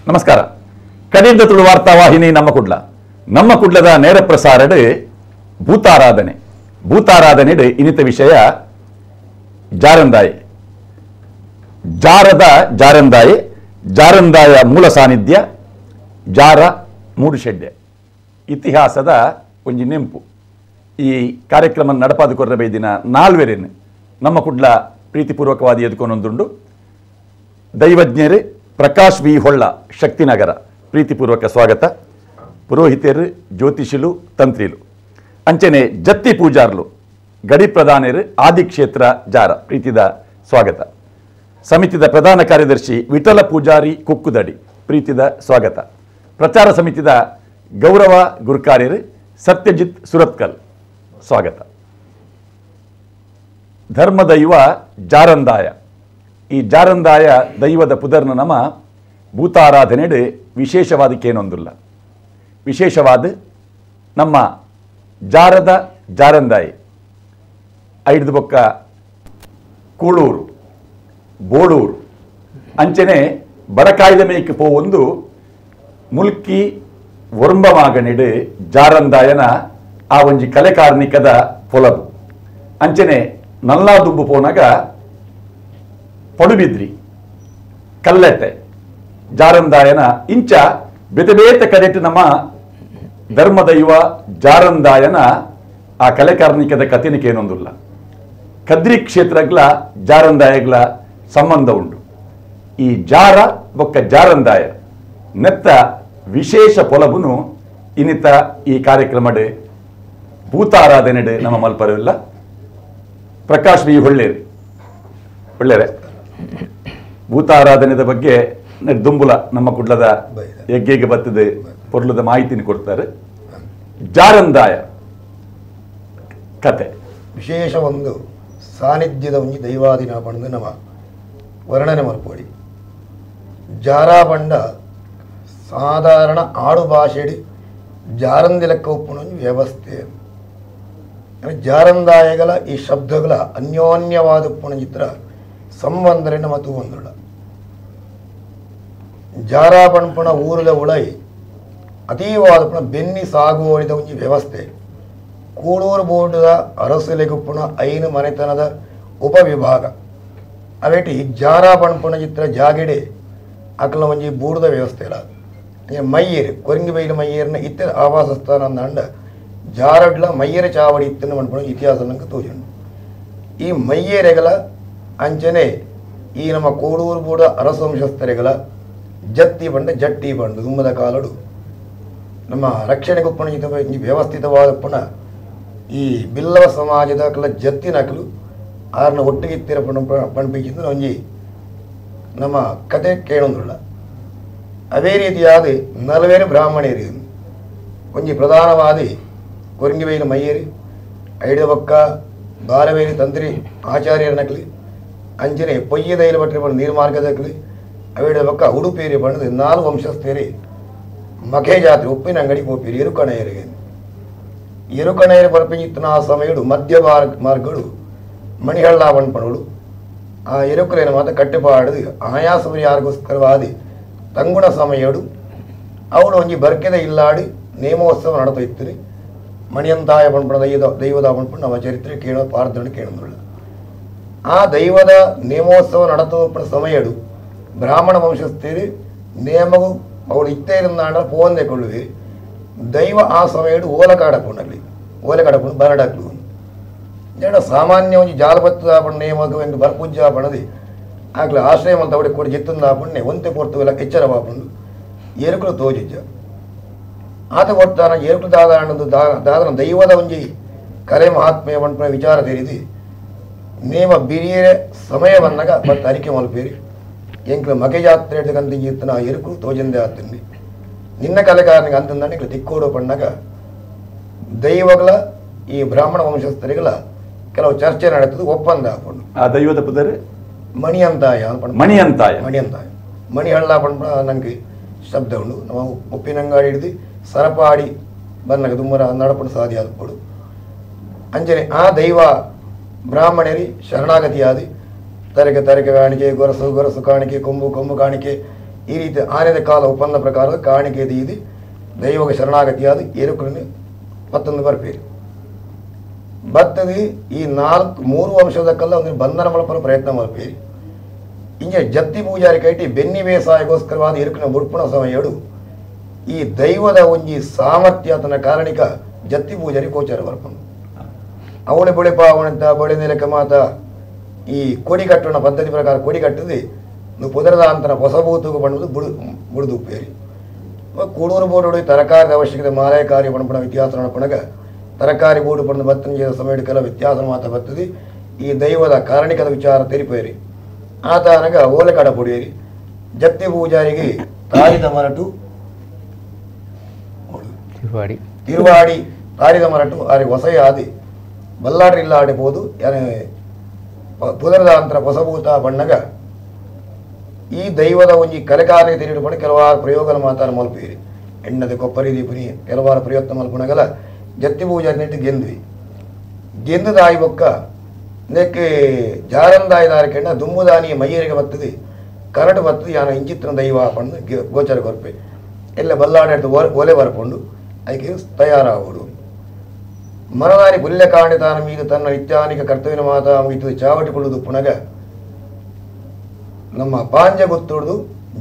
ನಮಸ್ಕಾರ. ಕಡೀರ್ದ ತುಳು ವಾರ್ತಾ ವಾಹಿನಿ ನಮ್ಮ ಕುಡ್ಲ, ನಮ್ಮ ಕುಡ್ಲದ ನೇರ ಪ್ರಸಾರಡ್ ಭೂತಾರಾಧನೆ. ಭೂತಾರಾಧನೆ ಇನ್ನಿತ ವಿಷಯ ಜಾರಂದಾಯಿ, ಜಾರದ ಜಾರಂದಾಯಿ, ಜಾರಂದಾಯ ಮೂಲ ಸಾನ್ನಿಧ್ಯ, ಜಾರ ಮೂಡುಶೆಡ್ಡೆ ಇತಿಹಾಸದ ಒಂಜಿ ನೆಂಪು. ಈ ಕಾರ್ಯಕ್ರಮ ನಡಪಾದ ಕೊರ್ರಬೈ ದಿನ ನಾಲ್ವೆರೇನು ನಮ್ಮ ಕುಡ್ಲ ಪ್ರೀತಿಪೂರ್ವಕವಾದ ಎದುಕೊಂಡೊಂದುಂಡು. ದೈವಜ್ಞರು ಪ್ರಕಾಶ್ ವಿ ಹೊಳ್ಳ, ಶಕ್ತಿನಗರ, ಪ್ರೀತಿಪೂರ್ವಕ ಸ್ವಾಗತ. ಪುರೋಹಿತರು, ಜ್ಯೋತಿಷಿಲು, ತಂತ್ರಿಲು, ಅಂಚನೆ ಜತ್ತಿ ಪೂಜಾರ್ಲು, ಗಡಿ ಪ್ರಧಾನರು, ಆದಿಕ್ಷೇತ್ರ ಜಾರ, ಪ್ರೀತಿದ ಸ್ವಾಗತ. ಸಮಿತಿದ ಪ್ರಧಾನ ಕಾರ್ಯದರ್ಶಿ ವಿಠಲ ಪೂಜಾರಿ ಕುಕ್ಕುದಡಿ, ಪ್ರೀತಿದ ಸ್ವಾಗತ. ಪ್ರಚಾರ ಸಮಿತಿದ ಗೌರವ ಗುರುಕಾರ್ಯರು ಸತ್ಯಜಿತ್ ಸುರತ್ಕಲ್, ಸ್ವಾಗತ. ಧರ್ಮದೈವ ಜಾರಂದಾಯ. ಈ ಜಾರಂದಾಯ ದೈವದ ಪುದರ್ನ ನಮ ಭೂತಾರಾಧನೆಡು ವಿಶೇಷವಾದಕ್ಕೇನೊಂದಿಲ್ಲ. ವಿಶೇಷವಾದ ನಮ್ಮ ಜಾರದ ಜಾರಂದಾಯಿ ಐದು ಬೊಕ್ಕ ಕೂಳೂರು, ಬೋಳೂರು, ಅಂಚನೆ ಬಡಕಾಯ್ದ ಮೇಕ್ ಪೋವೊಂದು ಮುಲ್ಕಿ ಒರ್ಂಬಮಾಗಣಿಡು ಜಾರಂದಾಯನ ಆ ಒಂಜಿ ಕಲೆ ಕಾರ್ಣಿಕದ ಪೊಲಬು. ಅಂಚನೆ ನಲ್ಲಾದುಂಬು ಪೋನಾಗ ಪಡುಬಿದ್ರಿ, ಕಲ್ಲೆಟ್ಟೆ ಜಾರಂದಾಯನ ಇಂಚ ಬೇತೆ ಬೇತೆ ಕಡೆಟ್ ನಮ್ಮ ಧರ್ಮದೈವ ಜಾರಂದಾಯನ ಆ ಕಲೆ ಕಾರ್ಣಿಕದ ಕಥೆನಿಕೇನೊಂದಿಲ್ಲ. ಕದ್ರಿ ಕ್ಷೇತ್ರಗ್ಲ ಜಾರಂದಾಯಗ್ಲ ಸಂಬಂಧ ಉಂಟು. ಈ ಜಾರ ಬೊಕ್ಕ ಜಾರಂದಾಯ ನೆತ್ತ ವಿಶೇಷ ಪೊಲಬುನು ಇನ್ನಿತ ಈ ಕಾರ್ಯಕ್ರಮಡ್ ಭೂತಾರಾಧನೆಡ್ ನಮ್ಮ ಮಲ್ಪರವಿಲ್ಲ. ಪ್ರಕಾಶ್ ವಿ ಹೊಳ್ಳೇರಿ, ಒಳ್ಳೆಯರೆ ಭೂತಾರಾಧನೆದ ಬಗ್ಗೆ ದುಂಬುಲ ನಮ್ಮ ಕುಡ್ಲದ ಹೆಗ್ಗೆಗೆ ಬತ್ತದೆ ಪೊರ್ಲದ ಮಾಹಿತಿನ ಕೊಡ್ತಾರೆ. ಜಾರಂದಾಯ ಕತೆ ವಿಶೇಷ ಒಂದು ಸಾನ್ನಿಧ್ಯದ ಒಂಜಿ ದೈವಾದಿನ ಪಂಡು ನಮ್ಮ ವರ್ಣನೆ ಮಲ್ಪೋಡಿ. ಜಾರಾ ಪಂಡ ಸಾಧಾರಣ ಆಡು ಭಾಷೆಡಿ ಜಾರಂದಿಲಕ್ಕ ಉಪ್ಪುನ ಒಂಜಿ ವ್ಯವಸ್ಥೆ. ಜಾರಂದಾಯಗಳ ಈ ಶಬ್ದಗಳ ಅನ್ಯೋನ್ಯವಾದ ಉಪ್ಪುನ ಚಿತ್ರ ಸಂಬಂಧರೆ ನಮ್ಮ ತೂವಂದುಳ್ಳ. ಜಾರಾ ಪಣ್ಪುಣ ಊರುದ ಉಳೈ ಅತೀವಾದ ಪುಣ ಬೆನ್ನಿ ಸಾಗುವಳಿದ ಒಂಜಿ ವ್ಯವಸ್ಥೆ. ಕೂಡೂರು ಬೋರ್ಡದ ಅರಸುಲೆಗುಪ್ಪುಣ ಐನು ಮನೆತನದ ಉಪವಿಭಾಗ ಅವೇಟಿ ಜಾರಾ ಪಣ್ಪುಣ ಚಿತ್ರ ಜಾಗೆಡೆ ಅಕಲ ಒಂಜಿ ಬೂಡುದ ವ್ಯವಸ್ಥೆ ಇಲ್ಲ. ಮೈಯೇರು ಕೊರಂಗಿ ಬೈಲು ಮೈಯೇರಿನ ಇತ್ತ ಆವಾಸ ಸ್ಥಾನ ಅಂದ ಜಾರಡ್ಲ ಮೈಯರ ಚಾವಡಿ ಇತ್ತನ್ನು ಪಣ್ಪುಣ ಇತಿಹಾಸ ನಂಗೆ ತೋಜುಂಡು. ಈ ಮೈಯೇರೆಗಳ ಅಂಚನೆ ಈ ನಮ್ಮ ಕೋಡೂರು ಬೂಡ ಅರಸವಂಶಸ್ಥರೆಗಳ ಜತ್ತಿ ಬಂಡ ಜಟ್ಟಿ ಬಂಡು ದುಮ್ಮದ ಕಾಲಡು ನಮ್ಮ ರಕ್ಷಣೆಗೊಪ್ಪಣ ವ್ಯವಸ್ಥಿತವಾದ ಪುಣ ಈ ಬಿಲ್ಲವ ಸಮಾಜದ ಕಲ ಜತ್ತಿನಕಲು ಆರನ ಒಟ್ಟಿಗೆ ಪಣ ಪಣ್ಪಿಕ್ಕಿಂದ ಒಂಜಿ ನಮ್ಮ ಕತೆ ಕೇಳೊಂದುಳ್ಳ. ಅದೇ ರೀತಿಯಾದ ನಲವೇರು ಬ್ರಾಹ್ಮಣೇರಿ ಒಂಜಿ ಪ್ರಧಾನವಾದಿ ಕೊರಂಗಿಬೈಲು ಮೈಯೇರಿ, ಐಡಬಕ್ಕ ಬಾರವೇರಿ ತಂತ್ರಿ ಆಚಾರ್ಯರ ನಕಲಿ, ಅಂಚನೆ ಪೊಯ್ಯದೈಲು ಬಟ್ಟೆ ಪಂಡ ನೀರ್ಮಾರ್ಗದಕ್ಲಿ, ಅವೇಡ ಬಕ್ಕ ಉಡುಪೇರಿ ಬಣ್ಣದ ನಾಲ್ಕು ವಂಶಸ್ಥೇರಿ ಮಖೆ ಜಾತ್ರೆ ಉಪ್ಪಿನ ಅಂಗಡಿ ಪೋಪೇರಿ ಎರುಕಣೆಯರಿಗೆ. ಎರುಕಣೆಯರು ಪರಪಿಂಜಿತ್ತನ ಆ ಸಮಯಡು ಮಧ್ಯ ಮಾರ್ಗಗಳು ಮಣಿಹಳ್ಳ ಪಣ್ಪಣಗಳು ಆ ಎರುಕಲೇನ ಮಾತ್ರ ಕಟ್ಟುಪಾಡದು ಆಯಾಸ ಯಾರಿಗೋಸ್ಕರವಾದಿ ತಂಗುಣ ಸಮಯಡು ಅವಳು ಒಂಜಿ ಬರ್ಕೆದ ಇಲ್ಲಾಡಿ ನೇಮೋತ್ಸವ ನಡತ ಇತ್ತು. ಮಣಿಯಂತಾಯ ಪಣ್ಪಣ ದೈವದ ಪಣ್ಪಣ ನಮ್ಮ ಚರಿತ್ರೆ ಕೇಳೋ ಪಾರ್ದಣ ಕೇಳೋದಿಲ್ಲ. ಆ ದೈವದ ನೇಮೋತ್ಸವ ನಡತ ಸಮಯಡು ಬ್ರಾಹ್ಮಣ ವಂಶಸ್ಥೇರಿ ನೇಮಗೂ ಅವಳು ಇತ್ತೇರಿಂದಾಂಡ ಪೋಂದೆ ಕೊಳ್ಳುವಿರಿ. ದೈವ ಆ ಸಮಯಡು ಓಲಕಾಡಪುಂಡಲಿ ಓಲಕಾಡಪುಂಡು ಬರಡಾಕ್ಲು ಜನ ಸಾಮಾನ್ಯ ಒಂಜಿ ಜಾಲಪತ್ತ ನೇಮಗ ಎಂದು ಬರ್ಪೂಜಾ ಪಣದಿ ಆಗ್ಲ ಆಶ್ರಯ ಅಂತ ಅವಡಿ ಕೊಡಿ ಜಿತ್ತಂದ ಪುಣ್ಯ ಒಂತೆ ಪೊರ್ತುವೆಲ್ಲ ಎಚ್ಚರವಾಪುಂಡು ಎರುಕುಲು ತೋಜಿಜ್ಜ ಆತ ಕೊಡ್ತಾನ ಎರುಕುಲು ದಾದಾನಂದು ದಾದನ ದೈವದ ಒಂಜಿ ಕಲೆ ಮಹಾತ್ಮೆಯ ಪಂಪನ ವಿಚಾರ ತೆರಿದು ನೇಮ ಬಿರಿಯರೆ ಸಮಯ ಬಂದಾಗ ಮತ್ತೆ ಅರಿಕೆ ಮಲ್ಪೇರಿ ಎಂಕ್ಲ ಮಗೆ ಜಾತ್ರೆ ಕಂತಿಂಜಿತ್ತನ ಎರುಕು ತೋಜಂದೆ ಆತಂడి ನಿನ್ನ ಕಲೆಕಾರನಿಗೆ ಅಂತಂದಾನೆ ಇಂಕ್ಲ ತಿಕ್ಕೋಡು ಪಣ್ಣಾಗ ದೈವಗಳ ಈ ಬ್ರಾಹ್ಮಣ ವಂಶಸ್ಥರಿಗಳ ಕೆಲವು ಚರ್ಚೆ ನಡೆತದೆ ಒಪ್ಪಂದ ಹಾಕೊಂಡು. ಆ ದೈವದ ಪುದರ್ ಮಣಿಯಂತಾಯ, ಮಣಿಯಂತಾಯ, ಮಣಿಯಂತಾಯ ಮಣಿಹಳ್ಳ ಪಂಪ ನಂಗೆ ಶಬ್ದ ಉಂಡು. ನಾವು ಉಪ್ಪಿನಂಗಾಡಿ ಹಿಡಿದು ಸರಪಾಡಿ ಬಂದಾಗ ದುಮ್ಮರ ನಡಪಣ ಸಾಧ್ಯ ಆದಪಡು. ಅಂಚನೆ ಆ ದೈವ ಬ್ರಾಹ್ಮಣರಿ ಶರಣಾಗತಿಯಾದಿ ತರಕೆ ತರಕೆ ಕಾಣಿಕೆ, ಗೊರಸು ಗೊರಸು ಕಾಣಿಕೆ, ಕೊಂಬು ಕೊಂಬು ಕಾಣಿಕೆ ಈ ರೀತಿ ಆನೆದ ಕಾಲ ಒಪ್ಪಂದ ಪ್ರಕಾರ ಕಾಣಿಕೆ ದೀದಿ ದೈವಗ ಶರಣಾಗತಿಯಾದ ಏರುಕುಲನೆ ಮತ್ತೊಂದು ಬರ್ಪೇರಿ ಬತ್ತದಿ ಈ 4-3 ವಂಶದಕ್ಕೆಲ್ಲ ಒಂದು ಬಂಧನ ಮಲ್ಪಲು ಪ್ರಯತ್ನ ಮಲ್ಪೇರಿ. ಇಂಜೆ ಜತ್ತಿ ಪೂಜಾರಿ ಕೈಟಿ ಬೆನ್ನಿ ಬೇಸಾಯಗೋಸ್ಕರವಾದ ಇರುಕಿನ ಬುಡ್ಪುಣ ಸಮಯಡು ಈ ದೈವದ ಒಂಜಿ ಸಾಮರ್ಥ್ಯ ತನ್ನ ಕಾರಣಿಕ ಜತ್ತಿ ಪೂಜಾರಿ ಗೋಚಾರ ಬರ್ಪುಂಡು. ಅವಳೆ ಬೊಳೆ ಪಾವಣಂತ ಬೊಳೆ ನೆಲಕ ಮಾತ ಈ ಕೊಡಿ ಕಟ್ಟೋಣ ಪದ್ಧತಿ ಪ್ರಕಾರ ಕೊಡಿ ಕಟ್ಟದೆ ನೀವು ಪುದರದ ಅಂತರ ಹೊಸಬೂತುಗು ಬಣ್ಣದು ಬುಡು ಬುಡುದು ಉಪ್ಪೇರಿ. ಕೂಡೂರು ಬೋರ್ಡು ತರಕಾರಿ ಅವಶ್ಯಕತೆ ಮಾರಾಯಕಾರಿ ಪಣಪಣ ವ್ಯತ್ಯಾಸ ಪಣಗ ತರಕಾರಿ ಬೋರ್ಡು ಪಡೆದು ಬತ್ತನ ಸಮಯಕ್ಕೆಲ್ಲ ವ್ಯತ್ಯಾಸ ಮಾತ ಬರ್ತದೆ. ಈ ದೈವದ ಕಾರಣಿಕದ ವಿಚಾರ ತೆರಿಪೇರಿ ಆತ ಅನಗ ಓಲೆ ಕಡ ಪೊಡಿಯರಿ ಜತ್ತಿ ಪೂಜಾರಿಗೆ ತಾರಿದ ಮರಟು ತಿರುವಾಡಿ ತಾರಿದ ಮರಟು ಆರಿ ಹೊಸೆಯಾದಿ ಬಲ್ಲಾಡ್ರಿ ಇಲ್ಲ ಆಡಿಬೋದು ಯಾನೆ ಪುದರದ ಅಂತರ ಹೊಸಭೂತ ಬಣ್ಣಗ ಈ ದೈವದ ಒಂಜಿ ಕಲೆಕಾರಿ ತಿರುಗಿ ಕೆಲವಾರು ಪ್ರಯೋಗನ ಮಾತಾಡ ಮಲ್ಪೇರಿ ಎಣ್ಣದ ಕೊಪ್ಪರಿ ದೀಪನಿ ಕೆಲವಾರು ಪ್ರಯತ್ನ ಮಲ್ಪುಣಗಲ ಜತ್ತಿ ಪೂಜಾರಿ ನೆಟ್ಟು ಗೆಂದ್ವಿ ಗೆಂದುದಾಯಿ ಬೊಕ್ಕ ನೆಕ್ಕೆ ಜಾರಂದಾಯಿ ದಾರಿಕೆಣ್ಣ ದುಮ್ಮುದಾನಿ ಮೈಯರಿಗೆ ಬರ್ತದೆ ಕರಟು ಬರ್ತದೆ ಯಾನ ಇಂಚಿತ್ರನ ದೈವ ಪಂಡು ಗೋಚರ ಕೊರ್ಪೆ ಎಲ್ಲ ಬಲ್ಲಾಡಿಡ್ದು ಒಲೆ ಬರ್ಕೊಂಡು ಅದಕ್ಕೆ ತಯಾರಾಗೋಡು. ಮನದಾರಿ ಪುಲ್ಯ ಕಾಣಿತಾನ ಮೀದು ತನ್ನ ನಿತ್ಯಾನಿಕ ಕರ್ತವ್ಯನ ಮಾತಾ ಮುಗಿತು ಚಾವಟಿಕೊಳ್ಳುವುದು ಪುನಗ ನಮ್ಮ ಪಾಂಜ ಗೊತ್ತುಡ್ದು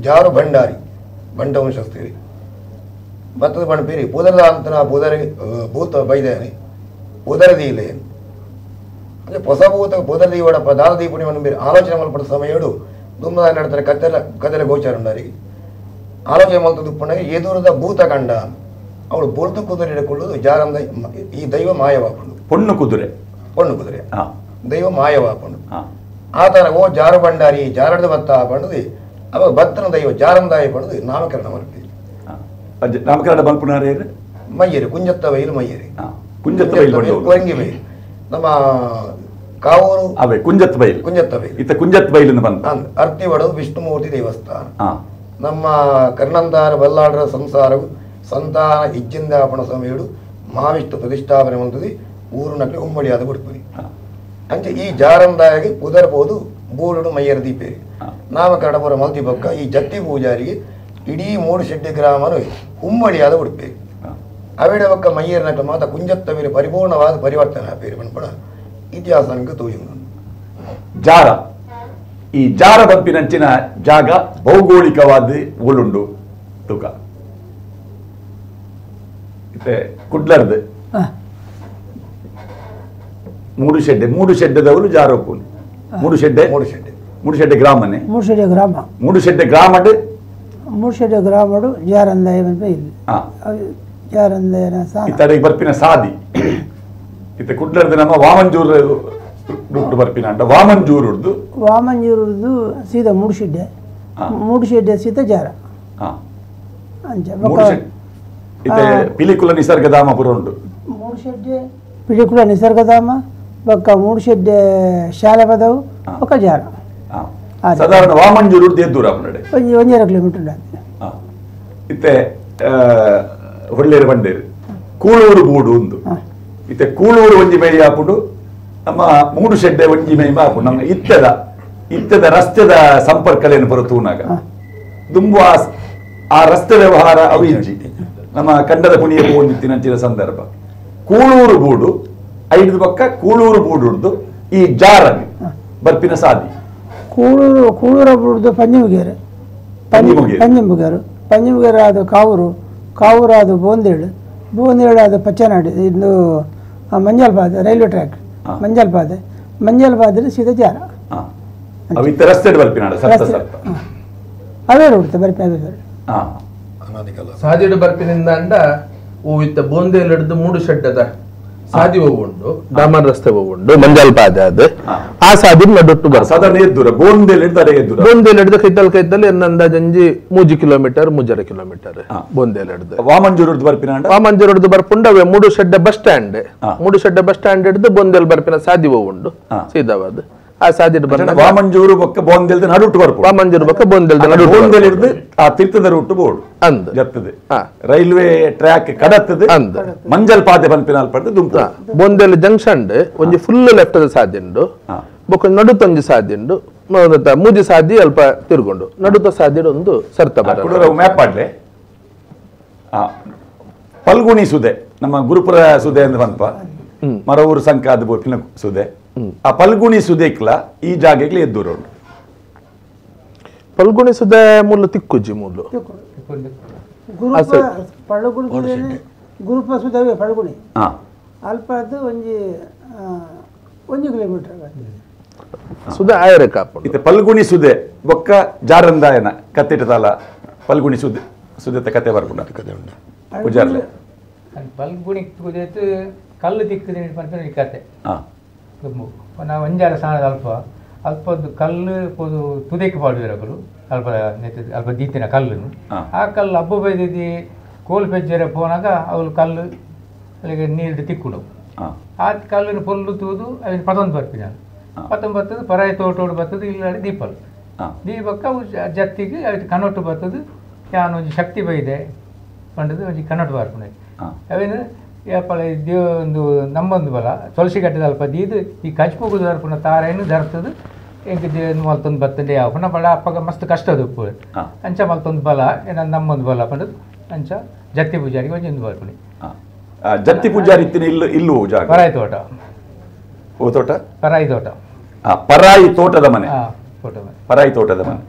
ಜಾರು ಭಂಡಾರಿ ಬಂಟ ವಂಶಸ್ಥಿರಿ ಭತ್ತದ ಬಣ್ಪೇರಿ ಪುದರದ ಅಂತನ ಪುದರ ಭೂತ ಬೈದಾನೆ ಪುದರದೀಲೆ ಅಂದರೆ ಹೊಸ ಭೂತ ಪುದರದೀವಡ ದಾದ ದೀಪುಣಿವನ್ನು ಬೇರೆ ಆಲೋಚನೆ ಮಲ್ಪಡ ಸಮಯಡು ದುಮ್ಮದ ನಡ್ತಾರೆ ಕತ್ತಲ ಕತ್ತಲೆ ಗೋಚಾರುಂಡಾರಿಗೆ ಆಲೋಚನೆ ಮಲ್ತ ದುಪ್ಪಣ್ಣಗೆ ಎದುರದ ಭೂತ ಕಂಡ ಅವಳು ಬೊಳ್ತು ಕುದುರೆ ಹಿಡ್ಕೊಳ್ಳೋದು ಜಾರಂದ ಈ ದೈವ ಮಾಯವಾಪುಂಡು ಪೊಣ್ಣು ಕುದುರೆ ಪೊಣ್ಣು ಕುದುರೆ ದೈವ ಮಾಯವಾಪುಂಡು ಆತನ ಓ ಜಾರು ಭಂಡಾರಿ ಜಾರಡ್ದ ಬತ್ತ ಪಂಡದು ಅವಾಗ ಭತ್ತನ ದೈವ ಜಾರಂದಾಯಿ ಪಂಡದು ನಾಮಕರಣ ಮಲ್ಪಿ ನಾಮಕರಣ ಮಲ್ಪುನಾರೇ ಮಯ್ಯರಿ ಕುಂಜತ್ತ ಬೈಲು ಮಯ್ಯರಿ ಕುಂಜತ್ತ ಬೈಲು ಕೊರಂಗಿ ಬೈಲು ನಮ್ಮ ಕಾವೂರು ಅವೇ ಕುಂಜತ್ ಬೈಲು ಕುಂಜತ್ತ ಬೈಲು ಇತ್ತ ಕುಂಜತ್ ಬೈಲು ಬಂತ ಅರ್ತಿವಡದು ವಿಷ್ಣುಮೂರ್ತಿ ದೇವಸ್ಥಾನ ನಮ್ಮ ಕರ್ಣಂದಾರ ಬಲ್ಲಾಡರ ಸಂಸಾರವು ಸಂತಾನ ಇಜ್ಜಿಂದಾಪಣ ಸಮಯಡು ಮಹಾವಿಷ್ಣು ಪ್ರತಿಷ್ಠಾಪನೆ ಮಂತದಿ ಊರು ನಕಲಿ ಉಮ್ಮಡಿಯಾದ ಬಿಡ್ಪುನಿ ಅಂಚೆ ಈ ಜಾರಂದಾಯಗೆ ಪುದರ್ಬೋದು ಬೂರುಡು ಮಯ್ಯರ ದೀಪೇರಿ ನಾಮಕರಣ ಪುರ ಮಲ್ತಿ ಬೊಕ್ಕ ಈ ಜತ್ತಿ ಪೂಜಾರಿಗೆ ಇಡೀ ಮೂಡುಶೆಡ್ಡಿ ಗ್ರಾಮನು ಉಮ್ಮಡಿಯಾದ ಉಡುಪೇರಿ ಅವಿಡ ಬೊಕ್ಕ ಮಯ್ಯರ ಮಾತ ಕುಂಜತ್ತ ಮೇಲೆ ಪರಿಪೂರ್ಣವಾದ ಪರಿವರ್ತನೆ ಆಪೇರಿ ಪಣಪಣ ಇತಿಹಾಸ ನಮಗೆ ತೋಯುಂಡು. ಜಾರ ಈ ಜಾರ ಬಂಪಿನಂಚಿನ ಜಾಗ ಭೌಗೋಳಿಕವಾದ ಓಲುಂಡು ತುಕ ಕುಡ್ಲರ್ದು ಮೂಡುಶೆಡ್ಡೆ ಮೂಡುಶೆಡ್ಡೆದವರು ಜಾರೋಪುನಿ ಮೂಡುಶೆಡ್ಡೆ ಮೂಡುಶೆಡ್ಡೆ ಮೂಡುಶೆಡ್ಡೆ ಗ್ರಾಮನೆ ಮೂಡುಶೆಡ್ಡೆ ಗ್ರಾಮ ಮೂಡುಶೆಡ್ಡೆ ಗ್ರಾಮಡು ಮೂಡುಶೆಡ್ಡೆ ಗ್ರಾಮಡು ಜಾರಂದಾಯ ಜಾರಂದಾಯನ ಇತಡೆಗೆ ಬರ್ಪಿನ ಸಾದಿ ಇತ್ತ ಕುಡ್ಲರ್ದು ನಮ್ಮ ವಾಮಂಜೂರು ರೂಟ್ ಬರ್ಪಿನ ಅಂಡ ವಾಮಂಜೂರುಡ್ದು ವಾಮಂಜೂರುಡ್ದು ಸೀದಾ ಮೂಡುಶೆಡ್ಡೆ ಮೂಡುಶೆಡ್ಡೆ ಸೀದಾ ಜಾರ ಇತ್ತೆ ಪಿಲಿಕುಲ ನಿಸರ್ಗಧಾಮ ಪುರ ಉಂಟು ಮೂಡುಶೆಡ್ಡೆ ಪಿಲಿಕುಲ ನಿಸರ್ಗಧಾಮ ಬೊಕ್ಕ ಮೂಡುಶೆಡ್ಡೆ ಶಾಲೆ ಪದವು ಬೊಕ್ಕ ಜಾರ ಸಾಧಾರಣ ವಾಮಂಜೂರು ದೂರ ಒಂಜಿ ಒಂಜರ ಕಿಲೋಮೀಟರ್ ಇತ್ತೆ ಹೊಳ್ಳೇರು ಬಂಡೇರು ಕೂಳೂರು ಬೂಡು ಒಂದು ಇತ್ತೆ ಕೂಳೂರು ಒಂಜಿ ಮೈ ಆಪುಂಡು ನಮ್ಮ ಮೂಡುಶೆಡ್ಡೆ ಒಂಜಿ ಮೈ ಆಪುಂಡು ನಮ್ಮ ಇತ್ತದ ಇತ್ತದ ರಸ್ತೆದ ಸಂಪರ್ಕಲೇನು ಬರು ತೂನಾಗ ದುಂಬು ಆ ರಸ್ತೆ ವ್ಯವಹಾರ ಅವು ಇಜ್ಜಿ ನಮ್ಮ ಕಂಡದ ಪುಣಿಯ ಪೋಂದಿತ್ತಿನಂಚಿನ ಸಂದರ್ಭ ಕೂಳೂರು ಬೂಡು ಐದು ಪಕ್ಕ ಕೂಳೂರು ಬೂಡುಡ್ದು ಈ ಜಾರಗ್ ಬರ್ಪಿನ ಸಾದಿ ಕೂಳೂರು ಕೂಳೂರ ಬೂಡುದು ಪಂಜಿಮುಗೇರು ಪಂಜಿಮುಗೇರು ಪಂಜಿಮುಗೇರು ಅದು ಕಾವೂರು ಕಾವೂರು ಅದು ಬೋಂದೇಳು ಬೋಂದೇಳು ಅದು ಪಚ್ಚನಾಡು ಇದು ಮಂಜಲ್ಪಾದೆ ರೈಲ್ವೆ ಟ್ರ್ಯಾಕ್ ಮಂಜಲ್ಪಾದೆ ಮಂಜಲ್ಪಾದ್ರೆ ಸೀದಾ ಜಾರ ರಸ್ತೆ ಬರ್ಪಿನ ಅವೇ ರೋಡ್ ಬರ್ಪಿ ಅವೇ ರೋಡ್ ಸಾದಿಡು ಬರ್ಪಿನಿಂದ ಅಂಡ ಇತ್ತ ಬೋಂದೇಲು ಹಿಡಿದು ಮೂಡು ಶೆಡ್ಡದ ಸಾದಿ ಹೋಗುಂಡು ಡಾಮನ್ ರಸ್ತೆ ಹೋಗುಂಡು ಮಂಜಲ್ಪಾದೆ ಅದು ಆ ಸಾದಿ ನಡುಟ್ಟು ಬರ್ ಸಾಧಾರಣ ಎದ್ದುರ ಬೋಂದೇಲು ಹಿಡಿದು ಎದ್ದುರ ಬೋಂದೇಲು ಹಿಡಿದು ಕೈತಲ್ ಕೈತಲ್ ಅಂದಾಜಂಜಿ 3 ಕಿಲೋಮೀಟರ್ 3.5 ಕಿಲೋಮೀಟರ್ ಬೋಂದೇಲು ಹಿಡಿದು ವಾಮಂಜೂರು ಬರ್ಪಿನ Vamanjoor ಬರ್ಪುಂಡವೆ Moodushedde bus stand Moodushedde bus stand ಹಿಡಿದು ಬೋಂದೇಲು ಬರ್ಪಿನ ಸಾದಿ ಹೋಗುಂಡು ಸೀದಾವಾದ ಆ ಸಾದಿ ವಾಮಂಜೂರು ಬೊಕ್ಕ ಬೋಂದೇಲ್ದ ನಡುಟ್ಟು ಬರ್ಪು ವಾಮಂಜೂರು ಬೊಕ್ಕ ಬೋಂದೇಲ್ದ ನಡುಟ್ಟು ಬೋಂದೇಲ್ ಹಿಡಿದು ಆ ತೀರ್ಥದ ರೂಟ್ ಬೋರ್ಡ್ ಅಂದ್ ಜತ್ತದೆ ರೈಲ್ವೆ ಟ್ರ್ಯಾಕ್ ಕಡತ್ತದೆ ಅಂದ್ ಮಂಜಲ್ ಪಾದೆ ಪನ್ಪಿನ ಅಲ್ಪಡ್ದು ದುಂಪು ಬೋಂದೇಲ್ ಜಂಕ್ಷನ್ ಒಂಜಿ ಫುಲ್ ಲೆಫ್ಟ್ ಸಾದಿ ಉಂಡು ಬೊಕ್ಕ ನಡುತ್ತೊಂಜಿ ಸಾದಿ ಉಂಡು ಮೂಜಿ ಸಾದಿ ಅಲ್ಪ ತಿರ್ಕೊಂಡು ನಡುತ ಸಾದಿ ಒಂದು ಸರ್ತ ಮ್ಯಾಪ್ ಆಡ್ಲೆ ಪಲ್ಗುಣಿ ಸುದೆ ನಮ್ಮ ಗುರುಪುರ ಸುದೆ ಅಂತ ಬಂಪ ಮರವೂರು ಸಂಕಾದ ಬೋಪಿನ ಸುದೆ ಆ ಪಲ್ಗುಣಿ ಸುದೆಕ್ಲ ಈ ಜಾಗೆಗ್ಲ ಎದ್ದೂರು ಉಂಟು. ಪಲ್ಗುಣಿ ಸುದೆ ಮೂಲ ತಿಕ್ಕುಜ್ಜಿ ಮೂಲು ಗುರುಪ ಸುದವೆ ಪಲ್ಗುಣಿ ಅಲ್ಪ ಅದು ಒಂಜಿ ಒಂಜಿ ಕಿಲೋಮೀಟರ್ ಸುದೆ ಆಯರೆ ಕಾಪು ಇತ್ತೆ ಪಲ್ಗುಣಿ ಸುದೆ ಬೊಕ್ಕ ಜಾರಂದಾಯನ ಕತ್ತಿಟ್ಟದಲ್ಲ ಪಲ್ಗುಣಿ ಸುದೆ ಸುದೆತ ಕತೆ ಬರ್ಪುಂಡ ಕತೆ ಉಂಟು ಪೂಜಾರ್ಲೆ ಪಲ್ಗುಣಿ ಕುದೆತ್ತು ಕಲ್ಲು ತಿಕ್ಕುದಿನ ಪನ್ಪಿನ ಕತೆ ನಾವು ಒಂಜಾರ ಸಾಣದ ಅಲ್ಪ ಅಲ್ಪದ್ದು ಕಲ್ಲು ಪೋದು ತುದೆಕ್ ಪಾಡುವಿರಕಲು ಅಲ್ಪ ಅಲ್ಪ ದೀತಿನ ಕಲ್ಲುನು ಆ ಕಲ್ಲು ಹಬ್ಬ ಬೈದಿದ್ದು ಕೋಲು ಪೆಜ್ಜರೆ ಪೋನಾಗ ಅವಳು ಕಲ್ಲು ಅಲ್ಲಿಗೆ ನೀರು ತಿಕ್ಕುಡು ಆ ಕಲ್ಲನ್ನು ಪೊಲ್ಲು ತೂದು ಅವಿನ ಪತೊಂದು ಬರ್ಪಿನ ಪತ್ತೊಂಬತ್ತದು ಪರಾಯ ತೋಟೋಡು ಬರ್ತದೆ ಇಲ್ಲಾಡಿ ದೀಪಲ್ ದೀಪಕ್ಕ ಅವು ಜತ್ತಿಗೆ ಅದಕ್ಕೆ ಕನೊಟ್ಟು ಬರ್ತದೆ ಯಾನ್ ಒಂಜಿ ಶಕ್ತಿ ಬೈದೆ ಪಂಡದು ಒಂಜಿ ಕನೊಟ್ಟು ಬರ್ಪುಂಡು ಅವೇನು ಏಪಲ ದೇವ ಒಂದು ನಮ್ಮೊಂದು ಬಲ ತುಳಸಿ ಕಟ್ಟಿದ ಅಲ್ಪ ದೀದು ಈ ಕಚ್ಪುಗು ದರ್ಪುನ ತಾರೇನು ಧರ್ತದು ಎಂಕ್ ದೇವ ಮಲ್ತೊಂದು ಬರ್ತದೆ ಯಾವ ಪುನಃ ಬಳ ಅಪ್ಪಗ ಮಸ್ತ್ ಕಷ್ಟ ಉಪ್ಪು ಅಂಚ ಮಲ್ತೊಂದು ಬಲ ಏನ ನಮ್ಮೊಂದು ಬಲ ಪಂಡದು ಅಂಚ ಜತ್ತಿ ಪೂಜಾರಿಗೆ ಒಂಜಿ ಒಂದು ಬರ್ಪುಣಿ ಜತ್ತಿ ಪೂಜಾರಿ ಇತ್ತಿನ ಇಲ್ಲು ಇಲ್ಲು ಜಾಗ ಪರಾಯಿ ತೋಟ ಓ ತೋಟ ಪರಾಯಿ ತೋಟ ಪರಾಯಿ ತೋಟದ ಮನೆ ಪರಾಯಿ ತೋಟದ ಮನೆ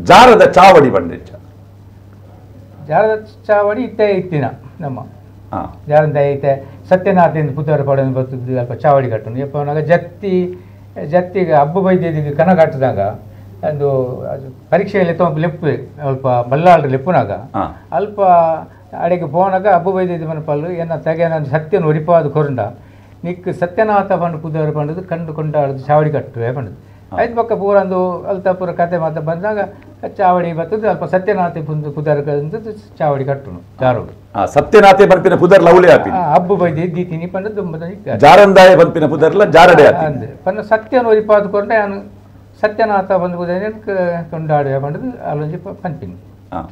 ಜಾರದ ಚಾವಡಿ ಬಂಡೆ ಜಾರದ ಚಾವಡಿ ಇತ್ತೆ ಇತ್ತಿನ ನಮ್ಮ ಜಾರಂದ ಐತೆ ಸತ್ಯನಾಥದಿಂದ ಪುತ್ತೂರು ಪಡೆದು ಬರ್ತದ್ದು ಅಲ್ಪ ಚಾವಡಿ ಕಟ್ಟುನು ಎಪ್ಪನಾಗ ಜತ್ತಿ ಜತ್ತಿಗೆ ಹಬ್ಬ ಬೈದಿದ್ದು ಕನ ಕಟ್ಟಿದಾಗ ಒಂದು ಪರೀಕ್ಷೆಯಲ್ಲಿ ತೊಂಬ ಲೆಪ್ಪು ಅಲ್ಪ ಬಲ್ಲಾಳ್ರು ಲೆಪ್ಪುನಾಗ ಅಲ್ಪ ಅಡಿಗೆ ಪೋನಾಗ ಹಬ್ಬ ಬೈದಿದ್ದು ಮನಪಲ್ಲು ಏನ ತೆಗೆ ಸತ್ಯನ ಒರಿಪಾದ ಕೊರಂಡ ನಿಕ್ ಸತ್ಯನಾಥ ಪಂಡು ಪುದರ್ ಪಂಡದು ಕಂಡು ಕೊಂಡಾಡದು ಚಾವಡಿ ಕಟ್ಟುವೆ ಪಂಡದು ಐದು ಪಕ್ಕ ಪೂರ ಒಂದು ಅಲ್ಪ ಪೂರ ಕತೆ ಮಾತ ಬಂದಾಗ ಚಾವಡಿ ಬರ್ತದೆ ಅಲ್ಪ ಸತ್ಯನಾಥ ಪುದರ್ ಚಾವಡಿ ಕಟ್ಟುನು ಜಾರೋಡು ಸತ್ಯನಾಥೆ ಬಂಪಿನ ಪುದರ್ ಲೌಲೆ ಆಪಿ ಹಬ್ಬ ಬೈದಿ ದೀತಿನಿ ಪಂಡದು ಜಾರಂದಾಯ ಬಂಪಿನ ಪುದರ್ಲ ಜಾರಡೆ ಆಪಿ ಅಂದೆ ಪಂಡ ಸತ್ಯನ ಒರಿಪಾದ ಕೊಂಡೆ ನಾನು ಸತ್ಯನಾಥ ಬಂದು ಪುದರ್ ಕೊಂಡಾಡುವೆ ಪಂಡದು ಅಲ್ಲೊಂಜಿ ಪಂಪಿನಿ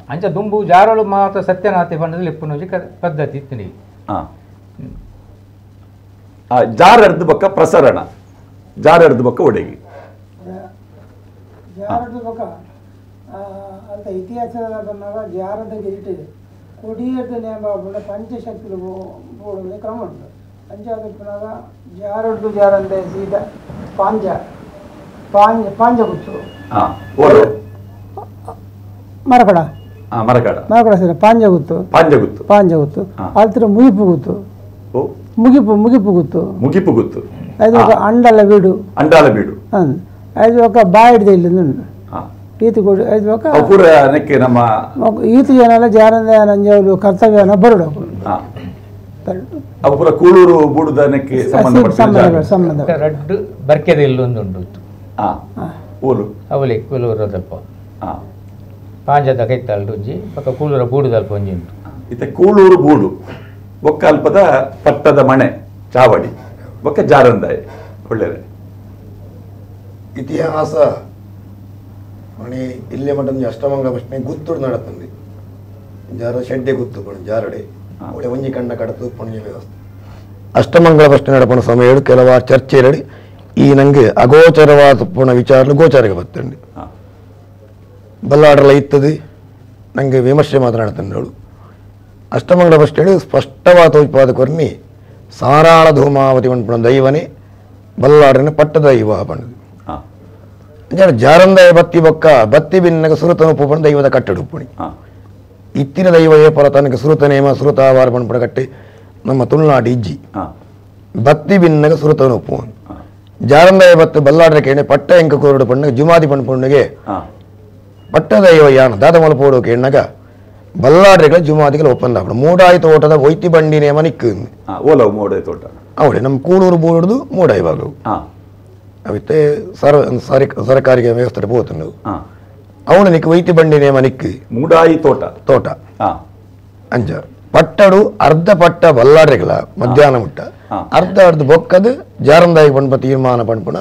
ಅಂಚ ದುಂಬು ಜಾರೋಳು ಮಾತ್ರ ಸತ್ಯನಾಥೆ ಪಂಡದು ಲೆಪ್ಪುನೊಂಜಿ ಪದ್ಧತಿ ಇತ್ತು ನೀವು ಜಾರರ್ದು ಬೊಕ್ಕ ಪ್ರಸರಣ ಜಾರರ್ದು ಬೊಕ್ಕ ಒಡೆಗಿ ಜಾರರ್ದು ಬೊಕ್ಕ ಅಂತ ಇತಿಹಾಸದ ಬಂದಾಗ ಜಾರದ ಗಿರಿಟ್ ಕೊಡಿಯದ್ದು ನೇಮ ಪಂಚಶಕ್ತಿಲು ಬೋಡುವ ಕ್ರಮ ಉಂಟು ಅಂಚಾದ ಜಾರಡ್ದು ಜಾರಂದೆ ಸೀದಾ ಪಾಂಜ ಪಾಂಜ ಪಾಂಜ ಗುತ್ತು ಮರಕಡ ಮರಕಡ ಮರಕಡ ಸರ್ ಪಾಂಜ ಗುತ್ತು ಪಾಂಜ ಗುತ್ತು ಪಾಂಜ ಗುತ್ತು ಅಲ್ತರ ಮುಗಿಪು ಗುತ್ತು ಮುಗಿಪು ಮುಗಿಪು ಗುತ್ತು ಮುಗಿಪು ಗುತ್ತು ಅದು ఒక ಅಂಡಲ ಬೀಡು ಅಂಡಾಲ ಬೀಡು ಅದು ఒక ಬಾಯಿಡ್ದೆ ಇಲ್ಲಿ ಈತ ಕೊಡು ಅದು ఒక ಪೂರ ನೆಕ್ಕೆ ನಮ್ಮ ಈತ ಜನಲ್ಲ ಜಾರಂದ ನಂಜವರು ಕರ್ತವ್ಯನ ಬರಡು ಅವು ಪೂರ ಕೂಳೂರು ಬೂಡುದ ನೆಕ್ಕೆ ಸಂಬಂಧ ಸಂಬಂಧ ರಡ್ಡು ಬರ್ಕೆದ ಇಲ್ಲೊಂದು ಉಂಟು ಓಲು ಅವಲಿ ಕೂಲೂರು ದಲ್ಪ ಪಾಂಜದ ಕೈತಾಳು ಒಂಜಿ ಪಕ್ಕ ಕೂಳೂರ ಬೂಡುದಲ್ಪ ಒಂಜಿ ಉಂಟು ಇತ್ತೆ ಕೂಳೂರು ಬೂಡು ಬೊಕ್ಕ ಅಲ್ಪದ ಪಟ್ಟದ ಮಣೆ ಚಾವಡಿ ಬೊಕ್ಕ ಜಾರಂದಾಯ ಒಳ್ಳೆಯದೇ ಇತಿಹಾಸ ಮಣಿ ಇಲ್ಲೇ ಮಟ್ಟ ಅಷ್ಟಮಂಗಳ ಪ್ರಶ್ನೆ ಗುತ್ತುಡು ನಡತಂದು ಜಾರ ಶೆಡ್ಡೆ ಗುತ್ತು ಪಣ ಜಾರಡೆ ಒಳ್ಳೆ ಒಂಜಿ ಕಂಡ ಕಡತು ಪುಣ್ಯ ವ್ಯವಸ್ಥೆ ಅಷ್ಟಮಂಗಳ ಪ್ರಶ್ನೆ ನಡಪಣ ಸಮಯ ಕೆಲವು ಚರ್ಚೆಯಲ್ಲಿ ಈ ನಂಗೆ ಅಗೋಚರವಾದ ಪುಣ ವಿಚಾರ ಗೋಚರಕ್ಕೆ ಬರ್ತಂಡು ಬಲ್ಲಾಡಲ ಇತ್ತದು ನಂಗೆ ವಿಮರ್ಶೆ ಮಾತನಾಡ್ತಂಡಳು ಅಷ್ಟಮಂಗಳ ಪ್ರಶ್ನೆ ಸ್ಪಷ್ಟವಾದ ಉತ್ಪಾದ ಕೊರ್ನಿ ಸಾರಾಳ ಧೂಮಾವತಿ ಪಣ ದೈವನೇ ಬಲ್ಲಾಡನ ಪಟ್ಟ ದೈವ ಪಣದು ಜಾರಂದಾಯ ಬತ್ತಿ ಬೊಕ್ಕ ಬತ್ತಿ ಬಿನ್ನಗ ಸುರತನ ಉಪ್ಪು ದೈವದ ಕಟ್ಟಡು ಉಪ್ಪುಣಿ ಇತ್ತಿನ ದೈವ ಏಪರ ತನಕ ಸುರುತ ನೇಮ ಸುರುತಾವಾರ ಪಣಪಣ ಕಟ್ಟೆ ನಮ್ಮ ತುಳುನಾಡು ಇಜ್ಜಿ ಬತ್ತಿ ಬಿನ್ನಗ ಸುರತನ ಉಪ್ಪು ಜಾರಂದಾಯ ಬತ್ತು ಬಲ್ಲಾಡ್ರ ಕೇಣೆ ಪಟ್ಟ ಎಂಕ ಕೋರುಡು ಪಣ್ಣಗ ಜುಮಾದಿ ಪಣ್ಪುಣ್ಣಿಗೆ ಪಟ್ಟ ದೈವ ಯಾನ ದಾದ ಮಲಪೋಡು ಕೇಣ್ಣಗ ಬಲ್ಲಾಡ್ರೆಗಳ ಜುಮಾದಿಗಳ ಒಪ್ಪಂದ ಆಪುಂಡು ಮೂಡಾಯಿ ತೋಟದ ಒಯ್ತಿ ಬಂಡಿ ನೇಮ ನಿಕ್ಕು ಓಲವು ಮೂಡಾಯಿ ತೋಟ ಅವಳೆ ನಮ್ಮ ಕೂಳೂರು ಬೂಡುದು ಮೂಡಾಯಿ ಭಾಗವು ಅವಿತ್ತೆ ಸರಕಾರಿಗೆ ವ್ಯವಸ್ಥೆ ಪೋತುಂಡು ಅವನು ನಿಕ್ಕು ವೈತಿ ಬಂಡಿ ನೇಮ ನಿಕ್ಕು ಮೂಡಾಯಿ ತೋಟ ತೋಟ ಅಂಚ ಪಟ್ಟಡು ಅರ್ಧ ಪಟ್ಟ ಬಲ್ಲಾಡ್ರೆಗಳ ಮಧ್ಯಾಹ್ನ ಮುಟ್ಟ ಅರ್ಧ ಅರ್ಧ ಬೊಕ್ಕದು ಜಾರಂದಾಯಿ ಪಣ್ಪ ತೀರ್ಮಾನ ಪಣ್ಪುಣ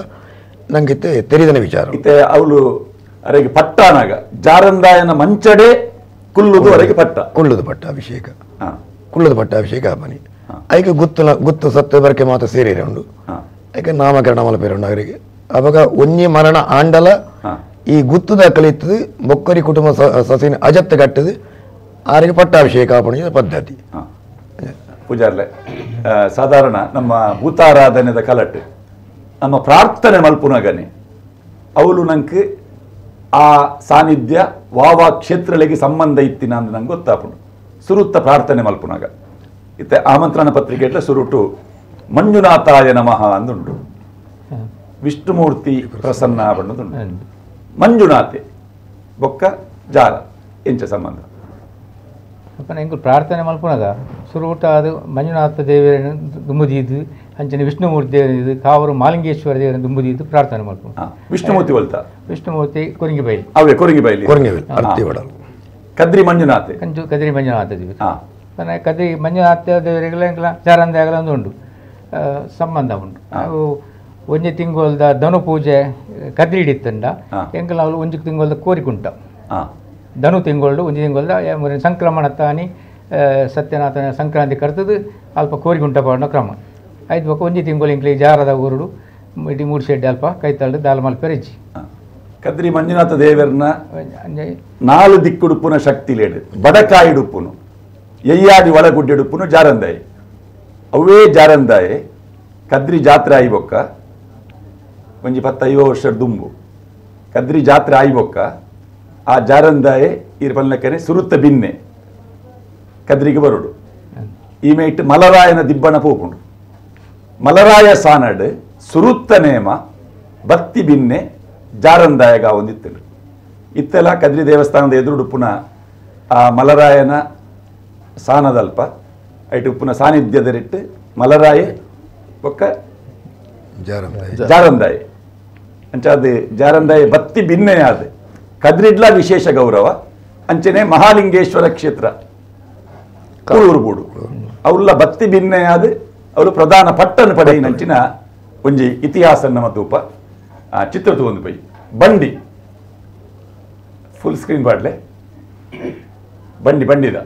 ನಂಗಿತ್ತೆ ತೆರಿದನ ವಿಚಾರ ಇತ್ತೆ ಅವಳು ಅರೆಗೆ ಪಟ್ಟನಾಗ ಜಾರಂದಾಯನ ಮಂಚಡೆ ಕುಲ್ಲುದು ಅರೆಗೆ ಪಟ್ಟ ಕುಲ್ಲುದು ಪಟ್ಟ ಅಭಿಷೇಕ ಕುಲ್ಲುದು ಪಟ್ಟ ಅಭಿಷೇಕ ಬನಿ ಐಕೆ ಗುತ್ತು ಗುತ್ತು ಸತ್ತು ಬರಕೆ ಮಾತ್ರ ಸೇರಿರೆ ಉಂಡು ಐಕೆ ನಾಮಕರಣ ಮಲಪೇರುಂಡು ಅವರಿಗೆ ಅವಾಗ ಒಂಜಿ ಮರಣ ಆಂಡಲ ಈ ಗುತ್ತುದ ಕಲಿತದು ಬೊಕ್ಕರಿ ಕುಟುಂಬ ಸಸಿನ ಅಜತ್ತ ಕಟ್ಟದು ಆರಿಗೆ ಪಟ್ಟಾಭಿಷೇಕ ಆಪಣೆ ಪದ್ಧತಿ. ಪೂಜಾರ್ಲೆ ಸಾಧಾರಣ ನಮ್ಮ ಭೂತಾರಾಧನೆದ ಕಲಟ್ ನಮ್ಮ ಪ್ರಾರ್ಥನೆ ಮಲ್ಪುನಗನೆ ಅವಳು ನಂಗೆ ಆ ಸಾನ್ನಿಧ್ಯ ವಾವಾ ಕ್ಷೇತ್ರಗಳಿಗೆ ಸಂಬಂಧ ಇತ್ತಿನ ಅಂದ್ ನಂಗೆ ಗೊತ್ತಾಪುಂಡು. ಸುರುತ್ತ ಪ್ರಾರ್ಥನೆ ಮಲ್ಪುನಾಗ ಇತ್ತೆ ಆಮಂತ್ರಣ ಪತ್ರಿಕೆ ಸುರುಟು ಮಂಜುನಾಥಾಯ ನಮಃ ಅಂದುಂಟು, ವಿಷ್ಣುಮೂರ್ತಿ ಪ್ರಸನ್ನ ಬಣ್ಣದುಂಟು, ಮಂಜುನಾಥೆ ಬೊಕ್ಕ ಜಾರ ಎಂಚ ಸಂಬಂಧ. ಅಪ್ಪನ ಎಂಕು ಪ್ರಾರ್ಥನೆ ಮಲ್ಪುನಾಗ ಸುರುಟ ಅದು ಮಂಜುನಾಥ ದೇವರನ್ನು ದುಂಬುದೀದು ಅಂಚನೆ ವಿಷ್ಣುಮೂರ್ತಿ ದೇವರದ್ದು ಕಾವರು ಮಾಲಿಂಗೇಶ್ವರ ದೇವರನ್ನು ದುಂಬುದೀದು ಪ್ರಾರ್ಥನೆ ಮಲ್ಪು. ವಿಷ್ಣುಮೂರ್ತಿ ಒಲ್ತ ವಿಷ್ಣುಮೂರ್ತಿ ಕೊರಿಂಗಿ ಬೈಲಿ ಅವೇ ಕೊರಿಂಗಿ ಬೈಲಿ ಕೊರಿಂಗಿ ಬೈಲಿ ಅರ್ತಿ ಒಡಲು ಕದ್ರಿ ಮಂಜುನಾಥೆ ಕಂಚು ಕದ್ರಿ ಮಂಜುನಾಥ ದೇವರು. ಕದ್ರಿ ಮಂಜುನಾಥ ದೇವರಿಗೆಲ್ಲ ಎಂಕಲ ಜಾರಂದಾಗಲ ಒಂದು ಉಂಟು ಸಂಬಂಧ ಉಂಟು. ಅವು ಒಂಜಿ ತಿಂಗೊಲ್ದ ಧನು ಪೂಜೆ ಕದ್ರಿ ಹಿಡಿತಂಡ ಎಂಕಲ ಅವಳು ಒಂಜಿ ತಿಂಗೊಲ್ದ ಕೋರಿಕುಂಟ ಧನು ತಿಂಗೊಳ್ಳು ಒಂಜಿ ತಿಂಗೊಲ್ದ ಸಂಕ್ರಮಣ ತಾನಿ ಸತ್ಯನಾಥನ ಸಂಕ್ರಾಂತಿ ಕರ್ತದು ಅಲ್ಪ ಕೋರಿಗುಂಟ ಪಾಡೋ ಕ್ರಮ ಐದು ಬೊಕ್ಕ ಒಂಜಿ ತಿಂಗೊಲು ಇಂಕ್ಲಿ ಜಾರದ ಊರುಡು ಇಡೀ ಮೂರು ಶೆಡ್ ಅಲ್ಪ ಕೈತಳ್ಳು ದಾಲ್ ಮಲ್ಪೆರಿಜ್ಜಿ. ಕದ್ರಿ ಮಂಜುನಾಥ ದೇವರನ್ನ ನಾಲು ದಿಕ್ಕುಡುಪ್ಪುನ ಶಕ್ತಿ ಲೇಡು ಬಡಕಾಯಿಡುಪ್ಪುನು ಎಯ್ಯಾಡಿ ಒಳಗುಡ್ಡಿಡುಪ್ಪುನು ಜಾರಂದಾಯಿ ಅವೇ ಜಾರಂದಾಯಿ ಕದ್ರಿ ಜಾತ್ರೆ ಆಯ್ಬೊಕ್ಕ ಒಂಜಿ 10-50 ವರ್ಷ ದುಂಬು ಕದ್ರಿ ಜಾತ್ರೆ ಆಯ್ಬೊಕ್ಕ ಆ ಜಾರಂದಾಯೆ ಈರ್ ಪಲ್ಲಕ್ಕನೆ ಸುರುತ್ತ ಬಿನ್ನೆ ಕದ್ರಿಗೆ ಬರುಡು ಈ ಮೇಟ್ ಮಲರಾಯನ ದಿಬ್ಬಣ ಪೋಪುಂಡು ಮಲರಾಯ ಸಾನಡ್ ಸುರುತ್ತ ನೇಮ ಬತ್ತಿ ಬಿನ್ನೆ ಜಾರಂದಾಯಗ ಒಂದಿತ್ತಲು ಇತ್ತೆಲ್ಲ ಕದ್ರಿ ದೇವಸ್ಥಾನದ ಎದುರುಡುಪ್ಪುನ ಆ ಮಲರಾಯನ ಸಾನದಲ್ಪ ಐಟು ಉಪ್ಪುನ ಸಾನ್ನಿಧ್ಯದರಿಟ್ಟು ಮಲರಾಯೆ ಬೊಕ್ಕ ಜಾರಂದಾಯೆ ಅಂಚಾದ ಜಾರಂದಾಯ ಬತ್ತಿ ಬಿನ್ನೆ ಆದ ಕದ್ರಿಡ್ಲ ವಿಶೇಷ ಗೌರವ ಅಂಚನೆ ಮಹಾಲಿಂಗೇಶ್ವರ ಕ್ಷೇತ್ರ ಕೂಳೂರು ಅವಲ್ಲ ಬತ್ತಿ ಬಿನ್ನೆ ಆದ ಅವರು ಪ್ರಧಾನ ಪಟ್ಟಣ ಪಡೆಯಿನಂಚಿನ ಒಂಜಿ ಇತಿಹಾಸ ನಮ್ಮ ತೂಪ ಚಿತ್ರ ತಗೊಂಡು ಪೈ ಬಂಡಿ ಫುಲ್ ಸ್ಕ್ರೀನ್ ಬಾಡ್ಲೆ ಬಂಡಿ ಬಂಡಿದ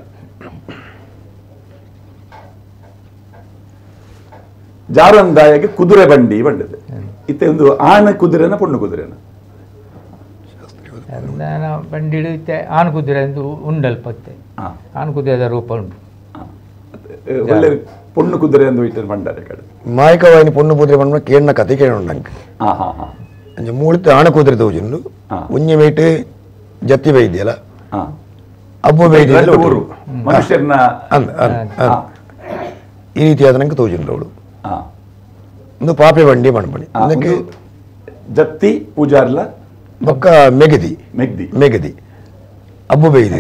ಜಾರಂದಾಯಗೆ ಕುದುರೆ ಬಂಡಿ ಬಂಡಿದೆ ಇತ್ತೆ ಒಂದು ಆಣ ಕುದುರೆನ ಪೊಣ್ಣು ಕುದುರೆನ ಬಂಡಿ ಆಣ ಕುದುರೆ ಅಂತ ಉಂಡಲ್ಪತ್ತೆ ಆಣ ಕುದುರೆದ ರೂಪ ಉಂಟು. ಒಳ್ಳೆ ಪೊಣ್ಣು ಕುದುರೆ ಎಂದು ಇಟ್ಟರೆ ಬಂಡಾರೆ ಕಡೆ ಮಾಯಕವಾಯಿನಿ ಪೊಣ್ಣು ಕುದುರೆ ಬಂಡ ಕೇಳನ ಕತೆ ಕೇಳೋಣ ನಂಗೆ ಅಂಚೆ ಮೂಳಿತ್ತು ಆಣ ಕುದುರೆ ತೋಜುಂಡು ಒಂಜಿ ಮೇಟ್ ಜತ್ತಿ ಬೈದ್ಯಲ್ಲ ಅಬ್ಬು ಬೈದ್ಯಲ್ಲ ಮನುಷ್ಯರನ್ನ ಈ ರೀತಿಯಾದ ನಂಗೆ ತೋಜುಂಡು ಅವಳು ಒಂದು ಪಾಪೆ ಬಂಡಿ ಬಂಡ್ಪಣಿ ಅದಕ್ಕೆ ಜತ್ತಿ ಪೂಜಾರ್ಲ ಬೊಕ್ಕ ಮೆಗದಿ ಮೆಗ್ದಿ ಮೆಗದಿ ಅಬ್ಬು ಬೈದಿ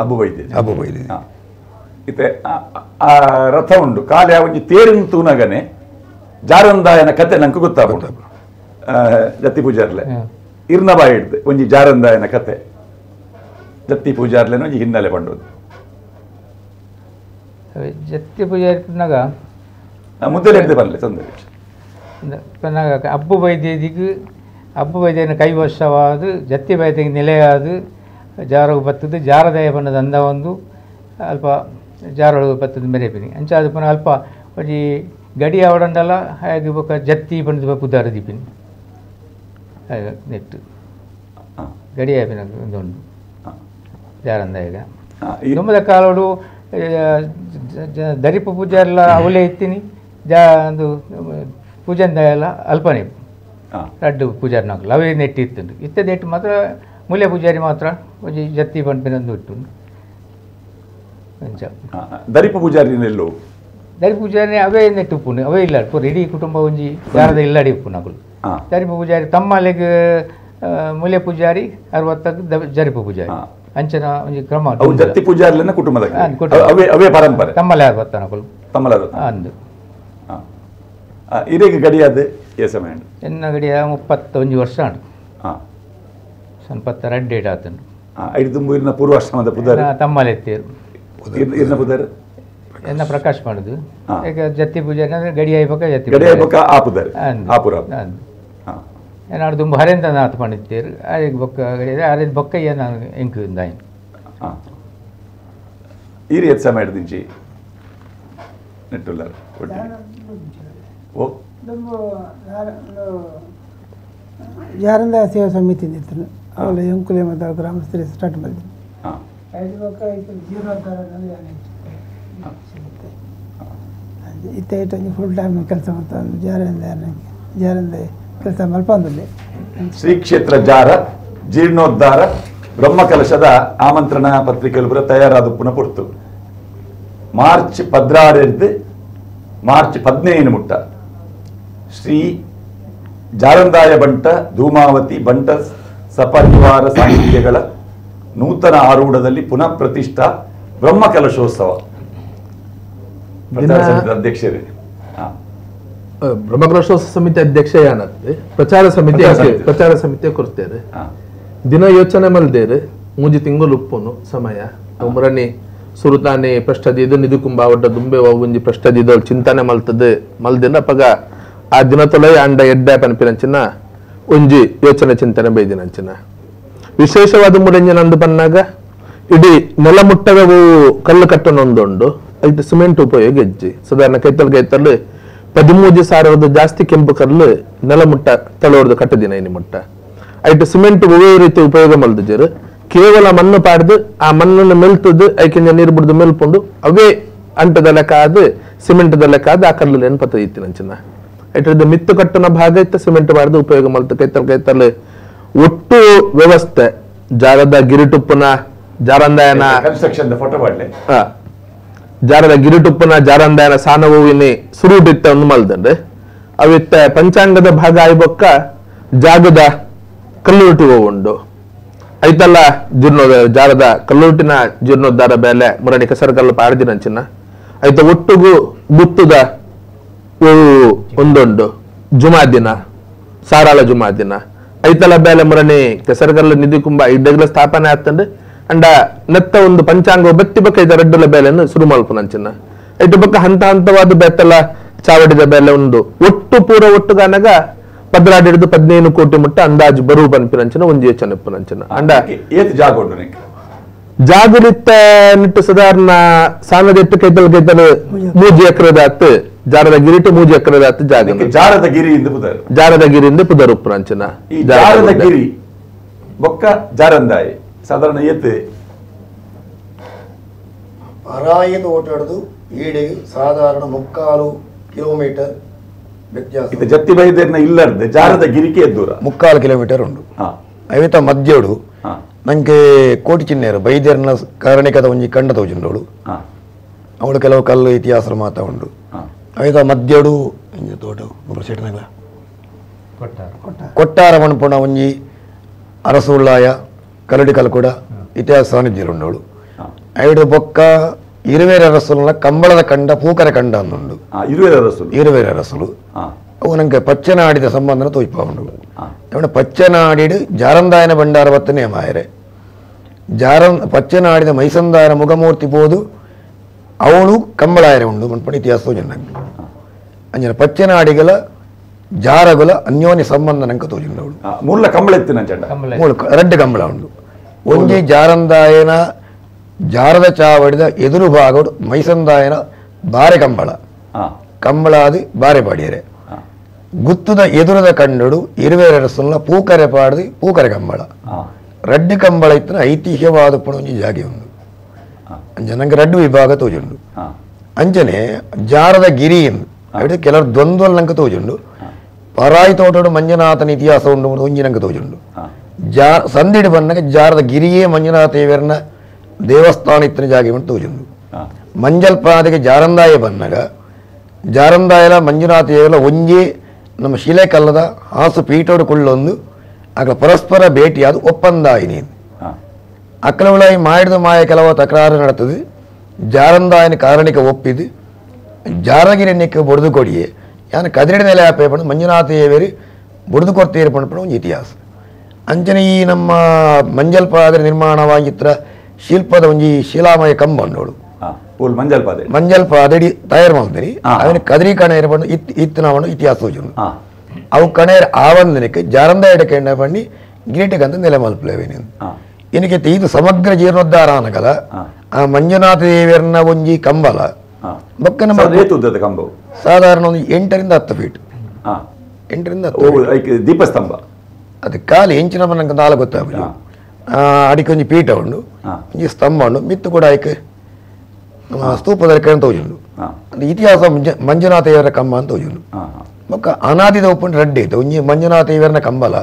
ಅಬ್ಬು ಬೈದಿ ಅಬ್ಬು ಬೈದಿ ಇತ್ತೆ ಆ ರಥ ಉಂಡು ಕಾಲೆ ಒಂಜಿ ತೇರಿನ ತೂನಗನೆ ಜಾರಂದಾಯನ ಕತೆ ನಂಗೆ ಗೊತ್ತಾಗ್ಬೋದು ಜತ್ತಿ ಪೂಜಾರ್ಲೆ ಇರ್ನ ಬಾಯಿ ಹಿಡ್ದು ಒಂಜಿ ಜಾರಂದಾಯನ ಕತೆ ಜತ್ತಿ ಪೂಜಾರ್ಲೆನ ಒಂಜಿ ಹಿನ್ನೆಲೆ ಪಂಡೋದು. ಜತ್ತಿ ಪೂಜಾರಿ ಮುದ್ದೆಲೆ ಹಿಡ್ದು ಬರಲಿ ತೊಂದರೆ. ಅಬ್ಬು ವೈದ್ಯದಿಗೆ ಅಬ್ಬು ವೈದ್ಯನ ಕೈವಶವಾದ ಜತ್ತಿ ವೈದ್ಯಗೆ ನೆಲೆಯಾದ ಜಾರೋಗ ಬತ್ತದು ಜಾರದಯ ಬಣ್ಣದ ಅಂದ ಒಂದು ಅಲ್ಪ ಜಾರೊಳಗೆ ಬತ್ತದ ಮೆರೆಪಿನಿ ಅಂಚಾದ ಪುನಃ ಅಲ್ಪ ಒಂಜಿ ಗಡಿ ಅವಡಂಡಲ ಹಾಗೆ ಬೊಕ್ಕ ಜತ್ತಿ ಬಣ್ಣದ ಪುದಾರ ದೀಪಿನಿ ನೆಟ್ಟು ಗಡಿ ಆಪಿನ ಉಂಟು ಜಾರಂದಾಯಗ. ದುಂಬದ ಕಾಲೋಡು ದರಿಪು ಪೂಜಾರೆಲ್ಲ ಅವಲೇ ಇತ್ತೀನಿ ಜಾ ಒಂದು ಪೂಜಂದಾಯಲ್ಲ ಅಲ್ಪನೆ ರಡ್ಡು ಪೂಜಾರಿ ನಾಕಲ್ಲ ಅವೇ ನೆಟ್ಟು ಇತ್ತುಂಡು ಇತ್ತ ನೆಟ್ಟು ಮಾತ್ರ ಮೂಲೆ ಪೂಜಾರಿ ಮಾತ್ರ ಒಂಜಿ ಜತ್ತಿ ಪಂಪಿನಂದು ಇಟ್ಟುಂಡು. ಅಂಚ ದರಿಪು ಪೂಜಾರಿ ಎಲ್ಲೋ ದರಿಪು ಪೂಜಾರಿ ಅವೇ ನೆಟ್ಟು ಉಪ್ಪುಂಡು ಅವೇ ಇಲ್ಲ ಪೂರ ಇಡೀ ಕುಟುಂಬ ಒಂಜಿ ಜಾರದ ಇಲ್ಲಡಿ ಉಪ್ಪು ನಾಕುಲು. ದರಿಪು ಪೂಜಾರಿ ತಮ್ಮಲೆಗ್ ಮೂಲೆ ಪೂಜಾರಿ 60 ಜರಿಪು ಪೂಜಾರಿ ಅಂಚನ ಒಂಜಿ ಕ್ರಮ ಜತ್ತಿ ಪೂಜಾರಿನ ಕುಟುಂಬದ ಅವೇ ಅವೇ ಪರಂಪರೆ ತಮ್ಮಲೆ 60 ನಾಕುಲು ತಮ್ಮಲೆ ಅಂದು. ಇರೇಗ ಗಡಿಯಾದ ಸಮಯ ಎನ್ನ ಗಡಿಯ 31 ವರ್ಷ ಉಂಟು. ಸ್ವಲ್ಪ ರಡ್ಡು ಏಟ್ ಆತುಂಡು. ಐದು ತುಂಬು ಇರ್ನ ಪೂರ್ವಾಶ್ರಮದ ಪುದರ್ ತಮ್ಮಲೆ ಎತ್ತೇರು ಇರ್ನ ಪುದರ್ ಎನ್ನ ಪ್ರಕಾಶ್ ಮಾಡುದು ಈಗ ಜತ್ತಿ ಪೂಜಾರಿ ಅಂದ್ರೆ ಗಡಿ ಆಯ್ಬಕ ಜತ್ತಿ ಗಡಿ ಆಯ್ಬಕ ಆ ಪುದರ್ ಆಪುರ ಏನಾದ್ರು ತುಂಬ ಹರೇಂದ್ರನಾಥ್ ಪಂಡಿತೇರು ಆರಿಗೆ ಬೊಕ್ಕ ಗಡಿ ಆರೇದು ಬೊಕ್ಕ ಏನು ಎಂಕು ಇಂದಾಯಿ ಈ ರೀತಿ ಸಮಯ ಹಿಡ್ದಿಂಚಿ ನೆಟ್ಟುಲ್ಲಾರ ಓ ಜಾರಂದಾಯ ಸೇವಾ ಸಮಿತಿ ಇತ್ತು. ಅವಳ ಎಂಕುಲೆ ಮತ್ತು ಗ್ರಾಮಸ್ಥರು ಸ್ಟಾರ್ಟ್ ಮಾಡಿದ್ವಿ. ಜೀರ್ಣೋದ್ಧಾರ ಇತ್ತೆ ಒಂಜಿ ಫುಲ್ ಟೈಮ್ ಕೆಲಸ ಮಾಡ್ತಾ ಜಾರಂದ ಜಾರಂದ ಕೆಲಸ ಮಲ್ಪಂದಲ್ಲಿ. ಶ್ರೀ ಕ್ಷೇತ್ರ ಜಾರ ಜೀರ್ಣೋದ್ಧಾರ ಬ್ರಹ್ಮಕಲಶದ ಆಮಂತ್ರಣ ಪತ್ರಿಕೆಗಳು ಪೂರ ತಯಾರಾದ ಪುನಃ ಪೊರ್ತು ಮಾರ್ಚ್ 16 ಮಾರ್ಚ್ 15 ಮುಟ್ಟ ಶ್ರೀ ಜಾರಂದಾಯ ಬಂಟ ಧೂಮಾವತಿ ಬಂಟ ಸಪರಿವಾರ ಸಾಹಿತ್ಯಗಳ ನೂತನ ಆರೂಢದಲ್ಲಿ ಪುನಃ ಪ್ರತಿಷ್ಠಾ ಬ್ರಹ್ಮಕಲಶೋತ್ಸವ. ಪ್ರಚಾರ ಸಮಿತಿ ಅಧ್ಯಕ್ಷರೇ, ಬ್ರಹ್ಮಕಲಶೋತ್ಸವ ಸಮಿತಿ ಅಧ್ಯಕ್ಷ ಏನತ್ತೆ ಪ್ರಚಾರ ಸಮಿತಿ ಪ್ರಚಾರ ಸಮಿತಿ ಕೊಡ್ತೇವೆ. ದಿನ ಯೋಚನೆ ಮಲ್ದೇರು ಮೂಜಿ ತಿಂಗಳು ಉಪ್ಪುನು ಸಮಯ ಮುರಣಿ ಸುರುತಾನೆ ಪ್ರಶ್ನದಿದ್ದು ನಿಧುಕುಂಬ ಒಡ್ಡ ದುಂಬೆ ಒಂಜಿ ಪ್ರಶ್ನದಿದ್ದು ಚಿಂತನೆ ಮಲ್ತದೆ ಮಲ್ದಿನ ಪಗ ಆ ದಿನ ತೊಲೆ ಅಂಡ ಎಡ್ಡ ಪನ್ಪಿನಂಚಿನ ಒಂಜಿ ಯೋಚನೆ ಚಿಂತನೆ ಬೈದಿನಂಚಿನ ವಿಶೇಷವಾದ ಮುರಂಜನ ಅಂದು ಪನ್ನಾಗ ಇಡೀ ನೆಲಮುಟ್ಟದ ಕಲ್ಲು ಕಟ್ಟನೊಂದುಂಡು ಐತೆ ಸಿಮೆಂಟ್ ಉಪಯೋಗ ಹೆಜ್ಜಿ ಸಾಧಾರಣ ಕೈತಲ್ ಕೈತಲ್ 13,000 ಜಾಸ್ತಿ ಕೆಂಪು ಕಲ್ಲು ನೆಲಮುಟ್ಟ ತಳೋರ್ದು ಕಟ್ಟದಿನ ಇನಿ ಮುಟ್ಟ ಐಟು ಸಿಮೆಂಟ್ ಒವ್ವೇ ರೀತಿ ಉಪಯೋಗ ಮಲ್ದಿಜರು ಕೇವಲ ಮಣ್ಣು ಪಾಡ್ದು ಆ ಮಣ್ಣನ್ನು ಮೆಲ್ತದ್ದು ಐಕಿಂಜ ನೀರು ಬಿಡ್ದು ಮೆಲ್ಪುಂಡು ಅವೇ ಅಂಟದ ಲೆಕ್ಕ ಅದು ಸಿಮೆಂಟ್ದ ಲೆಕ್ಕ ಅದು ಆ ಕಲ್ಲು ನೆನಪತ್ತ ಇತ್ತಿನಂಚಿನ ಐಟದ ಮಿತ್ತು ಕಟ್ಟನ ಭಾಗ ಇತ್ತ ಸಿಮೆಂಟ್ ಪಾಡ್ದು ಉಪಯೋಗ ಮಲ್ತು ಕೈತಲ್ ಕೈತಲ್ ಒಟ್ಟು ವ್ಯವಸ್ಥೆ ಜಾರದ ಗಿರಿಟುಪ್ಪನ ಜಾರಂದಾಯನ ಕನ್ಸ್ಟ್ರಕ್ಷನ್ ಫೋಟೋ ಮಾಡಲಿ ಜಾರದ ಗಿರಿಟುಪ್ಪನ ಜಾರಂದಾಯನ ಸಾನವುವಿನಿ ಸುರುಟಿತ್ತ ಒಂದು ಮಲ್ದಂಡೆ ಅವಿತ್ತ ಪಂಚಾಂಗದ ಭಾಗ ಆಯ್ಬೊಕ್ಕ ಜಾಗದ ಕಲ್ಲುರುಟಿ ಉಂಡು ಐತಲ್ಲ ಜೀರ್ಣೋದ್ಧಾರ ಜಾರದ ಕಲ್ಲುರುಟಿನ ಜೀರ್ಣೋದ್ಧಾರ ಬೇಲೆ ಮುರಣಿ ಕೆಸರು ಕಲ್ಲು ಪಾಡ್ದಿನಂಚಿನ ಐತ ಒಟ್ಟುಗು ಗುತ್ತದ ಒಂದುಂಡು ಜುಮಾ ದಿನ ಸಾರಾಳ ಜುಮಾ ದಿನ ಐತಲ ಬೇಲೆ ಮುರಣಿ ಕೆಸರುಗಲ್ಲು ನಿಧಿ ಕುಂಬ ಇಡ್ಡಗ್ಲ ಸ್ಥಾಪನೆ ಆತಂಡು ಅಂಡ ನೆತ್ತ ಒಂದು ಪಂಚಾಂಗ ಬತ್ತಿ ಬಕ್ಕ ಐತ ರಡ್ಡಲ ಬೇಲೆಯನ್ನು ಶುರು ಮಲ್ಪುನಂಚಿನ ಐತ ಬಕ್ಕ ಹಂತ ಹಂತವಾದ ಬೇತಲ ಚಾವಡಿದ ಬೇಲೆ ಒಂದು ಒಟ್ಟು ಪೂರ ಒಟ್ಟುಗಾನಗ 14 ಹಿಡಿದು 15 ಕೋಟಿ ಮುಟ್ಟ ಅಂದಾಜು ಬರುವ ಪನ್ಪಿನಂಚಿನ ಒಂದು ಯೋಚನೆ ಪುನಂಚಿನ ಅಂಡ ಏತ್ ಜಾಗ ಉಂಟು ಜಾಗರಿತ್ತ ನಿಟ್ಟು ಸಾಧಾರಣ ಸಾನದೆಟ್ಟು ಕೈತಲ್ ಕೈತಲ್ 3 ಎಕರೆದಾತ್ ಜಾರದ ಗಿರಿಟು 3 ಎಕರೆದಾತ್ ಜಾಗ ಜಾರದ ಗಿರಿ ಇಂದು ಪುದರ್ ಜಾರದ ಗಿರಿ ಇಂದು ಪುದರ್ ಉಪ್ಪುನಂಚಿನ ಈ ಜಾರದ ಗಿರಿ ಬೊಕ್ಕ ಜಾರಂದಾಯಿ ಸಾಧಾರಣ ಏತ್ ಪರಾಯಿ ತೋಟಡ್ದು ಈಡೆಗೆ ಸಾಧಾರಣ 3.25 ಕಿಲೋಮೀಟರ್ ವ್ಯತ್ಯಾಸ. ಇದು ಜತ್ತಿ ಬೈದೇರ್ನ ಇಲ್ಲರ್ದೆ ಜಾರದ ಗಿರಿಕೆ ದೂರ 3.25 ಕಿಲೋಮೀಟರ್ ಉಂಟು. ಐವತ್ತ ಮಧ್ಯಡು ನಂಗೆ ಕೋಟಿ ಚಿನ್ನೇರು ಬೈದೇರ್ನ ಕಾರಣಿಕದ ಒಂಜಿ ಕಂಡ ತೋಜುಂಡೋಳು ಅವಳು ಕೆಲವು ಕಲ್ಲು ಇತಿಹಾಸ ಮಾತಾ ಉಂಡು. ಐತ ಮಧ್ಯಡು ತೋಟ ಕೊಟ್ಟಾರ ಮಣ್ಪುಣ ಒಂಜಿ ಅರಸುಳ್ಳಾಯ ಕಲ್ಲಡಿ ಕಲ್ಕುಡ ಇತಿಹಾಸ ಸಾನ್ನಿಧ್ಯ ಉಂಡವಳು. ಐಡು ಬೊಕ್ಕ ಇರುವೇರ ಅರಸುಲ ಕಂಬಳದ ಕಂಡ ಪೂಕರ ಕಂಡ ಅಂದುಂಡು. ಇರುವೇರ ಅರಸುಲು ಅವು ನಂಗೆ ಪಚ್ಚನಾಡಿದ ಸಂಬಂಧನ ತೋಯ್ಪ ಉಂಡು. ಅವನ ಪಚ್ಚನಾಡಿಡು ಜಾರಂದಾಯನ ಭಂಡಾರ ಬತ್ತನೇ ಮಾಯರೆ ಜಾರಂ ಪಚ್ಚನಾಡಿದ ಮೈಸಂದಾಯನ ಮುಖಮೂರ್ತಿ ಪೋದು ಅವಳು ಕಂಬಳಾಯರೆ ಉಂಡು ಮನ್ಪಣ ಇತಿಹಾಸ ತೋಜುಂಡು. ಅಂಜನ ಪಚ್ಚನಾಡಿಗಳ ಜಾರಗುಲ ಅನ್ಯೋನ್ಯ ಸಂಬಂಧ ನಂಗೆ ತೋಜುಂಡು. ಅವಳು ಮೂಲ ಕಂಬಳ ಮೂಲ ರಡ್ಡು ಕಂಬಳ ಉಂಡು. ಒಂಜಿ ಜಾರಂದಾಯನ ಜಾರದ ಚಾವಡಿದ ಎದುರು ಭಾಗಡು ಮೈಸಂದಾಯನ ಬಾರೆ ಕಂಬಳ ಕಂಬಳಾದಿ ಬಾರೆ ಪಾಡಿಯರೆ ಗುತ್ತದ ಎದುರದ ಕಂಡಡು ಇರುವೇರಸುಲ್ಲ ಪೂಕರೆ ಪಾಡದಿ ಪೂಕರೆ ಕಂಬಳ ರಡ್ಡು ಕಂಬಳ ಇತ್ತಿನ ಐತಿಹ್ಯವಾದ ಪುಣೊಂಜಿ ಜಾಗೆ ಉಂಡು. ಅಂಚೆ ನಂಗೆ ರಡ್ಡು ವಿಭಾಗ ತೋಜುಂಡು. ಅಂಚನೆ ಜಾರದ ಗಿರಿ ಎಂದು ಕೆಲವರು ದ್ವಂದ್ವಲ್ ನಂಗೆ ತೋಜುಂಡು. ಪರಾಯಿ ತೋಟಡು ಮಂಜುನಾಥನ ಇತಿಹಾಸ ಉಂಡು ಒಂಜಿ ನಂಗೆ ತೋಜುಂಡು. ಸಂದಿಡು ಬಂದಾಗ ಜಾರದ ಗಿರಿಯೇ ಮಂಜುನಾಥ ದೇವರನ ದೇವಸ್ಥಾನ ಇತ್ತಿನ ಜಾಗೆ ಉಂಟು ತೋಜುಂಡು. ಮಂಜಲ್ಪಾದಿಗೆ ಜಾರಂದಾಯ ಬಂದಾಗ ಜಾರಂದಾಯಲ ಮಂಜುನಾಥ ದೇವರ ಒಂಜಿ ನಮ್ಮ ಶಿಲೆ ಕಲ್ಲದ ಹಾಸು ಪೀಠೋಡು ಕೊಳ್ಳೊಂದು ಆಗ ಪರಸ್ಪರ ಭೇಟಿಯಾದ ಒಪ್ಪಂದ ಆಯಿನಿ. ಅಕ್ಕಲವುಳಾಯಿ ಮಾಡಿದ ಮಾಯ ಕೆಲವು ತಕರಾರು ನಡತದೆ. ಜಾರಂದಾಯನ ಕಾರಣಿಕ ಒಪ್ಪಿದು ಜಾರಗಿರಣ್ಯಕ್ಕೆ ಬೊಡೆದು ಕೊಡಿಯೇ ಯಾನು ಕದಿರಡಿ ಮೇಲೆ ಆಪೇ ಪಂಡು ಮಂಜುನಾಥ ದೇವರು ಬೊಡೆದು ಕೊಡ್ತೀರಿ ಪಂಡು ಒಂದು ಇತಿಹಾಸ. ಅಂಚನೆ ಈ ನಮ್ಮ ಮಂಜಲ್ಪಾದ ನಿರ್ಮಾಣವಾಗಿತ್ರ ಶಿಲ್ಪದ ಒಂಜಿ ಶಿಲಾಮಯ ಕಂಬ ಉಂಡೋಳು ಮಂಜಲ್ಪಾದೆ ಮಂಜಲ್ಪಾದಡಿ ತಯಾರು ಮಾಡ್ತೀನಿ ಅವನ ಕದರಿ ಕಣೇರು ಪಂಡು ಇತ್ತಿನ ಇತಿಹಾಸ ತೋಜುಂಡು. ಅವು ಕಣೇರು ಆವಂದನಕ್ಕೆ ಜಾರಂದಾಯಡ ಕೆಂಡ ಪಂಡಿ ಗಿರೀಟಕ್ಕಂತ ನೆಲೆ ಮಲ್ಪಲೇವೇನು ಏನಕ್ಕೆ ಇದು ಸಮಗ್ರ ಜೀರ್ಣೋದ್ಧಾರ ಅನಗಲ ಆ ಮಂಜುನಾಥ ದೇವರನ್ನ ಒಂಜಿ ಕಂಬಲ ಬೊಕ್ಕ ನಮ್ಮ ಕಂಬ ಸಾಧಾರಣ ಒಂದು 8 ರಿಂದ 10 ಫೀಟ್ 8 ರಿಂದ 10 ದೀಪಸ್ತಂಭ ಅದು ಖಾಲಿ ಎಂಚಿನ ನಂಗೆ ನಾಲ್ಕು ಗೊತ್ತಾಗುದು ಅಡಿಕೆ ಒಂಜಿ ಪೀಠ ಉಂಡು ಒಂಜಿ ಸ್ತಂಭ ಉಂಡು ಮಿತ್ತು ಕೂಡ ಆಯ್ಕೆ ನಮ್ಮ ಸ್ತೂಪದಲ್ಲಿ ಕೇಳಿ ತೋಜುಂಡು ಅದು ಇತಿಹಾಸ ಮಂಜುನಾಥ ಇವರ ಕಂಬ ಅಂತ ತೋಜುಂಡು ಬೊಕ್ಕ ಅನಾದಿದ ಉಪ್ಪುಂಡು ರಡ್ಡಿ ಇತ್ತು ಒಂಜಿ ಮಂಜುನಾಥ ಇವರನ ಕಂಬಲ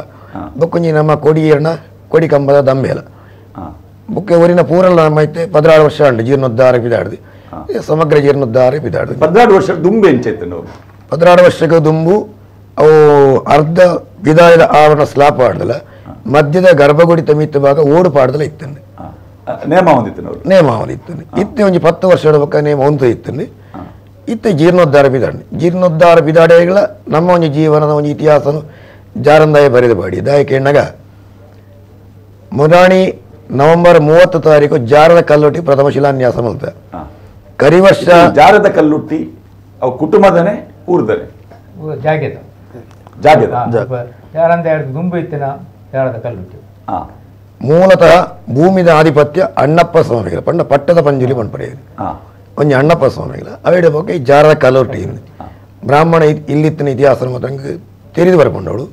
ಬೊಕ್ಕೊಂಜಿ ನಮ್ಮ ಕೊಡಿಯರ್ನ ಕೊಡಿ ಕಂಬದ ದಂಬೆಲ ಬೊಕ್ಕ ಊರಿನ ಪೂರಲ್ಲ ನಮ್ಮ ಐತೆ 16 ವರ್ಷ ಉಂಡು ಜೀರ್ಣೋದ್ಧಾರ ಬಿದಾಡ್ದು ಸಮಗ್ರ ಜೀರ್ಣೋದ್ಧಾರ ಬಿದಾಡ್ದು 16 ವರ್ಷ ದುಂಬು ಎಂಚೈತೆ 16 ವರ್ಷಕ್ಕೆ ದುಂಬು ಅವು ಅರ್ಧ ವಿದಾಯದ ಆವರಣ ಸ್ಲಾಪ್ ಆಡ್ದಲ್ಲ ಮಧ್ಯದ ಗರ್ಭಗುಡಿ ತಮಿತ್ತ ಭಾಗ ಓಡು ಪಾಡ್ದಲ್ಲ ಇತ್ತಂದೆ ನೇಮ ಹೊಂದಿತ್ತು ನೇಮ ಹೊಂದಿತ್ತು ಇತ್ತೆ ಒಂಜಿ 10 ವರ್ಷ ಬೊಕ್ಕ ನೇಮ ಹೊಂತು ಇತ್ತಂದೆ ಇತ್ತೆ ಜೀರ್ಣೋದ್ಧಾರ ಬಿದಾಡಿ ಜೀರ್ಣೋದ್ಧಾರ ಬಿದಾಡೆಗಳ ನಮ್ಮ ಒಂಜಿ ಜೀವನದ ಒಂಜಿ ಇತಿಹಾಸನು ಜಾರಂದಾಯ ಬರೆದು ಬಾಡಿ ದಾಯಕ ಎಣ್ಣಗ ಮುರಾಣಿ ನವೆಂಬರ್ 30 ತಾರೀಕು ಜಾರದ ಕಲ್ಲುಟ್ಟಿ ಪ್ರಥಮ ಶಿಲಾನ್ಯಾಸ ಮಲ್ತ ಕರಿವರ್ಷ ಜಾರದ ಕಲ್ಲುಟ್ಟಿ ಅವು ಕುಟುಂಬದನೆ ಊರ್ದನೆ ಜಾಗೆದ ಜಾಗೆದ ಜಾರಂದ ದುಂಬು ಇತ್ತಿನ ಜಾರದ ಕಲ್ಲುಟ್ಟಿ ಮೂಲತಃ ಭೂಮಿದ ಆಧಿಪತ್ಯ ಅಣ್ಣಪ್ಪ ಸ್ವಾಮಿಗಳ ಪಂಡ ಪಟ್ಟದ ಪಂಜುಲಿ ಪಂಪಡೆಯದು ಒಂಜಿ ಅಣ್ಣಪ್ಪ ಸ್ವಾಮಿಗಳ ಅವೇಡ ಬಗ್ಗೆ ಈ ಜಾರದ ಕಲ್ಲುಟ್ಟಿ ಬ್ರಾಹ್ಮಣ ಇಲ್ಲಿತ್ತಿನ ಇತಿಹಾಸ ಮಾತ್ರ ತೆರೆದು ಬರ್ಕೊಂಡವಳು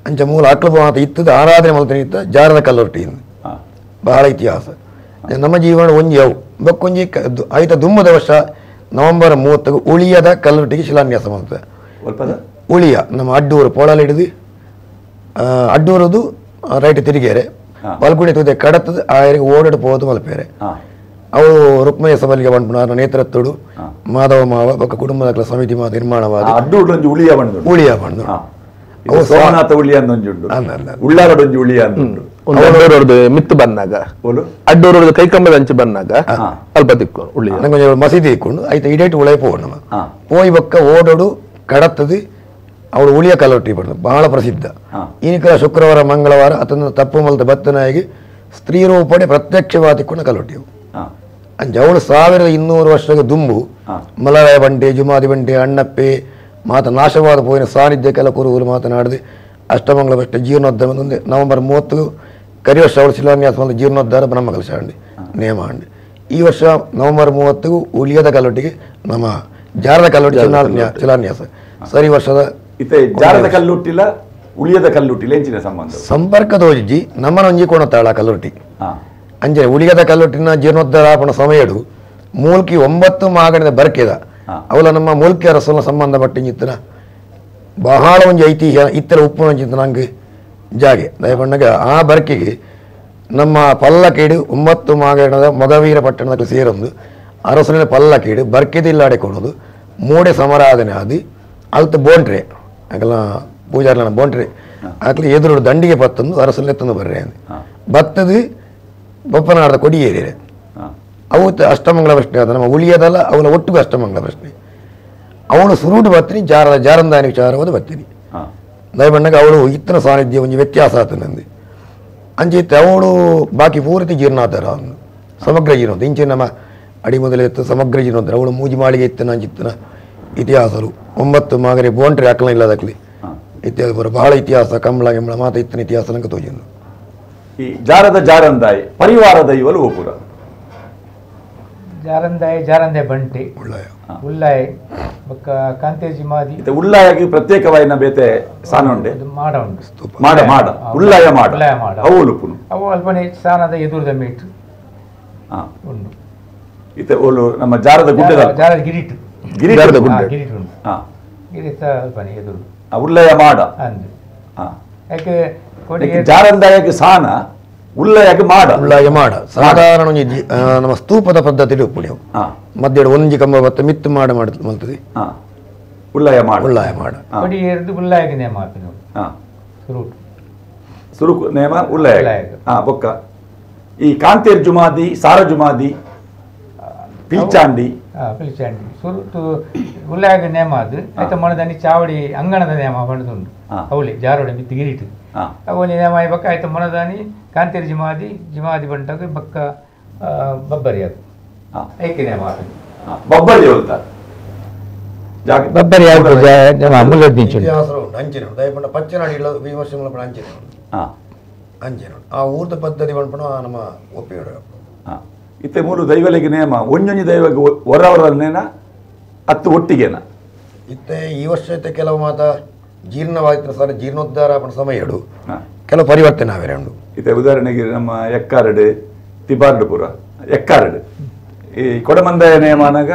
ಅಂಚ ಮೂಲ ಅಕ್ಲು ಮಾತ ಇತ್ತದ ಆರಾಧನೆ ಮಲ್ತನ ಇತ್ತ ಜಾರದ ಕಲ್ಲುಟ್ಟಿ ಬಹಳ ಇತಿಹಾಸ ನಮ್ಮ ಜೀವನ ಒಂಜಿ ಅವು ಬೊಕ್ಕೊಂಜಿ ಆಯ್ತ ದುಮ್ಮದ ವರ್ಷ ನವೆಂಬರ್ 30 ಉಳಿಯದ ಕಲ್ಲುಟ್ಟಿಗೆ ಶಿಲಾನ್ಯಾಸ ಮಾಡ್ತದೆ ಉಳಿಯ ನಮ್ಮ ಅಡ್ಡೂರು ಪೋಳಲ್ಲಿ ಹಿಡಿದು ಅಡ್ಡೂರದು ರೈಟ್ ತಿರುಗೇರೆ ಪಲ್ಗುಣಿ ತುದೆ ಕಡತದ ಆಯರಿಗೆ ಓಡಾಡಿ ಪೋದು ಮಲ್ಪೇರೆ ಅವು ರುಕ್ಮಯ್ಯ ಸಬಲಿಗೆ ಬಂಡ್ಪುನಾರ ನೇತೃತ್ವಡು ಮಾಧವ ಮಾವ ಬೊಕ್ಕ ಕುಟುಂಬದ ಸಮಿತಿ ಮಾತ ನಿರ್ಮಾಣವಾದ ಅಡ್ಡೂರು ಉಳಿಯ ಬಂದು ಉಳಿಯ ಬಂದು ಸೋಮನಾಥ ಉಳಿಯ ಅಂದೊಂಜುಂಡು ಉಳ್ಳಾರಡೊಂಜಿ ಉಳಿಯ ಅಂದುಂಡು ಒಂದು ಮಿತ್ತು ಬಂದಾಗ ಅಡ್ಡೂರು ಕೈಕಂಬದ ಅಂಚು ಬಂದಾಗ ಅಲ್ಪ ತಿಕ್ಕು ಉಳಿಯ ನಂಗೆ ಮಸೀದಿ ಇಕ್ಕೊಂಡು ಆಯ್ತು ಇಡೇಟ್ ಉಳಿಯ ಪೋಣ ನಮ್ಮ ಪೋಯಿ ಬೊಕ್ಕ ಓಡೋಡು ಕಡತದು ಅವಳು ಉಳಿಯ ಕಲ್ಲೊಟ್ಟಿ ಪಡೆದು ಬಹಳ ಪ್ರಸಿದ್ಧ ಈನಿಕಲ ಶುಕ್ರವಾರ ಮಂಗಳವಾರ ಅತನ ತಪ್ಪು ಮಲ್ತ ಬತ್ತನಾಗಿ ಸ್ತ್ರೀ ರೂಪಣೆ ಪ್ರತ್ಯಕ್ಷವಾದಿಕ್ಕೊಂಡ ಕಲ್ಲೊಟ್ಟಿಯು ಅಂಚ ಅವಳು 1200 ವರ್ಷದ ದುಂಬು ಮಲರಾಯ ಬಂಟೆ ಜುಮಾದಿ ಬಂಟೆ ಅಣ್ಣಪ್ಪೆ ಮಾತ ನಾಶವಾದ ಪೋಯಿನ ಸಾನ್ನಿಧ್ಯಕ್ಕೆಲ್ಲ ಕುರುಹುಲು ಮಾತನಾಡಿದೆ ಅಷ್ಟಮಂಗಳ ಅಷ್ಟೇ ಜೀರ್ಣೋದ್ಧಾರ ಒಂದು ನವೆಂಬರ್ 30 ಕರಿವರ್ಷ ಅವಳು ಶಿಲಾನ್ಯಾಸ ಮಾಡಿದ ಜೀರ್ಣೋದ್ಧಾರ ಬ್ರಹ್ಮಕಲಶ ಅಂಡಿ ನೇಮ ಅಂಡಿ ಈ ವರ್ಷ ನವೆಂಬರ್ 30 ಉಳಿಯದ ಕಲ್ಲೊಟ್ಟಿಗೆ ನಮ್ಮ ಜಾರದ ಕಲ್ಲೊಟ್ಟಿ ಶಿಲಾನ್ಯಾಸ ಸರಿ ವರ್ಷದ ಇತ್ತೆ ಜಾರದ ಕಲ್ಲುಟ್ಟಿಲ್ಲ ಉಳಿಯದ ಕಲ್ಲುಟ್ಟಿಲ್ಲ ಎಂಚಿನ ಸಂಬಂಧ ಸಂಪರ್ಕದ ಹೋಜಿ ನಮ್ಮನ ಒಂಜಿ ಕೊಣತಾಳ ಕಲ್ಲುಟ್ಟಿ ಅಂಚೆ ಉಳಿಯದ ಕಲ್ಲುಟ್ಟಿನ ಜೀರ್ಣೋದ್ಧಾರಾಪಣ ಸಮಯಡು ಮೂಲ್ಕಿ 9 ಮಾಗಣಿದ ಬರ್ಕೆದ ಅವಲ ನಮ್ಮ ಮೂಲ್ಕಿ ಅರಸನ ಸಂಬಂಧಪಟ್ಟಿನ ಬಹಳ ಒಂಜಿ ಐತಿಹ್ಯ ಇತ್ತರ ಉಪ್ಪು ಒಂಜಿತ್ತು ನಂಗೆ ಜಾಗೆ ದಯಪಣ್ಣಗ ಆ ಬರ್ಕೆಗೆ ನಮ್ಮ ಪಲ್ಲಕೀಡು 9 ಮಾಗಣದ ಮೊಗವೀರ ಪಟ್ಟಣದ ಸೇರೊಂದು ಅರಸನ ಪಲ್ಲಕೀಡು ಬರ್ಕೆದಿಲ್ಲಾಡೆ ಕೊಡೋದು ಮೂಡೆ ಸಮರಾಧನೆ ಆದಿ ಅಲ್ತ ಬೋಂಟ್ರೆ ಆಗಲ್ಲ ಪೂಜಾರ್ಲನ ಬೋಂಟ್ರೆ ಆಕಲಿ ಎದುರು ದಂಡಿಗೆ ಪತ್ತೊಂದು ಅರಸಲ್ಲೇ ತಂದು ಬರ್ರೆ ಬತ್ತದು ಬೊಪ್ಪನಾಡದ ಕೊಡಿಯೇರಿರೆ ಅವು ಅಷ್ಟಮಂಗಳ ಪ್ರಶ್ನೆ ಆದ ನಮ್ಮ ಉಳಿಯದಲ್ಲ ಅವನ ಒಟ್ಟಿಗೂ ಅಷ್ಟಮಂಗಳ ಪ್ರಶ್ನೆ ಅವಳು ಸುರುಟು ಬರ್ತೀನಿ ಜಾರದ ಜಾರಂದಾನಿ ವಿಚಾರವಾದ ಬರ್ತೀನಿ ದಯಬಣ್ಣಗೆ ಅವಳು ಇತ್ತನ ಸಾನ್ನಿಧ್ಯ ಒಂಜಿ ವ್ಯತ್ಯಾಸ ಆತನಂದು ಅಂಚಿತ್ತೆ ಅವಳು ಬಾಕಿ ಪೂರ್ತಿ ಜೀರ್ಣಾತರ ಅವನು ಸಮಗ್ರ ಜೀರ್ಣೋದ್ಧಾರ ಇಂಚೆ ನಮ್ಮ ಅಡಿ ಮೊದಲೇ ಇತ್ತು ಸಮಗ್ರ ಜೀರ್ಣೋದ್ಧಾರ ಅವಳು ಮೂಜಿ ಮಾಳಿಗೆ ಇತ್ತನ ಅಂಚಿತ್ತನ ಇತಿಹಾಸರು 9 ಮಾಗರಿ ಬೋಂಟ್ರಿ ಅಕ್ಕಲ ಇಲ್ಲದಕ್ಲಿ ಇತಿಹಾಸ ಬರೋ ಬಹಳ ಇತಿಹಾಸ ಕಂಬಳ ಗಿಂಬಳ ಮಾತ ಇತ್ತನ ಇತಿಹಾಸ ನಂಗೆ ತೋಜಿಂದು ಈ ಜಾರದ ಜಾರಂದಾಯಿ ಪರಿವಾರ ದೈವಲು ಓಪುರ ಜಾರಂದಾಯಿ ಜಾರಂದಾಯಿ ಬಂಟಿ ಉಳ್ಳಾಯ ಬೊಕ್ಕ ಕಾಂತೇಜಿ ಮಾದಿ ಉಳ್ಳಾಯಗೆ ಪ್ರತ್ಯೇಕವಾಯಿನ ಬೇತೆ ಸಾನ ಉಂಡೆ ಮಾಡ ಉಂಟು ಮಾಡ ಮಾಡ ಉಳ್ಳಾಯ ಮಾಡ ಉಳ್ಳಾಯ ಮಾಡ ಅವು ಉಲುಪುನು ಅವು ಅಲ್ಪನೆ ಸಾನದ ಎದುರುದ ಮೀಟ್ ಉಂಡು ಇತ್ತೆ ಓಲು ನಮ್ಮ ಜಾರದ ಗುಡ್ಡದ ಜಾರದ ಗಿರಿಟು ಗಿರಿಟದ ಗುಡ್ಡ ಗಿರಿಟು ಉಂಟು ಗಿರಿತ ಅಲ್ಪನೆ ಎದುರು ಉಳ್ಳಾಯ ಮಾಡ ಅಂದು ಯಾಕೆ ಜಾರಂದಾಯಕ್ಕೆ ಸಾನ ಉಳ್ಳಾಯಕ್ಕೆ ಮಾಡ ಉಳ್ಳಾಯ ಮಾಡ ಸಾಧಾರಣ ಒಂಜಿ ನಮ್ಮ ಸ್ತೂಪದ ಪದ್ಧತಿ ಉಪ್ಪುಣಿ ಮಧ್ಯೆ ಒಂಜಿ ಕಂಬ ಬತ್ತ ಮಿತ್ತು ಮಾಡ ಮಲ್ತದೆ ಉಳ್ಳಾಯ ಮಾಡ ಉಳ್ಳಾಯ ಮಾಡ ಕೊಡಿ ಎರ್ದು ಉಳ್ಳಾಯಗೆ ನೇಮ ಹಾಕಿನ ಸುರುಟು ಸುರುಕು ನೇಮ ಉಳ್ಳಾಯ ಬೊಕ್ಕ ಈ ಕಾಂತೇರ್ ಜುಮಾದಿ ಸಾರ ಜುಮಾದಿ ಪಿಲ್ಚಾಂಡಿ ಪಿಲ್ಚಾಂಡಿ ಸುರುಟು ಉಳ್ಳಾಯಗೆ ನೇಮ ಅದು ಆಯ್ತಾ ಮಣದನಿ ಚಾವಡಿ ಅಂಗಣದ ನೇಮ ಬಣ್ಣದುಂಡು ಅವಳಿ ಜಾರೋಡಿ ಮಿತ್ತು ಗಿರಿಟು ಅವಳಿ ನೇಮ ಬಕ್ಕ ಆಯ್ತು ಮಣದಾನಿ ಕಾಂತೇರಿ ಜಿಮಾದಿ ಜಿಮಾದಿ ಬಂಟಾಗ ಬಕ್ಕ ಬಬ್ಬರಿ ಅದು ಐಕೆ ನೇಮ ಬಬ್ಬರಿ ಹೇಳ್ತ ಬಬ್ಬರಿ ಅಂಚಿನ ದಯಪಂಡ ಪಚ್ಚನಾಡಿ ಇಲ್ಲ ವಿಮರ್ಶೆ ಅಂಚಿನ ಅಂಚಿನ ಆ ಊರ್ದ ಪದ್ಧತಿ ಪಂಪಣ ನಮ್ಮ ಒಪ್ಪಿಗೆ ಇತ್ತೆ ಮೂರು ದೈವಲಿಗೆ ನೇಮ ಒಂಜೊಂಜಿ ದೈವಗೆ ಹೊರವರನ್ನೇನ ಹತ್ತು ಒಟ್ಟಿಗೆನ ಇತ್ತೆ ಈ ವರ್ಷ ಇತ್ತೆ ಕೆಲವು ಮಾತ ಜೀರ್ಣವಾದ ಸಲ ಜೀರ್ಣೋದ್ಧಾರ ಸಮಯ ಕೆಲವು ಪರಿವರ್ತನೆ ಆವೆರೆ ಉಂಡು. ಇತ್ತೆ ಉದಾಹರಣೆಗೆ ನಮ್ಮ ಎಕ್ಕಾರಡು ತಿಬಾರ್ಡು ಪೂರ ಎಕ್ಕಾರಡು ಈ ಕೊಡಮಂದಾಯ ನೇಮಾನಾಗ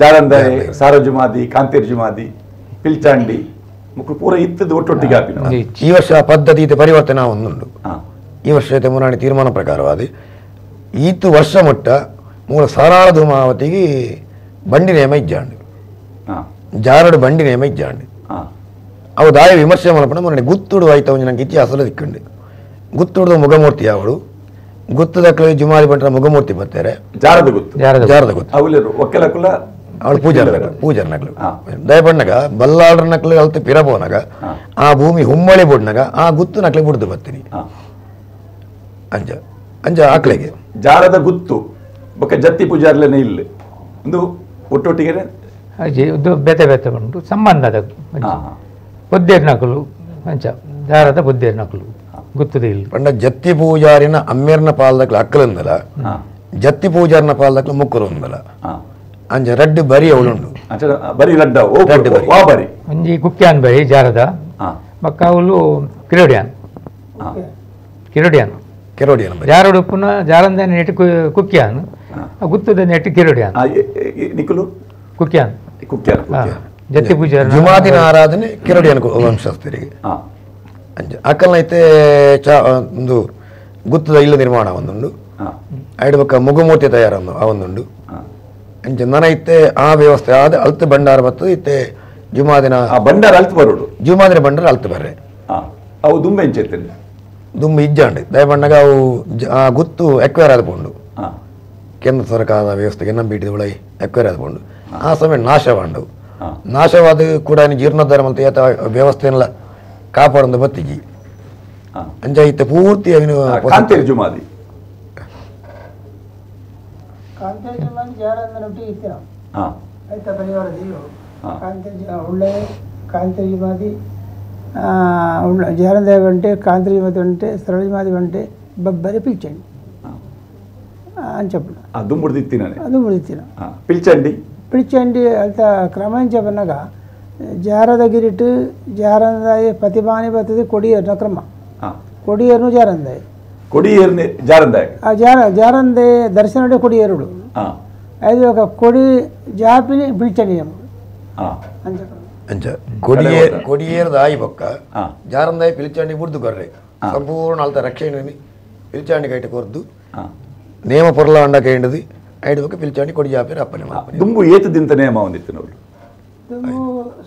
ಜಾರಂದಾಯ ಸಾರಜುಮಾದಿ ಕಾಂತೇರ್ಜುಮಾದಿ ಪಿಲ್ಚಾಂಡಿ ಮುಕ್ಳು ಪೂರ ಇತ್ತದ ಒಟ್ಟೊಟ್ಟಿಗೆ ಆಪಿನ. ಈ ವರ್ಷ ಪದ್ಧತಿ ಇತ್ತೆ ಪರಿವರ್ತನೆ ಒಂದುಂಡು. ಈ ವರ್ಷ ಮುರಾಣಿ ತೀರ್ಮಾನ ಪ್ರಕಾರವಾದ ಈತು ವರ್ಷ ಮುಟ್ಟ ಮೂಲ ಸಾರಾಳ ಧೂಮಾವತಿಗೆ ಬಂಡಿ ನೇಮ ಇಜ್ಜಾಂಡು, ಜಾರಡು ಬಂಡಿ ನೇಮ ಇಜ್ಜಾಂಡು. ಅವು ದಾಯ ವಿಮರ್ಶೆ ಮಲ್ಪಣ ಮೊನ್ನೆ ಗುತ್ತುಡು ಆಯ್ತು ಒಂಜಿ ನಂಗೆ ಇತಿಹಾಸದ ದಿಕ್ಕುಂಡು. ಗುತ್ತುಡ್ದು ಮುಗಮೂರ್ತಿ ಅವಳು ಗುತ್ತದಕ್ಕಲು ಜುಮಾದಿ ಬಂಟರ ಮುಗಮೂರ್ತಿ ಬರ್ತಾರೆ. ಜಾರದ ಗುತ್ತು, ಜಾರದ ಗುತ್ತು ಒಕ್ಕೆಲಕುಲ ಅವಳು ಪೂಜಾರ ಪೂಜಾರ ನಕಲು ದಯಪಣ್ಣಗ ಬಲ್ಲಾಳ್ರ ನಕಲು ಅಲ್ತ ಪಿರಬೋನಾಗ ಆ ಭೂಮಿ ಹುಮ್ಮಳಿ ಬುಡ್ನಾಗ ಆ ಗುತ್ತು ನಕಲಿ ಬುಡ್ದು ಬರ್ತೀನಿ ಅಂಜ ಅಂಜ ಆಕಳಿಗೆ ಜಾರದ ಗುತ್ತು ಬೊಕ್ಕ ಜತ್ತಿ ಪೂಜಾರ್ಲೇನೆ ಇಲ್ಲ ಒಂದು ಒಟ್ಟೊಟ್ಟಿಗೆ ಬೇತೆ ಬೇತೆ ಉಂಟು ಸಂಬಂಧದ ಬುದ್ಧೇರ್ ನಕಲು ಅಂಚ ಜಾರದ ಬುದ್ಧೇರ್ ನಕಲು ಗುತ್ತದೆ ಇಲ್ಲ. ಪಂಡ ಜತ್ತಿ ಪೂಜಾರಿನ ಅಮ್ಮೇರ್ನ ಪಾಲ್ದಕ್ಲು ಅಕ್ಕಲಂದಲ, ಜತ್ತಿ ಪೂಜಾರಿನ ಪಾಲ್ದಕ್ಲು ಮುಕ್ಕರು ಅಂದಲ ಅಂಜ ರಡ್ಡು ಬರಿ ಅವಳುಂಡು. ಬರಿ ರಡ್ಡ ಬರಿ ಒಂಜಿ ಕುಕ್ಯಾನ್ ಬರಿ ಜಾರದ ಬೊಕ್ಕ ಅವಳು ಕಿರೋಡಿಯಾನ್ ಕಿರೋಡಿಯಾನ್ ಕೆರೋಡಿಯಾನ್ ಜಾರಡು ಪುನಃ ಜಾರಂದ ನೆಟ್ ಕುಕ್ಯಾನ್ ಗುತ್ತದ ನೆಟ್ ಕಿರೋಡಿಯಾನ್ ನಿಕುಲು ಕುಕ್ಯಾನ್ ಕುಕ್ಯಾನ್ ಜತ್ತಿ ಪೂಜಾರಿ ಜುಮಾದಿನ ಆರಾಧನೆ ಕಿರೋಡಿಯಾನ್ ವಂಶಸ್ಥರಿಗೆ ಅಂಜ ಅಕ್ಕಲ್ನೈತೆ ಚಾ ಒಂದು ಗುತ್ತದ ಇಲ್ಲು ನಿರ್ಮಾಣ ಒಂದುಂಡು. ಐಡು ಬೊಕ್ಕ ಮುಗುಮೂರ್ತಿ ತಯಾರ ಒಂದುಂಡು. ಅಂಚ ನನೈತೆ ಆ ವ್ಯವಸ್ಥೆ ಆದ ಅಲ್ತ ಭಂಡಾರ ಬರ್ತದೆ. ಇತ್ತೆ ಜುಮಾದಿನ ಭಂಡಾರ ಅಲ್ತ ಬರೋಡು ಜುಮಾದಿನ ಭಂಡಾರ ಅಲ್ತ ಬರ್ರೆ ಅವು ದುಂಬೆ ಎಂಚೆತ್ತೇನೆ ದುಂಬು ಇಜ್ಜಾಂಡು ದಯಪಣ್ಣಗ ಅವು ಆ ಗುತ್ತು ಎಕ್ವೈರ್ ಆದಪೋಂಡು ಕೇಂದ್ರ ಸರ್ಕಾರದ ವ್ಯವಸ್ಥೆಗೆ ನಂಬಿಟ್ಟಿದ ಒಳಗೆ ಎಕ್ವೈರ್ ಆದಪೋಂಡು ಆ ಸಮಯ ನಾಶವಾಂಡವು. ನಾಶವಾದ ಕೂಡ ಜೀರ್ಣೋದ್ಧಾರ ಮತ್ತು ಏತ ವ್ಯವಸ್ಥೆಯನ್ನೆಲ್ಲ ಕಾಪಾಡೊಂದು ಬತ್ತಿಜಿ ಅಂಚ ಇತ್ತೆ ಪೂರ್ತಿ ಕಾಂತೇರಿ ಜುಮಾದಿ ಕಾಂತೇರಿ ಜುಮಾದಿ ಜಾರಂದನೊಟ್ಟಿಗೆ ಇತ್ತು ನಾವು ಆಯ್ತಾ ಪರಿವಾರದ ಇಲ್ಲು ಕಾಂತೇರಿ ಒಳ್ಳೆ ಕಾಂತೇರಿ ಜುಮಾದಿ ಜಾರಂದಾಯ ಬಂಟೆ ಕಾಂತೇರಿ ಜುಮಾದಿ ಬಂಟೆ ಸರಳ ಜುಮಾದಿ ಬಂಟೆ ಬಬ್ಬರಿ ಪಿಲ್ಚಂಡಿ ಅಂಚಪ್ಪು ಅದು ಮುಡಿದಿತ್ತಿನ ಪಿಲ್ಚಂಡಿ ಪಿಲ್ಚಂಡಿ ಅಂತ ಕ್ರಮ ಬನ್ನಾಗ ಜಾರದ ಗಿರಿಟು ಜಾರಂದಾಯ ಪ್ರತಿಭಾನಿ ಬರ್ತದೆ ಕೊಡಿಯರ್ನ ಕ್ರಮ ಕೊಡಿಯರ್ನು ಜಾರಂದಾಯ ಕೊಡಿಯರ್ನೆ ಜಾರಂದಾಯ ಆ ಜಾರ ಜಾರಂದೆ ದರ್ಶನ ಕೊಡಿಯರುಡು ಐದು ఒక ಕೊಡಿ ಜಾಪಿನಿ ಪಿಲ್ಚಂಡಿ ಅಂಚ ಅಂಚ ಕೊಡಿಯೇ ಕೊಡಿಯೇರ್ದ ಆಯಿ ಬೊಕ್ಕ ಜಾರಂದಾಯ ಪಿಲ್ಚಂಡಿ ಬುಡ್ದು ಕೊರ್ರೆ ಸಂಪೂರ್ಣ ಅಲ್ತ ರಕ್ಷಣೆ ಪಿಲ್ಚಂಡಿ ಕೈಟ ಕೊರ್ದು ನೇಮ ಪೊರ್ಲ ಅಂಡ ಕೈಂಡದು ಐದು ಬೊಕ್ಕ ಪಿಲ್ಚಂಡಿ ಕೊಡಿ ಜಾಪಿರ ಅಪ್ಪನೆ ದುಂಬು ಏತು ದಿಂತ ನೇಮ ಒಂದಿತ್ತು ನೋಡು ದುಂಬು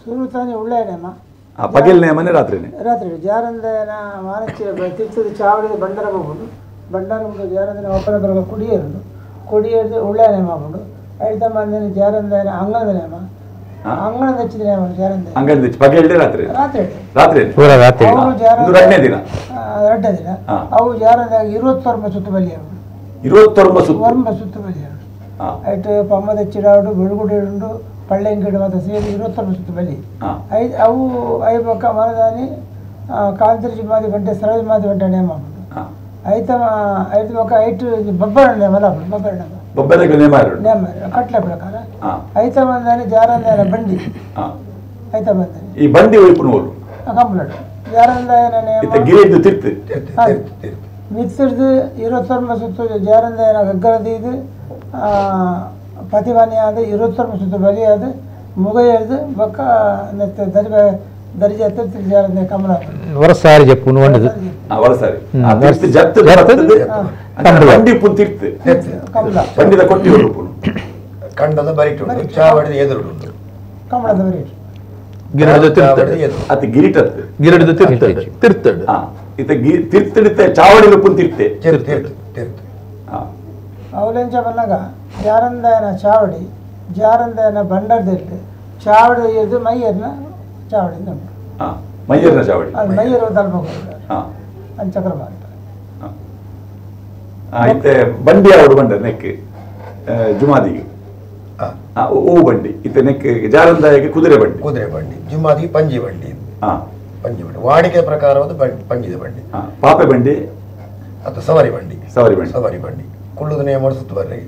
ಸುರುತಾನೆ ಒಳ್ಳೆಯ ನೇಮ ಪಗಲ್ ನೇಮನೆ ರಾತ್ರಿನೇ ರಾತ್ರಿ ಜಾರಂದನ ಮಾನಚಿ ತೀರ್ಥದ ಚಾವಡಿದ ಬಂಡಾರ ಹೋಗುದು ಬಂಡಾರ ಉಂಟು ಜಾರಂದನ ಒಪ್ಪನ ಬರಗ ಕೊಡಿಯೇರುದು ಕೊಡಿಯೇರ್ದು ಒಳ್ಳೆಯ ನೇಮ ಉಂಟು ಐದು ಮಂದಿನ ಜಾರಂದನ ಅಂಗಣದ ನೇಮ ಅಂಗಣದ ಹಚ್ಚಿದ ನೇಮ ಜಾರಂದ ಅಂಗಣದ ಪಗಲ್ಡೆ ರಾತ್ರಿ ರಾತ್ರಿ ರಾತ್ರಿ ಪೂರ ರಾತ್ರಿ ಎರಡನೇ ದಿನ ಎರಡನೇ ದಿನ ಅವು ಜಾರಂದಾಗ 21 ಸುತ್ತು ಬಲಿಯರು 21 ಸುತ್ತು ವರ್ಮ ಸುತ್ತು ಬಲಿಯರು ಐಟು ಪಮ್ಮದ ಚಿಡಾಡು ಬೆಳಗುಡಿ ಉಂಡು ಪಳ್ಳೆಂಗಿಡ ಮತ್ತು ಸೇರಿ 21 ಸುತ್ತು ಬಲಿ I ಅವು I ಬೊಕ್ಕ ಮರದಾನಿ ಕಾಂತರಿ ಜುಮಾದಿ ಗಂಟೆ ಸರಳ ಜುಮಾದಿ ಗಂಟೆ ನೇಮ ಉಂಟು ಐತ ಐದು ಬೊಕ್ಕ ಐಟು ಬಬ್ಬರ ನೇಮ ಅಲ್ಲ ಬಬ್ಬರ ನೇಮ ಬಬ್ಬರ ನೇಮ ನೇಮ ಕಟ್ಲೆ ಪ್ರಕಾರ ಐತ ಬಂದಾನೆ ಜಾರಂದಾಯನ ಬಂಡಿ ಐತ ಬಂದಾನೆ ಈ ಬಂಡಿ ಒಯ್ಪುನೋಲು ಕಂಪ್ಲೇಂಟ್ ಜಾರಂದಾಯನ ನೇಮ ಗಿರಿದ್ದು ತಿರ್ತು ಮಿತ್ಸಿಡ್ದು 21 ಸುತ್ತು ಜಾರಂದಾಯನ ಗಗ್ಗರದೀದು ಪತಿವಾನಿಯಾದ 21 ಸುತ್ತು ಬಲಿಯಾದ ಮುಗೈಯರ್ದು ಬೊಕ್ಕ ದರಿ ದರ್ಜೆ ಜಾರಂದಾಯ ಕಮಲ ವರಸಾರಿ ಜಪ್ಪುನು ಒಂಡದು ವರಸಾರಿ ಜತ್ತು ಬಂಡಿ ಪುನ್ ತಿರ್ತು ಕಮಲ ಬಂಡಿದ ಕೊಟ್ಟಿ ಉರುಪುನು ಕಂಡದ ಬರಿಟು ಚಾವಡಿದ ಎದುರುಂಟು ಕಮಲದ ಬರಿಟು ಗಿರಡದ ತಿರ್ತಡು ಅದು ಗಿರಿಟತ್ತು ಗಿರಡದ ತಿರ್ತಡು ತಿರ್ತಡು ಇತ ತಿರ್ತಡಿತ ಚಾವಡಿದ ಪುನ್ ತಿರ್ತೆ ತಿರ್ತು ತಿರ್ತು ಅವಲೆಂಚ ಬಂದಾಗ ಜಾರಂದಾಯನ ಚಾವಡಿ ಜಾರಂದಾಯನ ಬಂಡರ್ದಿಟ್ಟು ಚಾವಡಿ ಎದ್ದು ಮೈಯರ್ನ ಚಾವಡಿ ಉಂಟು ಮೈಯರ್ನ ಚಾವಡಿ ಅದು ಮೈಯರ್ ತಲುಪ ಅಂಚಕ್ರಮ ಇತ್ತೆ ಬಂಡಿ ಅವಡು ಬಂಡ ನೆಕ್ ಜುಮಾದಿಗೆ ಓ ಬಂಡಿ ಇತ್ತೆ ನೆಕ್ ಜಾರಂದಾಯಗೆ ಕುದುರೆ ಬಂಡಿ ಕುದುರೆ ಬಂಡಿ ಜುಮಾದಿಗೆ ಪಂಜಿ ಬಂಡಿ ಪಂಜಿ ಬಂಡಿ ವಾಡಿಕೆ ಪ್ರಕಾರವಾದ ಪಂಜಿದ ಬಂಡಿ ಪಾಪೆ ಬಂಡಿ ಅಥವಾ ಸವಾರಿ ಬಂಡಿ ಸವಾರಿ ಬಂಡಿ ಸವಾರಿ ಬಂಡಿ ಕುಳ್ಳುದ ನೇಮ ಸುತ್ತು ಬರ್ರಿ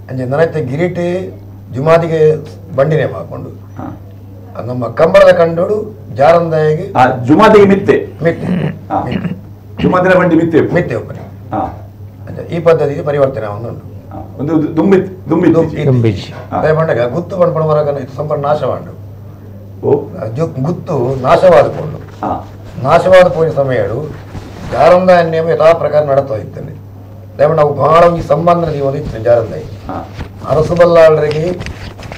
ಅಂಜೆ ನನೈತೆ ಗಿರಿಟೆ ಜುಮಾದಿಗೆ ಬಂಡಿ ನೇಮ ಹಾಕೊಂಡು ನಮ್ಮ ಕಂಬಳದ ಕಂಡೋಡು ಜಾರಂದಾಯಿಗೆ ಜುಮಾದಿಗೆ ಮಿತ್ತೆ ಮಿತ್ತೆ ಜುಮಾದಿನ ಬಂಡಿ ಮಿತ್ತೆ ಮಿತ್ತೆ ಒಪ್ಪನೆ. ಈ ಪದ್ಧತಿಗೆ ಪರಿವರ್ತನೆ ಉಂಟು. ಒಂದು ದುಂಬಿತ್ ದುಂಬಿತ್ ಪಂಡಗ ಗುತ್ತು ಪಂಪಣ ಹೊರಗ ಸಂಪೂರ್ಣ ನಾಶವಾಂಡು. ಗುತ್ತು ನಾಶವಾದ ಪೋಂಡು. ನಾಶವಾದ ಪೋಯಿನ ಸಮಯಡು ಜಾರಂದಾಯ ನೇಮ ಯಥಾ ಪ್ರಕಾರ ನಡತಾ ಇತ್ತೇನೆ. ದಯಮಾಡಿ ನಾವು ಬಹಳ ಒಂಜಿ ಸಂಬಂಧ ಜೀವನ ಇತ್ತು ಜಾರಂದಾಯಿ. ಅರಸು ಬಲ್ಲಾಳರಿಗೆ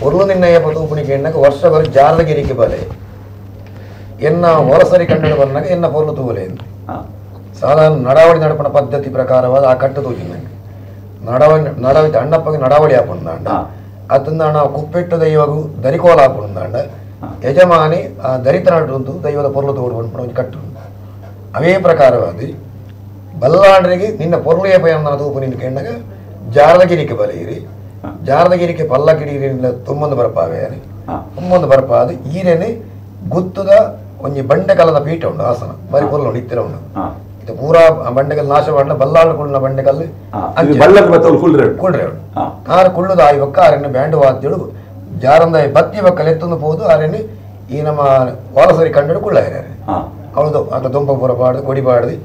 ಒರ್ಲು ನಿನ್ನಯ ಪತೂಪುಣಿಗೆ ಎಣ್ಣಗ ವರ್ಷ ಬರ ಜಾರದಗಿರಿಗೆ ಬಲೆ ಎನ್ನ ಹೊರಸರಿ ಕಂಡಡು ಬಂದಾಗ ಎನ್ನ ಪೊರ್ಲು ತೂವಲೆ ಎಂದು ಸಾಧಾರಣ ನಡಾವಳಿ ನಡಪಣ ಪದ್ಧತಿ ಪ್ರಕಾರವಾದ ಆ ಕಟ್ಟು ತೂಜಿ ನಂಗೆ ನಡಾವಳಿ ನಡಾವಳಿ ಅಣ್ಣಪ್ಪಗೆ ನಡಾವಳಿ ಹಾಕೊಂಡಾಂಡ ಅದನ್ನ ನಾವು ಕುಪ್ಪೆಟ್ಟು ದೈವಗು ದರಿಕೋಲ ಹಾಕೊಂಡಾಂಡ ಯಜಮಾನಿ ಆ ದರಿತ ನಡುಂತು ದೈವದ ಪೊರ್ಲು ತೋಡು ಬಂದ್ಕೊಂಡು ಒಂದು ಕಟ್ಟು. ಅವೇ ಪ್ರಕಾರವಾದಿ ಬಲ್ಲಾಂಡ್ರಿಗೆ ನಿನ್ನ ಪೊರ್ಲುಯ ಪಯಣ ತೂಪು ನಿನ್ನ ಕೆಣ್ಣಗ ಜಾರದಗಿರಿಕೆ ಬಲೆಯಿರಿ ಜಾರದಗಿರಿಕೆ ಪಲ್ಲಕಿಡಿರಿ ತುಂಬೊಂದು ಬರಪಾವೆ ತುಂಬೊಂದು ಬರಪಾದು ಈರೇನೆ ಗುತ್ತದ ಒಂಜಿ ಬಂಡೆಕಲ್ಲದ ಪೀಠ ಉಂಡು ಆಸನ ಬಾರಿ ಪೊರ್ಲು ಉಂಡು ಇತ್ತಿರ ಉಂಡು. ಇದು ಪೂರಾ ಬಂಡೆಕಲ್ಲು ನಾಶ ಮಾಡಲ ಬಲ್ಲಾಳು ಕುಳ್ಳಿನ ಬಂಡೆಕಲ್ಲು ಕುಳ್ರೆ ಉಂಡು. ಆರು ಕುಳ್ಳುದ ಆಯಿ ಬಕ್ಕ ಆರೆನ್ನು ಬ್ಯಾಂಡ್ ವಾದ್ಯಳು ಜಾರಂದಾಯಿ ಬತ್ತಿ ಬಕ್ಕಲ್ ಎತ್ತೊಂದು ಪೋದು ಆರೆನ್ನು ಈ ನಮ್ಮ ವಾಲಸರಿ ಕಂಡಡು ಕುಳ್ಳಾಯಿರಾರೆ. ಅವಳದು ಆಗ ದೊಂಪ ಪೂರ ಬಾಡ್ದು ಕೊಡಿ ಬಾಡ್ದು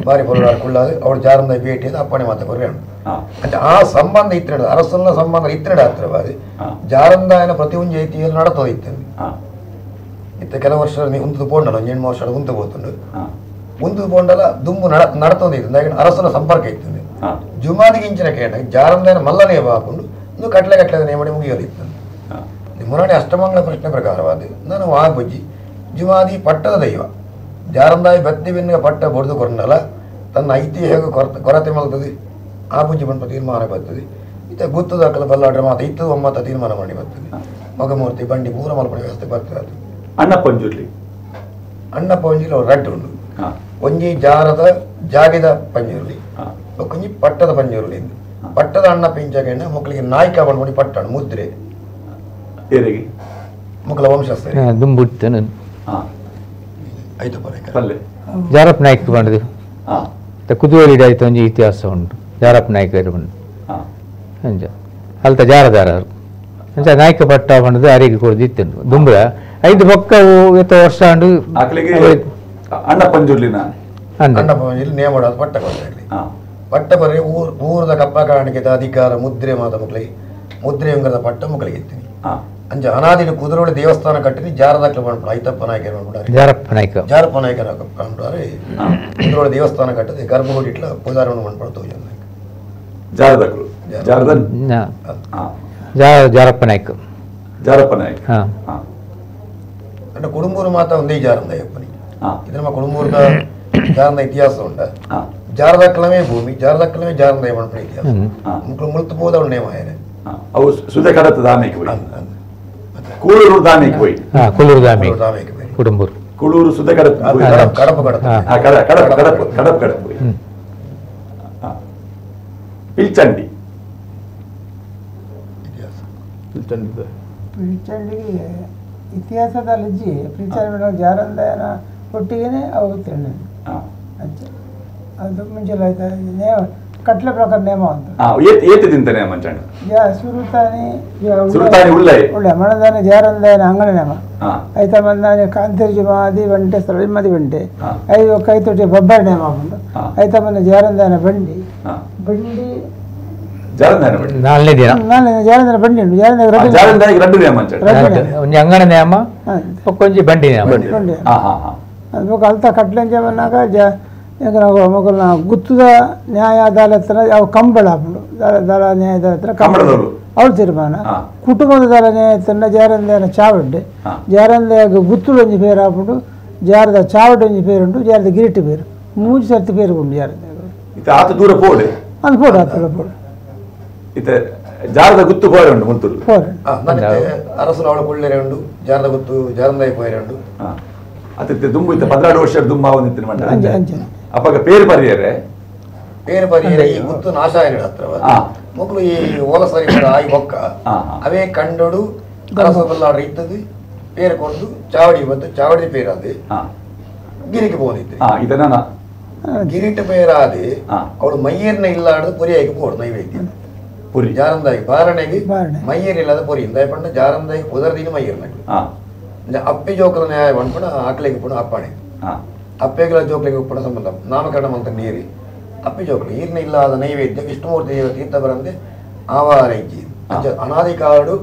ಬಾರಿ ಪೊರ್ಲು ಕುಳ್ಳಾದು ಅವಳು ಜಾರಂದಾಯಿ ಭೇಟಿ ಅಪ್ಪಣೆ ಮಾತ ಕೊರ್ರೆ ಉಂಡು. ಅಂದ್ರೆ ಆ ಸಂಬಂಧ ಇತ್ತಿನಡು ಅರಸನ ಸಂಬಂಧ ಇತ್ತಿನಡು ಹತ್ರ ಬಾರಿ ಜಾರಂದಾಯನ ಪ್ರತಿಯೊಂದು ಐತಿಯಲ್ಲಿ ನಡತೋ ಇತ್ತಂದು. ಇತ್ತ ಕೆಲವು ವರ್ಷ ಉಂತು ಪೋಂಡಲ್ಲ ಒಂದು 8 ವರ್ಷ ಉಂತು ಪೋತುಂಡು ಉಂತು ಪೋಂಡಲ ದುಂಬು ನಡತೊಂದು ಇತ್ತು. ಅರಸನ ಸಂಪರ್ಕ ಇತ್ತಂದು. ಜುಮಾದಿಗಿಂಚಿನ ಕೇಂದ್ರ ಜಾರಂದಾಯನ ಮಲ್ಲನೇ ಹಾಕೊಂಡು ಇನ್ನು ಕಟ್ಲೆ ಕಟ್ಲೆ ನೇಮಡಿ ಮುಗಿಯೋದು ಇತ್ತಂದು. ಮುರಾಣಿ ಅಷ್ಟಮಂಗಳ ಪ್ರಶ್ನೆ ಪ್ರಕಾರವಾದ ನಾನು ಆ ಬುಜ್ಜಿ ಜುಮಾದಿ ಪಟ್ಟದ ದೈವ ಜಾರಂದಾಯಿ ಬತ್ತಿ ಬೆನ್ನಿಗೆ ಪಟ್ಟ ಬೊಡ್ದು ಕೊರನಲ್ಲ ತನ್ನ ಐತಿಹ್ಯ ಕೊರತೆ ಮಲ್ತದೆ ಆ ಬುಜ್ಜಿ ಪಂಪ ತೀರ್ಮಾನ ಬರ್ತದೆ. ಇತ್ತ ಗುತ್ತದಾಕಲ ಬಲ್ಲಾಡ್ರೆ ಮಾತ ಇತ್ತು ಒಮ್ಮತ ತೀರ್ಮಾನ ಮಾಡಿ ಬರ್ತದೆ. ಮಗಮೂರ್ತಿ ಬಂಡಿ ಪೂರ ಮಲ್ಪಣ ವ್ಯವಸ್ಥೆ ಬರ್ತದೆ. ಅದು ಅಣ್ಣ ಪಂಜುರ್ಲಿ ಅಣ್ಣ ಪಂಜುರ್ಲಿ ಅವ್ರು ರಡ್ಡು ಉಂಡು. ಒಂಜಿ ಜಾರದ ಜಾಗಿದ ಪಂಜುರ್ಲಿ ಒಂಜಿ ಪಟ್ಟದ ಪಂಜುರ್ಲಿ. ಪಟ್ಟದ ಅಣ್ಣ ಪಿಂಚಗೆಣ್ಣ ಮಕ್ಕಳಿಗೆ ನಾಯ್ಕ ಬಂದ್ಕೊಂಡು ಪಟ್ಟಣ ಮುದ್ರೆ ಮಕ್ಕಳ ವಂಶಸ್ಥರು ಜಾರಪ್ಪ ನಾಯ್ಕ ಬಂಡದು ಕುದುವಳಿ ಆಯ್ತು ಒಂಜಿ ಇತಿಹಾಸ ಉಂಟು. ಜಾರಪ್ಪ ನಾಯ್ಕ ಬಂಡು ಅಂಚ ಅಲ್ತ ಜಾರದಾರರು ಅಂಚ ನಾಯ್ಕ ಪಟ್ಟ ಬಂಡದು ಅರಿಗೆ ಕೊಡ್ದು ದುಂಬ್ರ ಐದು ಬೊಕ್ಕ ಎತ್ತ ವರ್ಷ ಅಂಡು ಅಣ್ಣ ಪಂಜುರ್ಲಿನ ಅಣ್ಣ ಪಂಜುರ್ಲಿ ನೇಮ ಪಟ್ಟ ಕೊಡ್ತಾರೆ. ಪಟ್ಟ ಬರೀ ಊರದ ಕಪ್ಪ ಕಾಣಿಕೆ ಅಧಿಕಾರ ಮುದ್ರೆ ಮಾತ ಮಕ್ಕಳಿಗೆ ಮುದ್ರೆ ಉಂಗರದ ಪಟ್ಟ ಮಕ್ಕಳಿಗೆ ಇತ್ತೀನಿ. ಅಂಚ ಅನಾದಿನ ಕುದುರೋಳಿ ದೇವಸ್ಥಾನ ಕಟ್ಟಿನಿ ಜಾರದಾಕ್ಲು ಮಾಡ್ಬಿಡು ಐತಪ್ಪ ನಾಯಕ ಮಾಡ್ಬಿಡಾರೆ ಜಾರಪ್ಪ ನಾಯ್ಕ ಜಾರಪ್ಪ ನಾಯಕನ ಮಾಡ್ಬಿಡಾರೆ ಕುದುರೋಳಿ ದೇವಸ್ಥಾನ ಕಟ್ಟದೆ ಗರ್ಭಗುಡಿ ಇಟ್ಲ ಪೂಜಾರವನ್ನು ಮಾಡ್ಬಿಡ್ತು ಜಾರದಾಕ್ಲು ಜಾರದ ಜಾರಪ್ಪ ನಾಯ್ಕ ಜಾರಪ್ಪ ನಾಯ್ಕ. ಅಂದ್ರೆ ಕುಡುಂಬೂರು ಮಾತ ಒಂದೇ ಜಾರಂದಯ್ಯಪ್ಪನಿ. ಇದು ನಮ್ಮ ಕುಡುಂಬೂರದ ಜಾರಂದ ಇತಿಹಾಸ ಉಂಟ. ಜಾರದಕ್ಕಲಮೇ ಭೂಮಿ ಜಾರದಕ್ಕಲಮೇ ಜಾರಂದಯ್ಯ ಮಾಡ್ಬಿಡ ಇತಿಹಾಸ ಮಕ್ಕಳು ಮುಳುತು ಹೋದವಳು ನೇಮ ಅವು ಸುದೆ ಕಡತ ದಾಮಿಗೆ ಹೋಯಿ ಕೂಳೂರು ದಾಮಿಗೆ ಹೋಯಿ ಕೂಳೂರು ದಾಮಿಗೆ ಕುಡುಂಬೂರು ಕೂಳೂರು ಸುದೆ ಕಡತ ಕಡಪ ಕಡಪ ಕಡಪ ಕಡಪ ಕಡಪ ಕಡಪ ಹೋಯಿ ಪಿಲ್ಚಂಡಿ ಪಿಲ್ಚಂಡಿಗೆ ಇತಿಹಾಸದಲ್ಲಿ ಪಿಲ್ಚಂಡಿ ಜಾರಂದಾಯನ ಒಟ್ಟಿಗೆನೆ ಅವು ತಿಳಿ ಅದು ಮುಂಚೆ ನೇಮ ಕಟ್ಲೆ ಪ್ರಕಾರ ನೇಮ ಅಂತ ಸುರುತಾನಿ ಸುರುತಾನಿ ಉಳ್ಳೆ ಉಳ್ಳೆ ಮಣದಾನೆ ಜಾರಂದಾಯನ ಅಂಗಣ ನೇಮ ಐತ ಬಂದಾನೆ ಕಾಂತೇರ್ಜಿ ಮಾದಿ ಬಂಟೆ ಸರಳಿ ಬಂಟೆ ಐದು ಕೈ ತೊಟ್ಟಿ ಬೊಬ್ಬರ ನೇಮ ಉಂಟು. ಐತ ಬಂದ ಜಾರಂದಾಯನ ಬಂಡಿ ಬಂಡಿ ನಾಲ್ನೇ ದಿನ ಜಾರಂದಾಯನ ಬಂಡಿ ಉಂಟು. ಜಾರಂದಾಯ ರಡ್ಡು ನೇಮ ಒಂಜಿ ಅಂಗಣ ನೇಮ ಒಂಜಿ ಬಂಡಿ ನೇಮ ಬಂಡಿ ಅದು ಅಲ್ತ ಕಟ್ಲೆಂಚೆ ಬಂದಾಗ ಮೊದಲ ಗುತ್ತದ ನ್ಯಾಯ ಅದಾಲತ್ನ ಅವು ಕಂಬಳ ಹಾಕೊಂಡು ದಳ ನ್ಯಾಯ ಅದಾಲತ್ನ ಕಂಬಳದವರು ಅವ್ರು ತೀರ್ಮಾನ ಕುಟುಂಬದ ದಳ ನ್ಯಾಯ ತನ್ನ ಜಾರಂದಾಯನ ಚಾವಡ್ಡೆ ಜಾರಂದಾಯ ಗುತ್ತುಡು ಒಂಜಿ ಪೇರು ಹಾಕೊಂಡು ಜಾರದ ಚಾವಡ್ಡೆ ಒಂಜಿ ಪೇರುಂಟು ಜಾರದ ಗಿರಿಟಿ ಪೇರು ಮೂಜಿ ಸರ್ತಿ ಪೇರು ಉಂಟು ಜಾರಂದಾಯ. ಆತ ದೂರ ಪೋಡೆ ಅದು ಪೋಡು ಆತಲ್ಲ ಪೋಡು ಇತ್ತೆ ಜಾರದ ಗುತ್ತು ಪೋರೆ ಉಂಟು ಮುಂತೂರು ಪೋರೆ ಅರಸನ ಅವಳು ಕುಳ್ಳೆರೆ ಉಂಡು ಜಾರದ ಗುತ್ತು ಜಾರಂದಾಯ ಪೋರೆ ಉಂಡು. ಅತ್ತೆ ದುಂಬು ಇತ್ತ 12 ವರ್ಷ ದುಂಬ ಅವನಿತ್ತಿನ ಮಂಡ ಅಪ್ಪಗ ಪೇರು ಪರಿಯರೆ ಪೇರು ಪರಿಯರೆ ಈ ಗುತ್ತು ನಾಶ ಆಯ್ನ ಹತ್ರ ಮಕ್ಕಳು ಈ ಓಲಸರಿ ಆಯಿ ಬೊಕ್ಕ ಅವೇ ಕಂಡೋಡು ಅರಸ ಬಲ್ಲಾಡ್ರ ಇತ್ತದು ಪೇರು ಕೊಡ್ದು ಚಾವಡಿ ಬಂತು ಚಾವಡಿ ಪೇರಾದೆ ಗಿರಿಗೆ ಪೋದಿತ್ತು ಇದನ್ನ ಗಿರಿಟ ಪೇರಾದೆ ಅವಳು ಮೈಯರ್ನ ಇಲ್ಲಾಡದು ಪೊರಿಯಾಗಿ ಪೋಡು ನೈವೇದ್ಯ ಪುರಿ ಜಾರಂದಾಯಿ ಬಾರಣೆಗೆ ಮೈಯರ್ ಇಲ್ಲದ ಪೊರಿ ಇಂದಾಯ ಪಂಡ ಜಾರಂದಾಯಿ ಉದರದಿನ ಮೈಯರ್ನ ಅಪ್ಪಿ ಜೋಕುಲ ನ್ಯಾಯ ಪನ್ಪುನ ಆಕ್ಲೆಗ್ ಉಪ್ಪುನ ಅಪ್ಪಣೆ ಅಪ್ಪೆಗಳ ಜೋಕ್ಲೆಗ್ ಉಪ್ಪುನ ಸಂಬಂಧ ನಾಮಕರಣ ಮಂತ ನೀರಿ ಅಪ್ಪಿ ಜೋಕುಲು ಈರ್ನ ಇಲ್ಲಾದ ನೈವೇದ್ಯ ವಿಷ್ಣುಮೂರ್ತಿ ದೇವ ತೀರ್ಥ ಬರಂದೆ ಆವಾರ ಇಜ್ಜಿ ಅಂಚ ಅನಾದಿ ಕಾಲಡು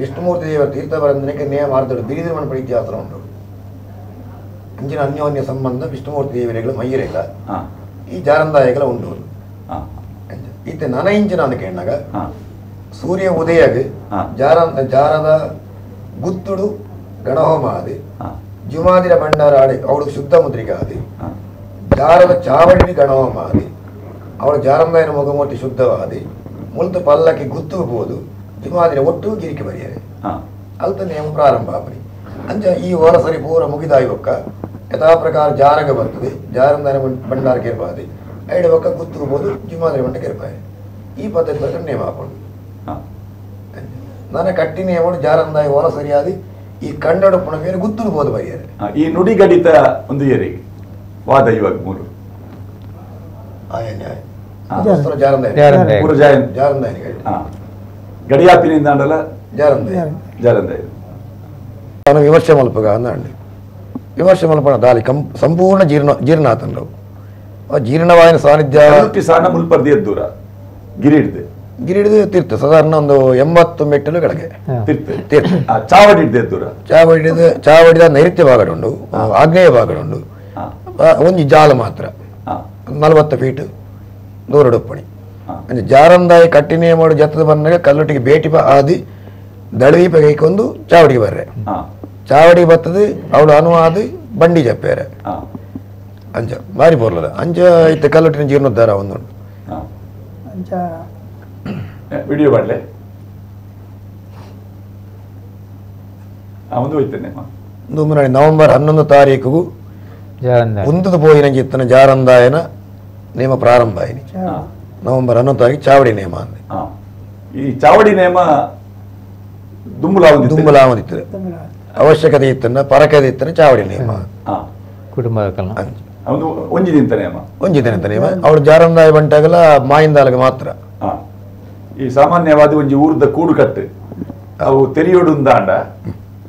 ವಿಷ್ಣುಮೂರ್ತಿ ದೇವ ತೀರ್ಥ ಬರಂದನೆಗೆ ನೇಮ ಮಾರ್ದಡು ಬಿರಿದು ಮನ್ಪುನ ಇತಿಹಾಸ ಉಂಟು ಅಂಚಿನ ಅನ್ಯೋನ್ಯ ಸಂಬಂಧ ವಿಷ್ಣುಮೂರ್ತಿ ದೇವರೆಗಳು ಮೈಯರೆಗಳ ಈ ಜಾರಂದಾಯಗಳ ಉಂಟು ಇತ್ತೆ ನನ ಇಂಚಿನ ಅಂದ ಕೇಳಿನಾಗ ಸೂರ್ಯ ಉದಯಗ್ ಜಾರದ ಗುತ್ತುಡು ಗಣಹೋಮ ಆದಿ ಜುಮಾದಿರ ಭಂಡಾರ ಆಡಿ ಅವಳು ಶುದ್ಧ ಮುದ್ರಿಕೆ ಆದಿ ಜಾರದ ಚಾವಡಿ ಗಣಹೋಮ ಆದಿ ಅವಳು ಜಾರಂದಾಯನ ಮುಖಮೂರ್ತಿ ಶುದ್ಧವಾದಿ ಮುಲ್ತು ಪಲ್ಲಕ್ಕಿ ಗುತ್ತು ಬೋದು ಜುಮಾದಿರ ಒಟ್ಟು ಗಿರಿಕೆ ಬರಿಯರೆ ಅಲ್ತ ನೇಮ ಪ್ರಾರಂಭ ಆಪನಿ ಅಂಚ ಈ ಓರ ಸರಿ ಪೂರ ಮುಗಿದಾಯಿ ಬೊಕ್ಕ ಯಥಾ ಪ್ರಕಾರ ಜಾರಗ ಬರ್ತದೆ ಜಾರಂದಾಯನ ಭಂಡಾರ ಕೆರ್ಪಾದಿ ಐಡು ಬೊಕ್ಕ ಗುತ್ತು ಬೋದು ಜುಮಾದಿರ ಬಂಡ ಕೆರ್ಪಾಯ ಈ ಪದ್ಧತಿ ಪ್ರಕಾರ ನೇಮ ಹಾಕೊಂಡು ನನ್ನ ಕಟ್ಟಿ ನೇಮ ಜಾರಂದಾಯಿ ಓರ ಸರಿಯಾದಿ ಈ ಕಂಡಡು ಪುಣಮೇಲೆ ಗುತ್ತಲು ಬೋದು ಬರಿಯರೆ ಈ ನುಡಿಗಡಿತ ಒಂದು ಏರಿಗೆ ವಾದ ಇವಾಗ ಮೂರು ಗಡಿಯಾಪಿನಿಂದ ಜಾರಂದಾಯ ಜಾರಂದಾಯ ನಾನು ವಿಮರ್ಶೆ ಮಲ್ಪಗ ಅಂದಂడి ವಿಮರ್ಶೆ ಮಲ್ಪಣ ದಾಲಿ ಸಂಪೂರ್ಣ ಜೀರ್ಣ ಜೀರ್ಣಾತಂಡವು ಜೀರ್ಣವಾಯಿನ ಸಾನ್ನಿಧ್ಯ ಸಾನ ಮುಲ್ಪರ್ದಿ ದೂರ ಗಿರಿ ಹಿಡ್ದು ಗಿರಿ ಹಿಡಿದು ತೀರ್ಥ ಸಾಧಾರಣ ಒಂದು 80 ಮೆಟ್ಟಿಲು ಕೆಳಗೆ ತೀರ್ಥ ತೀರ್ಥ ಚಾವಡಿ ಹಿಡ್ದು ದೂರ ಚಾವಡಿದ ಚಾವಡಿದ ನೈಋತ್ಯ ಭಾಗಡುಂಡು ಆಗ್ನೇಯ ಭಾಗಡುಂಡು ಒಂದು ಜಾಲ ಮಾತ್ರ 40 ಫೀಟ್ ದೂರಡುಪ್ಪಣಿ ಅಂದ್ರೆ ಜಾರಂದಾಯಿ ಕಟ್ಟಿನೇ ಮಾಡು ಜತ್ತದ ಬಂದಾಗ ಕಲ್ಲೊಟ್ಟಿಗೆ ಬೇಟಿ ಆದಿ ದಳವಿ ಪಗೈಕೊಂದು ಚಾವಡಿಗೆ ಬರ್ರೆ ಚಾವಡಿ ಬರ್ತದೆ ಅವಳು ಅನುವಾದಿ ಬಂಡಿ ಜಪ್ಪೇರೆ ಅಂಚ ಬಾರಿ ಪೋರ್ಲದ ಅಂಚ ಇತ್ತ ಕಲ್ಲೊಟ್ಟಿನ ಜೀರ್ಣೋದ್ಧಾರ ಒಂದುಂಟು ಅಂಚ ವಿಡಿಯೋ ಮಾಡಲೆ ಒಂದು ಹೋಯ್ತೇನೆ ನವೆಂಬರ್ 11 ತಾರೀಕು ಉಂದದ ಪೋಯಿನ ಜಿತ್ತನ ಜಾರಂದಾಯನ ನೇಮ ಪ್ರಾರಂಭ ಆಯ್ನಿ ನವೆಂಬರ್ 11 ತಾರೀಕು ಚಾವಡಿ ನೇಮ ಅಂದೆ ಈ ಚಾವಡಿ ನೇಮ ದುಂಬುಲಾವಂದಿತ್ತು ಅವಶ್ಯಕತೆ ಇತ್ತನ್ನ ಪರಕತೆ ಇತ್ತನ ಚಾವಡಿ ನೇಮ ಕುಟುಂಬ ಒಂಜಿ ದಿನದ ನೇಮ ಒಂಜಿ ದಿನದ ನೇಮ ಅವಳು ಜಾರಂದಾಯ ಬಂಟಾಗಲ ಮಾಯಿಂದಾಲಗ ಮಾತ್ರ ಈ ಸಾಮಾನ್ಯವಾದ ಒಂಜಿ ಊರ್ದ ಕೂಡುಕಟ್ಟು ಅವು ತೆರಿಯೋಡುಂದಾಂಡ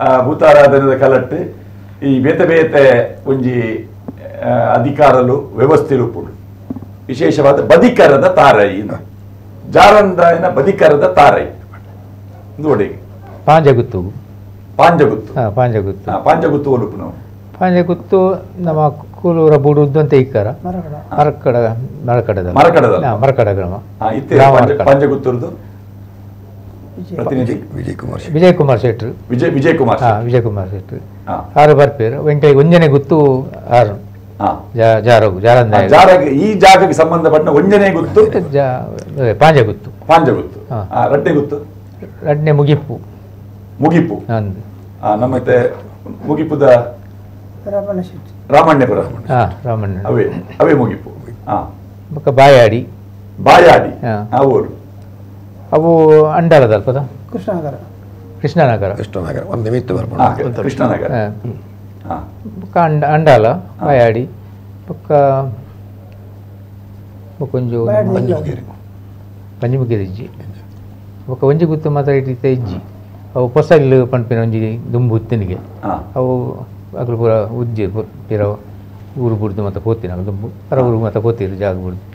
ಆ ಭೂತಾರಾಧನದ ಕಲಟ್ಟು ಈ ಬೇತೆ ಬೇತೆ ಒಂಜಿ ಅಧಿಕಾರಲು ವ್ಯವಸ್ಥೆ ರೂಪುಡು ವಿಶೇಷವಾದ ಬದಿಕರದ ತಾರೈ ಜಾರಂದಾಯನ ಬದಿಕರದ ತಾರೈ ನೋಡಿ ಪಾಂಜಗುತ್ತು ಪಾಂಜಗುತ್ತು ಪಾಂಜಗುತ್ತು ಪಾಂಜಗುತ್ತು ಒಲುಪು ನಾವು ಪಾಂಜಗುತ್ತು ನಮ್ಮ ಕೂಲೂರ ಬೂಡುದ್ದು ಅಂತ ಇಕ್ಕಾರ ಮರಕಡ ಮರಕಡದ ಮರಕಡದ ಮರಕಡ ಗ್ರಾಮ ಪಾಂಜಗುತ್ತುರ್ದು ಪ್ರತಿನಿಧಿ ವಿಜಯ್ ಕುಮಾರ್ ವಿಜಯ್ ಕುಮಾರ್ ಶೆಟ್ರು ವಿಜಯ್ ವಿಜಯ್ ಕುಮಾರ್ ವಿಜಯ್ ಕುಮಾರ್ ಶೆಟ್ರು ಆರು ಬರ್ಪೇರು ವೆಂಕಯ್ಯ ಒಂಜನೆ ಗುತ್ತು ಆರು ಜಾರಗು ಜಾರಂದಾಯ ಜಾರಗ ಈ ಜಾಗಕ್ಕೆ ಸಂಬಂಧಪಟ್ಟ ಒಂಜನೆ ಗುತ್ತು ಪಾಂಜಗುತ್ತು ಪಾಂಜಗುತ್ತು ರಡ್ಡೆ ಗುತ್ತು ರಡ್ನೆ ಮುಗಿಪು ಮುಗಿಪು ನಮ್ಮತ್ತೆ ಮುಗಿಪುದ ರಾಮಣ್ಣ ಶೆಟ್ಟಿ ರಾಮಣ್ಣಪುರ ರಾಮಣ್ಣ ಅವೇ ಅವೇ ಮುಗಿಪು ಬೊಕ್ಕ ಬಾಯಾಡಿ ಬಾಯಾಡಿ ಆ ಊರು ಅವು ಅಂಡಾಳದಲ್ಪದ ಕೃಷ್ಣನಗರ ಕೃಷ್ಣನಗರ ಕೃಷ್ಣನಗರ ಒಂದು ನಿಮಿತ್ತ ಬರ್ಬೋದು ಕೃಷ್ಣನಗರ ಬೊಕ್ಕ ಅಂಡಾಲ ಬಾಯಾಡಿ ಬೊಕ್ಕ ಬೊಕ್ಕೊಂಜು ಪಂಜಿಮುಗಿರಿ ಇಜ್ಜಿ ಬೊಕ್ಕ ಒಂಜಿ ಗುತ್ತು ಮಾತ್ರ ಇಟ್ಟಿತ್ತೆ ಇಜ್ಜಿ ಅವು ಪೊಸಲ್ಲು ಪನ್ಪಿನ ಒಂಜಿ ದುಂಬು ಉತ್ತಿನಿಗೆ ಅವು ಅಗಲು ಪೂರ ಉಜ್ಜಿ ಪಿರ ಊರು ಬುಡ್ದು ಮತ್ತೆ ಪೋತಿನ ದುಂಬು ಪರ ಊರು ಮತ್ತೆ ಪೋತಿರು ಜಾಗ ಬುಡ್ದು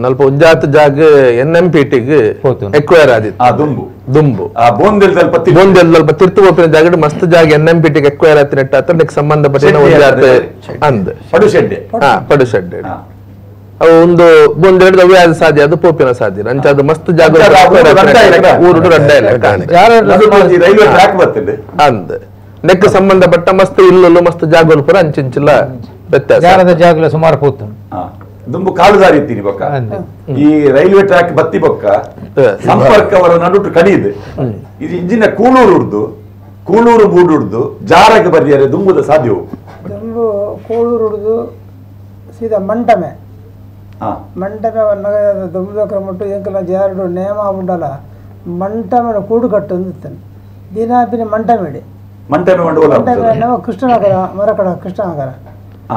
ನಲ್ಪ ಒಂಜಾತ ಜಾಗ N M P ಟಿಗ್ acquire ಆದಿತ್ತು ದುಂಬು ದುಂಬು ಬೋಂದೆಲ್ ಬೋಂದೆಲ್ ತಿರ್ತು ಪೋಪಿನ ಜಾಗ ಮಸ್ತ್ ಜಾಗ N M P ಟಿಗ್ acquire ಆತಿನೆಟ್ಟ ಆತ ಸಂಬಂಧಪಟ್ಟ ಒಂಜಾತ ಅಂದ್ ಪಡುಶೆಡ್ಡೆ ಹಾ ಪಡುಶೆಡ್ಡೆ ಅವು ಒಂದು ಒಂದೆರಡು ಅವೇ ಅದು ಸಾಧ್ಯ ಅದು ಪೋಪಿನ ಸಾಧ್ಯ ಅಂಚ ಅದು ಮಸ್ತ್ ಜಾಗ ಊರು ರಡ್ಡ ರೈಲ್ವೆ ಟ್ರ್ಯಾಕ್ ಬರ್ತದೆ ಅಂದ್ ನೆಕ್ ಸಂಬಂಧಪಟ್ಟ ಮಸ್ತ್ ಇಲ್ಲೂ ಮಸ್ತ್ ಜಾಗಲು ಪೂರ ಅಂಚಿಂಚಿಲ್ಲ ವ್ಯತ್ಯಾಸ ಜಾಗಲ ಸುಮಾರು ಪೋತು ದುಂಬು ಕಾಲು ದಾರಿ ಇತ್ತೀನಿ ಬೊಕ್ಕ ಈ ರೈಲ್ವೆ ಟ್ರ್ಯಾಕ್ ಬತ್ತಿ ಬೊಕ್ಕ ಸಂಪರ್ಕವರ ನಡುಟು ಕಡಿಯಿದೆ ಇದು ಇಂಜಿನ ಕೂಳೂರು ಉರ್ದು ಕೂಳೂರು ಬೂಡುಡ್ದು ಜಾರಗೆ ಬರ್ದಿದ್ದಾರೆ ದುಂಬುದ ಸಾಧ್ಯವು ದುಂಬು ಕೂಳೂರು ಉಡ್ದು ಸೀದಾ ಮಂಟಮೆ ಮಂಟಮೆ ದುಂಬುದಕ್ರ ಮುಟ್ಟು ಎಂಕಲ ಜಾರಡು ನೇಮ ಉಂಡಲ್ಲ ಮಂಟಮೆ ಕೂಡು ಕಟ್ಟು ಅಂದಿತ್ತಾನೆ ದಿನಾಪಿನ ಮಂಟಮೇಡಿ ಮಂಟಮೆ ಮಂಟಮೆ ಕೃಷ್ಣನಗರ ಮರಕಡ ಕೃಷ್ಣನಗರ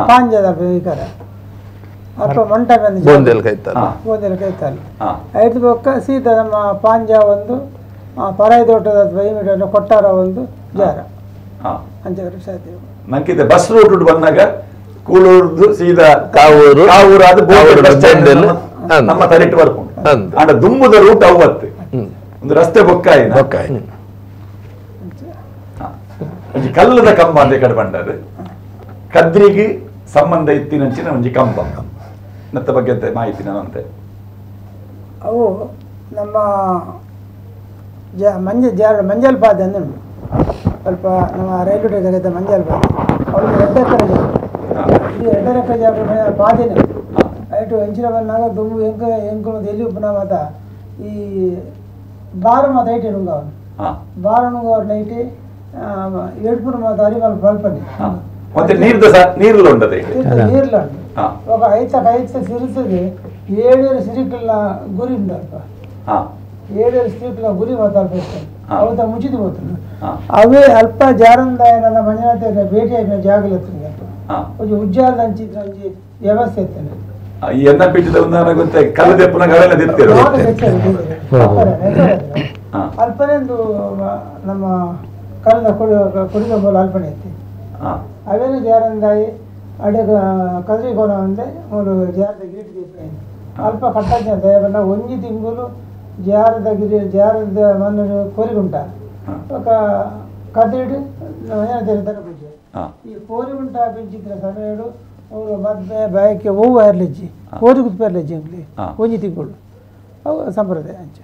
ಪಾಂಜದ ಬೇಕಾರ ಅಲ್ಪ ಮಂಟಮೆ ಬೋಂದೆಲ್ ಕೈತಾಲ ಬೋಂದೆಲ್ ಕೈತಾಲ ಐದು ಬೊಕ್ಕ ಸೀದಾ ನಮ್ಮ ಪಾಂಜ ಒಂದು ಪರಾಯಿ ತೋಟದ ಬೈಮಿಟನ್ನು ಕೊಟ್ಟಾರ ಒಂದು ಜಾರ ಅಂಚ ಸಾಧ್ಯ ನಂಕಿದೆ ಬಸ್ ರೂಟ್ ಬಂದಾಗ ಕೂಳೂರ್ದು ಸೀದಾ ಕಾವೂರು ಕಾವೂರು ಅದು ಬಸ್ ಸ್ಟ್ಯಾಂಡ್ ನಮ್ಮ ತಲೆಟ್ ಬರ್ಕೊಂಡು ಅಂಡ ದುಂಬುದ ರೂಟ್ ಅವತ್ತು ಒಂದು ರಸ್ತೆ ಬೊಕ್ಕಾಯಿ ಬೊಕ್ಕಾಯಿ ಒಂಜಿ ಕಲ್ಲದ ಕಂಬ ಅಂತ ಕಡೆ ಬಂಡಾರು ಕದ್ರಿಗೆ ಸಂಬಂಧ ಇತ್ತಿನಂಚಿನ ಒಂಜಿ ಕಂಬ ನತ್ತ ಬಗ್ಗೆ ಅಂತ ಮಾಹಿತಿ ನಾನಂತೆ. ಅವು ನಮ್ಮ ಮಂಜ ಜಾರ ಮಂಜಲ್ ಪಾದೆ ಅಂದುಂಟು ಸ್ವಲ್ಪ ನಮ್ಮ ರೈಲ್ವೆ ಸ್ಟೇಷನ್ ಮಂಜಲ್ ಪಾದೆ ಅವಳು 2 ಎಕರೆ ಜಾಗ ಈ 2.5 ಎಕರೆ ಜಾಗ ಪಾದೆನೇ ಐಟು ಎಂಚಿನ ಬಂದಾಗ ದುಂಬು ಎಂಕ ಎಂಕುಲು ಎಲ್ಲಿ ಉಪ್ಪುನ ಮಾತ ಈ ಬಾರು ಮಾತ ಐಟಿ ನುಂಗವನು ಬಾರು ನುಂಗವ್ರ ನೈಟಿ ಏಡ್ಪುನ ಮಾತ ಅರಿಮಲ್ ಬಲ್ಪನಿ ಮತ್ತೆ ನೀರ್ದ ನೀರ್ಲ ಉಂಟದೆ ನೀರ್ಲ ಉಂಟು ఒక ಐತ ಐತ ಸಿರಿತದೆ 7 ಸಿರಿಕಲ್ನ ಗುರಿ ಉಂಟು ಅಲ್ಪ 7 ಸಿರಿಕಲ್ನ ಗುರಿ ಮಾತ ಅಲ್ಪ ಇರ್ತದೆ ಅವತ್ತ ಮುಚ್ಚಿದು ಹೋಗ್ತದೆ ಅವೇ ಅಲ್ಪ ಜಾರಂದಾಯನ ಮಂಜುನಾಥ ಭೇಟಿ ಆಗಿ ಜಾಗಲ ಅಲ್ಪ ಒಂಜಿ ಉಜ್ಜಾಲದ ಅಂಚಿದ್ರ ಒಂಜಿ ವ್ಯವಸ್ಥೆ ಇರ್ತದೆ. ಈ ಎನ್ನ ಪೀಠದ ಗೊತ್ತೆ ಕಲ್ಲದೆಪ್ಪನ ಗಳೆಲ್ಲ ದೆತ್ತೆರು ಅಲ್ಪನೆಂದು ನಮ್ಮ ಕಲ್ಲದ ಕುಡಿದ ಅಲ್ಪನೆ ಇತ್ತು ಅವೇನು ಜಾರಂದಾಯಿ ಅಡೆ ಕದ್ರಿ ಕೋನ ಒಂದೆ ಮೂರು ಜಾರದ ಗಿರಿಟ್ ದೀಪ ಅಲ್ಪ ಕಟ್ಟಂಚ ದಯಬನ್ನ ಒಂಜಿ ತಿಂಗಳು ಜಾರದ ಗಿರಿ ಜಾರದ ಮಣ್ಣು ಕೋರಿಗುಂಟ ఒక ಕದ್ರಿಡು ತರ ಪೂಜೆ ಈ ಕೋರಿಗುಂಟ ಪಿಂಚಿದ್ರ ಸಮಯಡು ಅವರು ಮದ್ವೆ ಬಯಕೆ ಹೂವು ಇರ್ಲಿಜ್ಜಿ ಕೋರಿ ಗುತ್ಪರ್ಲಿಜ್ಜಿ ಅಂಗ್ಲಿ ಒಂಜಿ ತಿಂಗಳು ಅವು ಸಂಪ್ರದಾಯ ಅಂಚ.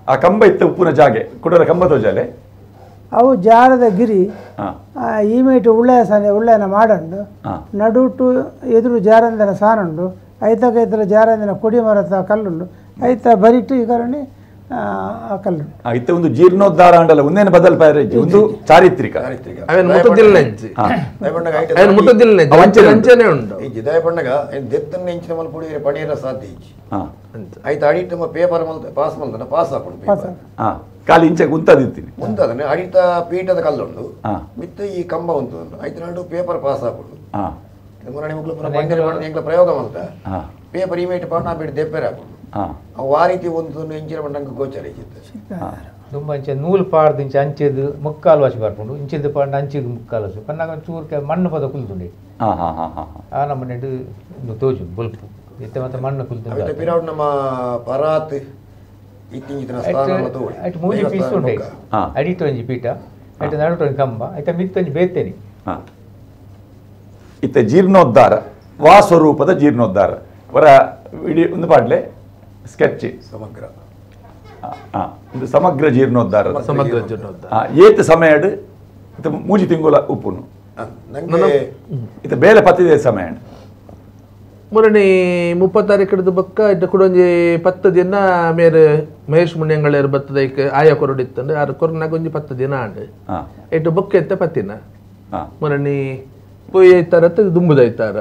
ಆ ಕಂಬ ಇತ್ತು ಉಪ್ಪುನ ಜಾಗೆ ಕುಡರ ಕಂಬ ತೋಜಾಲೆ ಅವು ಜಾರದ ಗಿರಿ ಈ ಮೇಟು ಉಳ್ಳೆಯ ಸಾನೆ ಉಳ್ಳೆಯನ ಮಾಡಂಡು ನಡುಟು ಎದುರು ಜಾರಂದನ ಸಾನುಂಡು ಐತಕ ಐತರ ಜಾರಂದನ ಕೊಡಿ ಮರದ ಕಲ್ಲುಂಡು ಐತ ಬರಿಟು ಈ ಕಾರಣ ಆ ಕಲ್ಲುಂಡು. ಇತ್ತ ಒಂದು ಜೀರ್ಣೋದ್ಧಾರ ಅಂಡಲ್ಲ ಒಂದೇನು ಬದಲ್ ಪೈರೇಜ್ ಒಂದು ಚಾರಿತ್ರಿಕ ಅವೇನು ಮುಟ್ಟುದಿಲ್ಲ ಹೆಂಚಿ ಅವೇನು ಮುಟ್ಟುದಿಲ್ಲ ಅಂಚೆನೆ ಉಂಟು ಈ ಜಿದಾಯ ಪಣ್ಣಗ ದೆತ್ತನ್ನ ಹೆಂಚಿನ ಮಲ್ಪುಡಿ ಪಣಿಯರ ಸಾಧ್ಯ ಇಜ್ಜಿ ಆಯ್ತು ಅಡಿಟ್ ನಮ್ಮ ಪೇಪರ್ ಮಲ್ತ ಪಾಸ್ ಮಲ್ತನ ಪಾಸ್ ಹಾಕೊಂಡು ಪೇಪರ್ ಖಾಲಿ ಇಂಚೆ ಉಂತದಿತ್ತೀನಿ ಉಂತದನೆ ಅಡಿತ ಪೀಠದ ಕಲ್ಲುಂಡು ಮಿತ್ತ ಈ ಕಂಬ ಉಂಟು ಐತ ನಡು ಪೇಪರ್ ಪಾಸ್ ಹಾಕೊಂಡು ಮುರಣಿ ಮುಗ್ಲು ಪುನಃ ಬಂಡೆರೆ ಪಂಡ ಎಂಕ್ಲ ಪ್ರಯೋಗ ಮಲ್ತ ಪೇಪರ್ ಇಮೇಟ್ ಪಾಂಡ ಆ ಬಿಟ್ಟು ದೆಪ್ಪೆರೆ ಹಾಕೊಂಡು ಅವು ಆ ರೀತಿ ಒಂದು ಇಂಚಿನ ಪಂಡಂಗೆ ಗೋಚರ ಇತ್ತು. ತುಂಬ ಅಂಚೆ ನೂಲು ಪಾಡ್ದು ಇಂಚೆ ಅಂಚೆದು ಮುಕ್ಕಾಲು ವಾಸಿ ಬರ್ಪುಂಡು ಇಂಚೆದು ಪಾಂಡ ಅಂಚೆದು ಮುಕ್ಕಾಲು ವಾಸಿ ಪನ್ನಾಗ ಚೂರು ಮಣ್ಣು ಪದ ಕುಲ್ದುಂಡೆ ಆ ನಮ್ಮನೆ ತೋಜು ಬೊಲ್ಪು ಇತ್ತೆ ಮತ್ತೆ ಮಣ್ಣು ಕುಲ್ದುಂಡು ಪಿರೌಡ್ ನಮ್ಮ ಪರಾತ್ ಇತ್ತಿಂಚಿನ ಸ್ಥಾನ ತೋಡಿ ಅಟ್ ಮೂಜಿ ಪೀಸ್ ಉಂಟು ಅಡಿಟ್ ಒಂಜಿ ಪೀಠ ಅಟ್ ನಡುಟ್ ಒಂಜಿ ಕಂಬ ಐತ ಮಿತ್ತೊಂಜಿ ಬೇತೇನಿ. ಇತ್ತೆ ಜೀರ್ಣೋದ್ಧಾರ ವಾ ಸ್ವರೂಪದ ಜೀರ್ಣೋದ್ಧಾರ ವರ ಇಡೀ ಒಂದು ಪಾಡ್ಲೆ ಸ್ಕೆಚ್ ಸಮಗ್ರ ಒಂದು ಸಮಗ್ರ ಜೀರ್ಣೋದ್ಧಾರ ಸಮಗ್ರ ಜೀರ್ಣೋದ್ಧಾರ ಏತ್ ಸಮಯಡ್ ಇತ್ತ ಮೂಜಿ ತಿಂಗುಲ ಉಪ್ಪುನು ನಂಗೆ ಇತ್ತ ಬೇಲೆ ಪತ್ತಿದೆ ಸಮಯ ಮುರಣಿ 30 ತಾರೀಕು ಬೊಕ್ಕ ಇಟ್ಟ ಕುಡೊಂಜಿ 10 ದಿನ ಮೇರೆ ಮಹೇಶ್ ಮುನಿಯಂಗಳೇರು ಬತ್ತದ ಐಕ್ ಆಯ ಕೊರಡಿತ್ತಂಡು ಆರು ಕೊರನಾಗ ಒಂಜಿ 10 ದಿನ ಆಂಡು ಇಟ್ಟು ಬೊಕ್ಕ ಎತ್ತ ಪತ್ತಿನ ಮುರಣಿ ಪೊಯ್ ಐತಾರ ದುಂಬುದ ಐತಾರ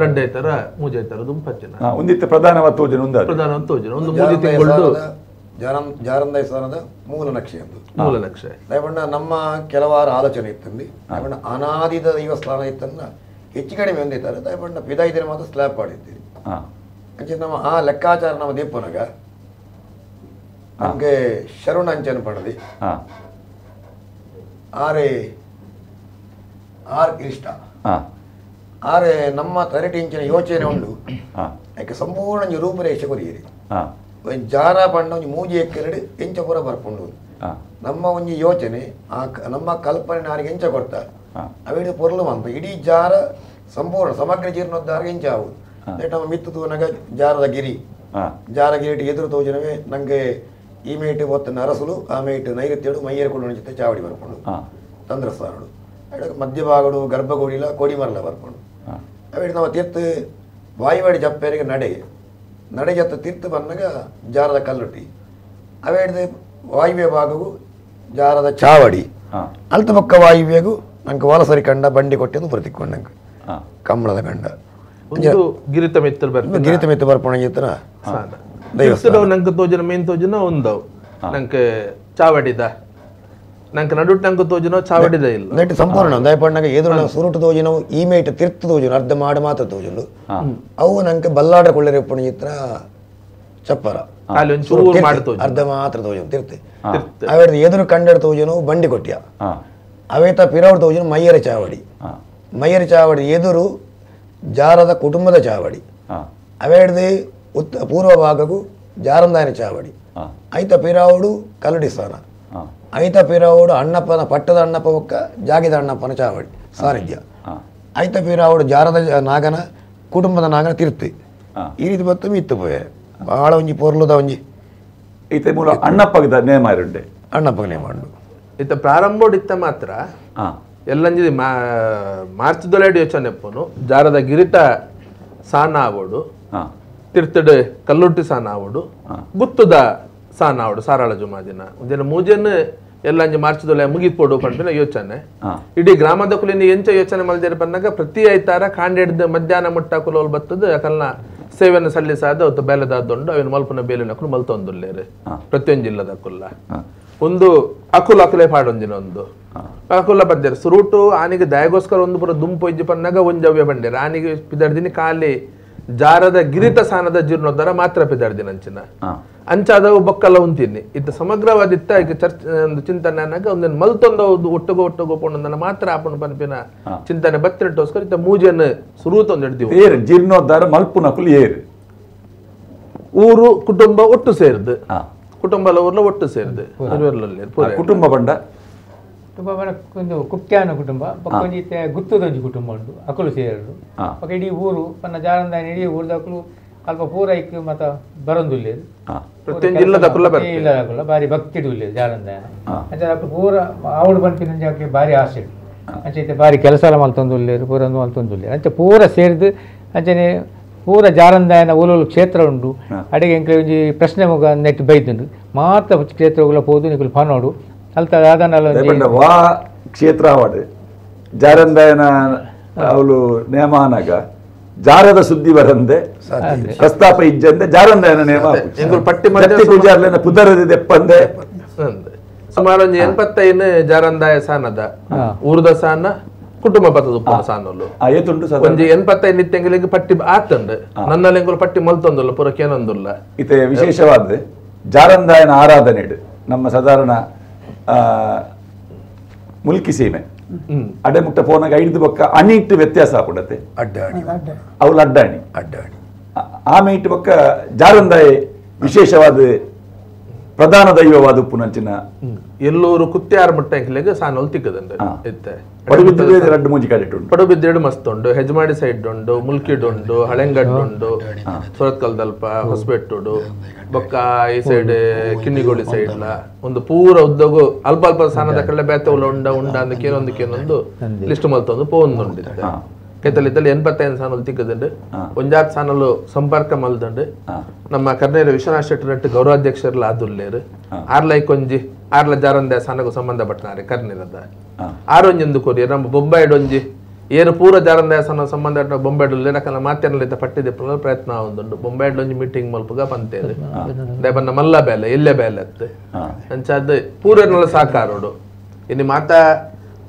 ರಡ್ಡ ಐತಾರ ಮೂಜಿ ಐತಾರ ದುಂಬು ಪತ್ತಿನ ಒಂದಿತ್ತ ಪ್ರಧಾನವಾದ ತೋಜನ ಒಂದು ಪ್ರಧಾನವಾದ ತೋಜನ ಒಂದು ಮೂಜಿ ತಿಂಗಳು ಜಾರಂದಾಯ ಮೂಲ ನಕ್ಷೆ ಅಂತ ಮೂಲ ನಕ್ಷೆ ದಯಪಣ್ಣ ನಮ್ಮ ಕೆಲವಾರು ಆಲೋಚನೆ ಇತ್ತಂದು ದಯಪಣ್ಣ ಅನಾದಿದ ದೈವಸ್ಥಾನ ಇತ್ತನ್ನ ಹೆಚ್ಚು ಕಡಿಮೆ ಹೊಂದಿದ್ದಾರೆ ದಯಪಣ್ಣ ಪಿದಾಯಿದಿನ ಮಾತ್ರ ಸ್ಲ್ಯಾಬ್ ಮಾಡಿದ್ದೀರಿ ಅಂಚೆ ನಮ್ಮ ಆ ಲೆಕ್ಕಾಚಾರ ನಮ್ಮ ದೀಪನಗ ನಮಗೆ ಶರಣ ಅಂಚನ ಪಣದಿ ಆರೆ ಆರ್ ಇಷ್ಟ ಆರೆ ನಮ್ಮ ತರಟಿ ಇಂಚಿನ ಯೋಚನೆ ಉಂಡು ಯಾಕೆ ಸಂಪೂರ್ಣ ರೂಪರೇಷೆ ಕೊರಿಯಿರಿ ಜಾರ ಪಂಡ ಒಂಜಿ ಮೂಜಿ ಎಕ್ಕರೆಡು ಎಂಚ ಪೂರ ಬರ್ಪುಂಡು ನಮ್ಮ ಒಂಜಿ ಯೋಚನೆ ಆ ನಮ್ಮ ಕಲ್ಪನೆ ನಾರಿಗೆ ಎಂಚ ಕೊಡ್ತ ಅವಿಡ ಪೊರ್ಲು ಮಂಪ ಇಡೀ ಜಾರ ಸಂಪೂರ್ಣ ಸಮಗ್ರ ಜೀರ್ಣೋದ್ಧಾರ ಎಂಚ ಆಗುದು ನಮ್ಮ ಮಿತ್ತು ತೂನಗ ಜಾರದ ಗಿರಿ ಜಾರ ಗಿರಿಟಿ ಎದುರು ತೋಜನವೇ ನಂಗೆ ಈ ಮೇಟು ಒತ್ತ ನರಸುಲು ಆ ಮೇಟು ನೈಋತ್ಯಡು ಮೈಯರ್ ಕೊಂಡು ಜೊತೆ ಚಾವಡಿ ಬರ್ಪುಂಡು ತಂದ್ರಸ್ಥಾನಡು ಮಧ್ಯಭಾಗಡು ಗರ್ಭಗುಡಿಲ ಕೊಡಿಮರಲ ಬರ್ಪುಂಡು ಅವಿಡ ನಮ್ಮ ತೀರ್ಥ ವಾಯುವಾಡಿ ಜಪ್ಪೇರಿಗೆ ನಡೆ ನಡೆ ಜತ್ತ ತೀರ್ಥ ಬಂದಾಗ ಜಾರದ ಕಲ್ಲುಟ್ಟಿ ಅವೇಡ್ದು ವಾಯುವ್ಯ ಭಾಗವು ಜಾರದ ಚಾವಡಿ ಅಲ್ತ ಪಕ್ಕ ವಾಯುವ್ಯಗೂ ನಂಗೆ ವಲಸರಿ ಕಂಡ ಬಂಡಿ ಕೊಟ್ಟಿದ್ದು ಪ್ರತಿಕೊಂಡು ನಂಗೆ ಕಂಬಳದ ಕಂಡ ಒಂದು ಗಿರಿತ ಮಿತ್ತಲ್ ಬರ್ಪುಂಡು ಗಿರಿತ ಮಿತ್ತ ಬರ್ಪುಣ ಜಿತ್ತನ ದೇವಸ್ಥಾನ ನಂಗೆ ತೋಜನ ಮೇನ್ ತೋಜನ ಒಂದವು ನಂಗೆ ಚಾವಡಿದ ನಂಗೆ ನಡುಟ್ ನಂಗೆ ತೋಜನ ಚಾವಡಿದ ಇಲ್ಲ ನೆಟ್ ಸಂಪೂರ್ಣ ದಯಪಣ್ಣಗ ಎದುರು ಸುರುಟು ತೋಜನ ಈ ಮೇಟ್ ತಿರ್ತು ತೋಜನ ಅರ್ಧ ಮಾಡ ಮಾತ್ರ ತೋಜನು ಅವು ನಂಗೆ ಬಲ್ಲಾಡ ಕೊಳ್ಳೆರೆ ಪುಣ್ಯ ಚಪ್ಪರ ಅರ್ಧ ಮಾತ್ರ ತೋಜನ ತಿರ್ತು ಅವೆರಡು ಎದುರು ಕಂಡಡ ತೋಜನು ಬಂಡಿ ಕೊಟ್ಟಿಯ ಅವೇತ ಪಿರವಡ್ ತೋಜಿನ ಮಯ್ಯರ ಚಾವಡಿ ಮಯ್ಯರ ಚಾವಡಿ ಎದುರು ಜಾರದ ಕುಟುಂಬದ ಚಾವಡಿ ಅವೇಡ್ದು ಉತ್ತ ಪೂರ್ವ ಭಾಗಕ್ಕೂ ಜಾರಂದಾಯನ ಚಾವಡಿ ಐತ ಪಿರಾವುಡು ಕಲ್ಲಡಿ ಸ್ಥಾನ ಐತ ಪಿರಾವುಡು ಅಣ್ಣಪ್ಪನ ಪಟ್ಟದ ಅಣ್ಣಪ್ಪ ಒಕ್ಕ ಜಾಗಿದ ಅಣ್ಣಪ್ಪನ ಚಾವಡಿ ಸಾನ್ನಿಧ್ಯ ಐತ ಪಿರಾವುಡು ಜಾರದ ನಾಗನ ಕುಟುಂಬದ ನಾಗನ ತಿರ್ತಿ ಈ ರೀತಿ ಬತ್ತು ಇತ್ತು ಪೋಯೆ ಬಹಳ ಒಂಜಿ ಪೊರ್ಲುದ ಒಂಜಿ ಇತ್ತೆ ಮೂಲ ಅಣ್ಣಪ್ಪಗದ ನೇಮ ಇರುಂಡೆ ಅಣ್ಣಪ್ಪಗ ನೇಮ ಉಂಡು ಇತ್ತ ಪ್ರಾರಂಭೋಡು ಇತ್ತ ಮಾತ್ರ ಎಲ್ಲಂಜಿ ಮಾರ್ಚ್ ದೊಲೆಡ್ ಯೋಚನೆ ಪೋನು ಜಾರದ ಗಿರಿತ ಸಾನ ಆವೋಡು ತಿರ್ತಡೆ ಕಲ್ಲುಟ್ಟಿ ಸಾನ ಆವೋಡು ಗುತ್ತದ ಸಾನ ಆವಡು ಸಾರಾಳ ಜುಮಾದಿನ ಒಂದಿನ ಮೂಜೆನ್ ಎಲ್ಲಂಜಿ ಮಾರ್ಚ್ ದೊಲೆ ಮುಗಿಪೋಡು ಪಂಪಿನ ಯೋಚನೆ ಇಡೀ ಗ್ರಾಮದ ಕುಲಿನ ಎಂಚ ಯೋಚನೆ ಮಲ್ದೇರು ಬಂದಾಗ ಪ್ರತಿ ಐತಾರ ಕಾಂಡೆಡ್ದು ಮಧ್ಯಾಹ್ನ ಮುಟ್ಟ ಕುಲೋಲ್ ಬತ್ತದ ಕಲ್ನ ಸೇವೆಯನ್ನು ಸಲ್ಲಿಸಾದ ಅವತ್ತು ಬೇಲೆದಾದೊಂಡು ಅವಿನ ಮಲ್ಪನ ಬೇಲಿನ ಅಕುಲು ಮಲ್ತೊಂದುಲ್ಲೇರು ಪ್ರತಿಯೊಂದು ಜಿಲ್ಲದ ಅಕುಲ್ಲ ಒಂದು ಅಕುಲ ಅಕುಲೆ ಪಾಡೊಂದಿನ ಒಂದು ಅಕುಲ ಬಂದೇರು ಸುರೂಟು ಆನಿಗೆ ದಯಗೋಸ್ಕರ ಒಂದು ಪೂರ ದುಂಪು ಇಜ್ಜಿ ಪನ್ನಾಗ ಒಂಜವ್ಯ ಬಂಡೇರು ಆನಿಗೆ ಪಿದರ್ದಿನಿ ಖಾಲಿ ಜಾರದ ಗಿರಿತ ಸಾನದ ಜೀರ್ಣೋದ್ಧಾರ ಮಾತ್ರ ಪಿದರ್ದಿನ ಅಂಚಿನ ಅಂಚಾದವು ಬೊಕ್ಕಲ್ಲ ಉಂತೀನಿ ಇತ್ತ ಸಮಗ್ರವಾದಿತ್ತ ಈಗ ಚರ್ಚೆ ಒಂದು ಚಿಂತನೆ ಅನ್ನಾಗ ಒಂದೊಂದು ಮಲ್ತೊಂದು ಒಟ್ಟುಗೋ ಒಟ್ಟುಗೋ ಪೊಣ್ಣೊಂದನ್ನ ಮಾತ್ರ ಆಪಣ ಪನ್ಪಿನ ಚಿಂತನೆ ಬತ್ತಿನಟೋಸ್ಕರ ಇತ್ತ ಮೂಜೆಯನ್ನು ಸುರೂತೊಂದು ಹಿಡ್ದಿವು ಏರು ಜೀರ್ಣೋದ್ಧಾರ ಮಲ್ಪುನಕುಲು ಏರು ಊರು ಕುಟುಂಬ ಒಟ್ಟು ಸೇರಿದು ಕುಟುಂಬ ಊರ್ಲ ಒಟ್ಟು ಸೇರಿದು ಕುಟುಂಬ ಬಂಡ ಕುಟುಂಬ ಒಂದು ಕುಕ್ಯಾನ ಕುಟುಂಬ ಬೊಕ್ಕೊಂಜಿ ಗುತ್ತದೊಂಜಿ ಕುಟುಂಬ ಉಂಟು ಅಕುಲು ಸೇರರು ಬೊಕ್ಕ ಇಡೀ ಊರು ಪನ್ನ ಜಾರಂದಾಯನ ಇಡೀ ಊರ್ದಕುಲು ಅಲ್ಪ ಪೂರ ಐಕ್ ಮತ ಬರೊಂದುಲ್ಲೇರು ಇಲ್ಲದಕುಲ್ಲ ಬಾರಿ ಭಕ್ತಿಡು ಉಲ್ಲೇರು ಜಾರಂದಾಯನ ಅಂಚ ಅಕುಲು ಪೂರ ಆವಡು ಪನ್ಪಿನ ಅಕ್ಲೆ ಬಾರಿ ಆಸೆ ಅಂಚ ಇತ್ತೆ ಬಾರಿ ಕೆಲಸ ಎಲ್ಲ ಮಲ್ತೊಂದುಲ್ಲೇರು ಪೂರ ಒಂದು ಮಲ್ತೊಂದುಲ್ಲೇರು ಅಂಚ ಪೂರ ಸೇರಿದು ಅಂಚನೆ ಪೂರ ಜಾರಂದಾಯನ ಓಲೋಲು ಕ್ಷೇತ್ರ ಉಂಟು ಅಡಿಗೆ ಎಂಕ್ಲೆ ಒಂಜಿ ಪ್ರಶ್ನೆ ಮುಗ ನೆಟ್ ಬೈದುಂಡು ಮಾತ್ರ ಕ್ಷೇತ್ರಗಳ ಪೋದು ನಿಕುಲು ಪನೋಡು ಅಲ್ತ ದಾದನಲ್ಲ ವಾ ಕ್ಷೇತ್ರ ಆವಡು ಜಾರಂದಾಯನ ಅವಳು ನೇಮಾನಗ ಜಾರದ ಸುದ್ದಿ ಬರಂದೆ ಪ್ರಸ್ತಾಪ ಇಜ್ಜಂದೆ ಜಾರಂದಾಯನ ನೇಮ ಪಟ್ಟಿ ಪೂಜಾರ್ಲೆನ ಪುದರದ ದೆಪ್ಪಂದೆ ಸುಮಾರು ಒಂಜಿ 85 ಜಾರಂದಾಯ ಸಾನದ ಊರ್ದ ಸಾನ ಕುಟುಂಬ ಪತ್ತದ ಉಪ್ಪುನ ಸಾನಲು ಒಂಜಿ 85 ನಿತ್ಯಂಗಲಿಗೆ ಪಟ್ಟಿ ಆತಂಡು ನನ್ನಲ್ಲಿ ಪಟ್ಟಿ ಮಲ್ತೊಂದುಲ್ಲ ಪೂರ ಕೇನೊಂದುಲ್ಲ ಇತ್ತೆ ವಿಶೇಷವಾದ ಜಾರಂದಾಯನ ಆರಾಧನೆ ನಮ್ಮ ಸಾಧಾರಣ ಮುಲ್ಕಿ ಸೀಮೆ ಅಡೆ ಮುಟ್ಟ ಪೋನಾಗ ಐದು ಬೊಕ್ಕ ಅಣಿಟ್ಟು ವ್ಯತ್ಯಾಸ ಆಪುಂಡತೆ ಅಡ್ಡಾಣಿ ಅವಳು ಅಡ್ಡಾಣಿ ಅಡ್ಡಾಣಿ ಆಮೆ ಇಟ್ಟು ಬೊಕ್ಕ ಜಾರಂದಾಯ ವಿಶೇಷವಾದ ಪ್ರಧಾನ ದೈವವಾದ ಉಪ್ಪುನಂಚಿನ ಎಲ್ಲೂರು ಕುತ್ಯಾರ್ ಮುಟ್ಟ ಸಾನೋಲ್ ತಿಕ್ಕದಂಡೆ ಇತ್ತೆ ಪಡುಬಿದ್ರೆ ರಡ್ಡು ಮೂಜಿ ಕಡೆಟ್ ಉಂಟು ಪಡುಬಿದ್ರೆಡು ಮಸ್ತ್ ಉಂಡು ಹೆಜ್ಮಾಡಿ ಸೈಡ್ ಉಂಡು ಮುಲ್ಕಿಡ್ ಉಂಡು ಹಳೆಂಗಡ್ ಉಂಡು ಸುರತ್ಕಲ್ದಲ್ಪ ಹೊಸಬೆಟ್ಟುಡು ಬೊಕ್ಕ ಈ ಸೈಡ್ ಕಿನ್ನಿಗೋಳಿ ಸೈಡ್ ಲ ಒಂದು ಪೂರ ಉದ್ದಗು ಅಲ್ಪ ಅಲ್ಪ ಸಾನದ ಕಳ್ಳೆ ಬೇತೆ ಉಲ್ಲ ಉಂಡ ಉಂಡ ಅಂದ ಕೇನೊಂದು ಕೇನೊಂದು ಲಿಸ್ಟ್ ಮಲ್ತೊಂದು ಪೋವೊಂದುಂಡು ಕೈತಲ್ಲಿ 85 ಸಾನಲ್ ತಿಕ್ಕದಂಡು ಒಂಜಾತ್ ಸಾನಲು ಸಂಪರ್ಕ ಮಲ್ದಂಡು ನಮ್ಮ ಕರ್ನೇರ ವಿಶ್ವನಾಥ್ ಶೆಟ್ಟರ್ ನಟ್ಟು ಗೌರವಾಧ್ಯಕ್ಷರ್ಲ ಆದುಲ್ಲೇರು ಆರ್ಲೈಕ್ ಒಂಜಿ ಆರ್ಲ ಜಾರಂದ ಸಾನಗೂ ಸಂಬಂಧಪಟ್ಟನಾರೆ ಕರ್ನೇರದ ಆರೊಂಜೊಂದು ಕೊರಿಯರ್ ನಮ್ಮ ಬೊಂಬಾಯಿಡ್ ಒಂಜಿ ಏರು ಪೂರ ಜಾರಂದಾಯ ಸಾನ ಸಂಬಂಧ ಬೊಂಬಾಯ್ಡ್ ಉಲ್ಲೇರ ಮಾತೇನಲಿತ ಪಟ್ಟಿದೆ ಪ್ರಯತ್ನ ಒಂದುಂಡು ಬೊಂಬಾಯ್ಡ್ ಒಂಜಿ ಮೀಟಿಂಗ್ ಮಲ್ಪುಗ ಪಂತೇರು ಬನ್ನ ಮಲ್ಲ ಬೇಲೆ ಎಲ್ಲೆ ಬೇಲೆ ಅತ್ತು ಅಂಚಾದ ಪೂರನಲ್ಲ ಸಾಕಾರೋಡು ಇನ್ನು ಮಾತಾ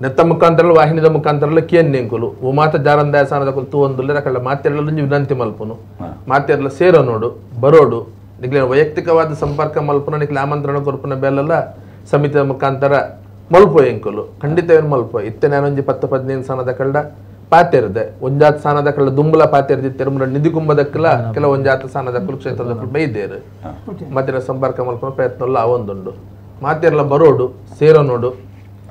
ನೆತ್ತ ಮುಖಾಂತರ ವಾಹಿನಿದ ಮುಖಾಂತರ ಕೇನ್ ನೆಂಕುಲು ಓ ಮಾತ ಜಾರಂದಾಯ ಸಾನದ ಕುಲು ಒಂದುಲ್ಲೆ ರಕಳ್ಳ ಮಾತೆಲ್ಲ ವಿನಂತಿ ಮಲ್ಪುನು ಮಾತೆಲ್ಲ ಸೇರೋ ನೋಡು ಬರೋಡು ನಿಕ್ಲೆ ವೈಯಕ್ತಿಕವಾದ ಸಂಪರ್ಕ ಮಲ್ಪುನ ನಿಕ್ಲೆ ಆಮಂತ್ರಣ ಕೊರ್ಪುನ ಬೇಲೆಲ್ಲ ಸಮಿತಿಯ ಮುಖಾಂತರ ಮಲ್ಪೋ ಎಂಕುಲು ಖಂಡಿತ ಏನು ಮಲ್ಪೋ ಇತ್ತೆ ನಾನೊಂಜಿ 10 15 ಸಾನದ ಕಳ್ಳ ಪಾತೆರ್ದೆ ಒಂಜಾತ ಸಾನದ ಕಳ್ಳ ದುಂಬುಲ ಪಾತೆರ್ದಿತ್ತೆರು ಮುರ ನಿಧಿ ಕುಂಬದಕ್ಕಲ ಕೆಲವು ಒಂಜಾತ ಸಾನದ ಕುಲು ಕ್ಷೇತ್ರದ ಬೈದೇರು ಮತ್ತೆ ಸಂಪರ್ಕ ಮಲ್ಪುನ ಪ್ರಯತ್ನ ಎಲ್ಲ ಅವೊಂದುಂಡು ಮಾತೆರ್ಲ ಬರೋಡು ಸೇರೋ ನೋಡು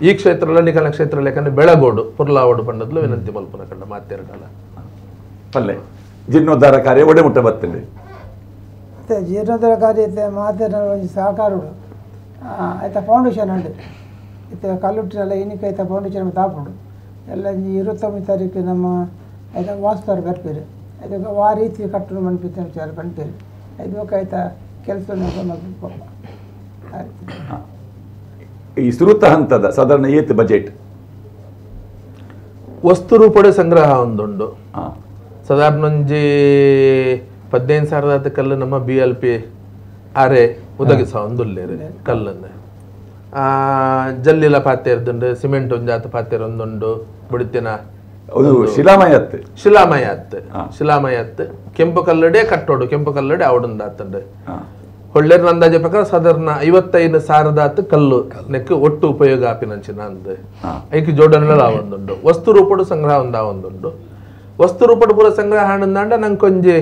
ಈ ಕ್ಷೇತ್ರ ನಿಕಲ ಕ್ಷೇತ್ರ ಲೇಖನ ಬೆಳಗೋಡು ಪುರ್ಲಾವೋಡು ಬಣ್ಣದಲು ವಿನಂತಿ ಮಲ್ಪುನ ಕಂಡ ಮಾತೆರಡಲ್ಲ ಪಲ್ಲೆ ಜೀರ್ಣೋದ್ಧಾರ ಕಾರ್ಯ ಒಡೆ ಮುಟ್ಟ ಬರ್ತದೆ ಮತ್ತೆ ಜೀರ್ಣೋದ್ಧಾರ ಕಾರ್ಯ ಇತ್ತೆ ಮಾತೆರ ಒಂಜಿ ಸಹಕಾರೋಡು ಆಯ್ತಾ ಫೌಂಡೇಶನ್ ಉಂಡು ಇತ್ತೆ ಕಲ್ಲುಟ್ಟಿನಲ್ಲ ಇನ್ನಿಕ್ಕೆ ಆಯ್ತಾ ಫೌಂಡೇಶನ್ ತಾಪುಂಡು ಎಲ್ಲ 29 ತಾರೀಕು ನಮ್ಮ ಆಯ್ತಾ ವಾಸ್ತವರು ಬರ್ಪೇರು ಅದಕ್ಕೆ ಆ ರೀತಿ ಕಟ್ಟಲು ಮನ್ಪಿತ್ತೆ ವಿಚಾರ ಪನ್ಪೇರು ಐದು ಆಯ್ತಾ ಕೆಲಸ ಈ ಸುರುತ ಹಂತದ ಸಾಧಾರಣ ಏತ್ ಬಜೆಟ್ ವಸ್ತು ರೂಪಡೆ ಸಂಗ್ರಹ ಒಂದುಂಡು ಸಾಧಾರಣ ಒಂಜಿ 15,000 ಕಲ್ಲು ನಮ್ಮ B L P ಆರೆ ಒದಗಿಸ ಒಂದುಲ್ಲೇರು ಕಲ್ಲನ್ನು ಜಲ್ಲಿಲ ಪಾತೆರ್ದುಂಡು ಸಿಮೆಂಟ್ ಒಂಜಾತ ಪಾತೆರ್ ಒಂದುಂಡು ಬುಡಿತಿನ ಶಿಲಾಮಯ ಶಿಲಾಮಯ ಅತ್ತು ಶಿಲಾಮಯ ಅತ್ತು ಕೆಂಪು ಕಲ್ಲಡೆ ಕಟ್ಟೋಡು ಕೆಂಪು ಕಲ್ಲಡೆ ಅವಡುಂದಾತಂಡು ಹೊಳ್ಳೇರ್ ಅಂದಾಜೆ ಪ್ರಕಾರ ಸಾಧಾರಣ 55,000 ಕಲ್ಲು ನೆಕ್ ಒಟ್ಟು ಉಪಯೋಗ ಆಪಿನಂಚಿನ ಅಂದ್ ಐಕ್ ಜೋಡಣೆ ಒಂದುಂಡು ವಸ್ತು ರೂಪಡು ಸಂಗ್ರಹ ಒಂದ ಒಂದುಂಡು ವಸ್ತು ರೂಪಡು ಪೂರ ಸಂಗ್ರಹ ಹಣ್ಣಂದಾಂಡ ನಂಕೊಂಜಿ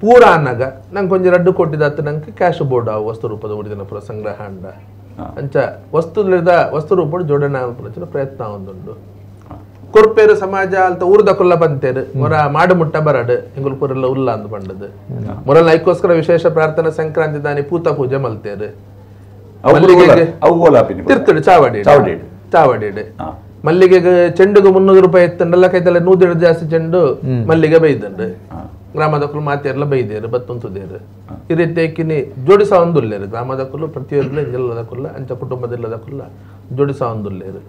ಪೂರ ಅನ್ನಗ ನಂಕೊಂಜಿ 2 ಕೋಟಿದಾತು ನಂಗೆ ಕ್ಯಾಶ್ ಬೋರ್ಡ್ ಆವು ವಸ್ತು ರೂಪದ ಉಳಿದಿನ ಪೂರ ಸಂಗ್ರಹ ಅಂಡ ಅಂಚ ವಸ್ತು ವಸ್ತು ರೂಪಡು ಜೋಡಣೆ ಪ್ರಯತ್ನ ಒಂದುಂಡು ಕೊರ್ಪೇರು ಸಮಾಜ ಅಲ್ತ ಊರ್ದ ಕೊಲ್ಲ ಬಂತೇರು ಮೊರ ಮಾಡು ಮುಟ್ಟ ಬರಡು ಎಂಗುಲ್ ಪೂರೆಲ್ಲ ಉಲ್ಲ ಅಂದ್ ಬಂಡದು ಮೊರಲ್ ಐಕೋಸ್ಕರ ವಿಶೇಷ ಪ್ರಾರ್ಥನಾ ಸಂಕ್ರಾಂತಿ ದಾನಿ ಪೂತ ಪೂಜೆ ಮಲ್ತೇರು ತಿರ್ತುಡು ಚಾವಡಿ ಚಾವಡಿ ಮಲ್ಲಿಗೆಗೆ ಚೆಂಡುಗು 300 ರೂಪಾಯಿ ಎತ್ತಂಡಲ್ಲ ಕೈತಲ್ಲ 100 ಜಾಸ್ತಿ ಚೆಂಡು ಮಲ್ಲಿಗೆ ಬೈದಂಡು ಗ್ರಾಮದಕ್ಕಲು ಮಾತೆಲ್ಲ ಬೈದೇರು ಬತ್ತುಂತುದೇರು ಈ ರೀತಿ ಕಿನಿ ಜೋಡಿಸ ಒಂದುಲ್ಲೇರು ಗ್ರಾಮದಕ್ಕಲು ಪ್ರತಿಯೊಂದು ಇಂಜಲ್ಲದಕ್ಕಲ್ಲ ಅಂಚ ಕುಟುಂಬದಿಲ್ಲದಕ್ಕಲ್ಲ ಜೋಡಿಸ ಒಂದುಲ್ಲೇರು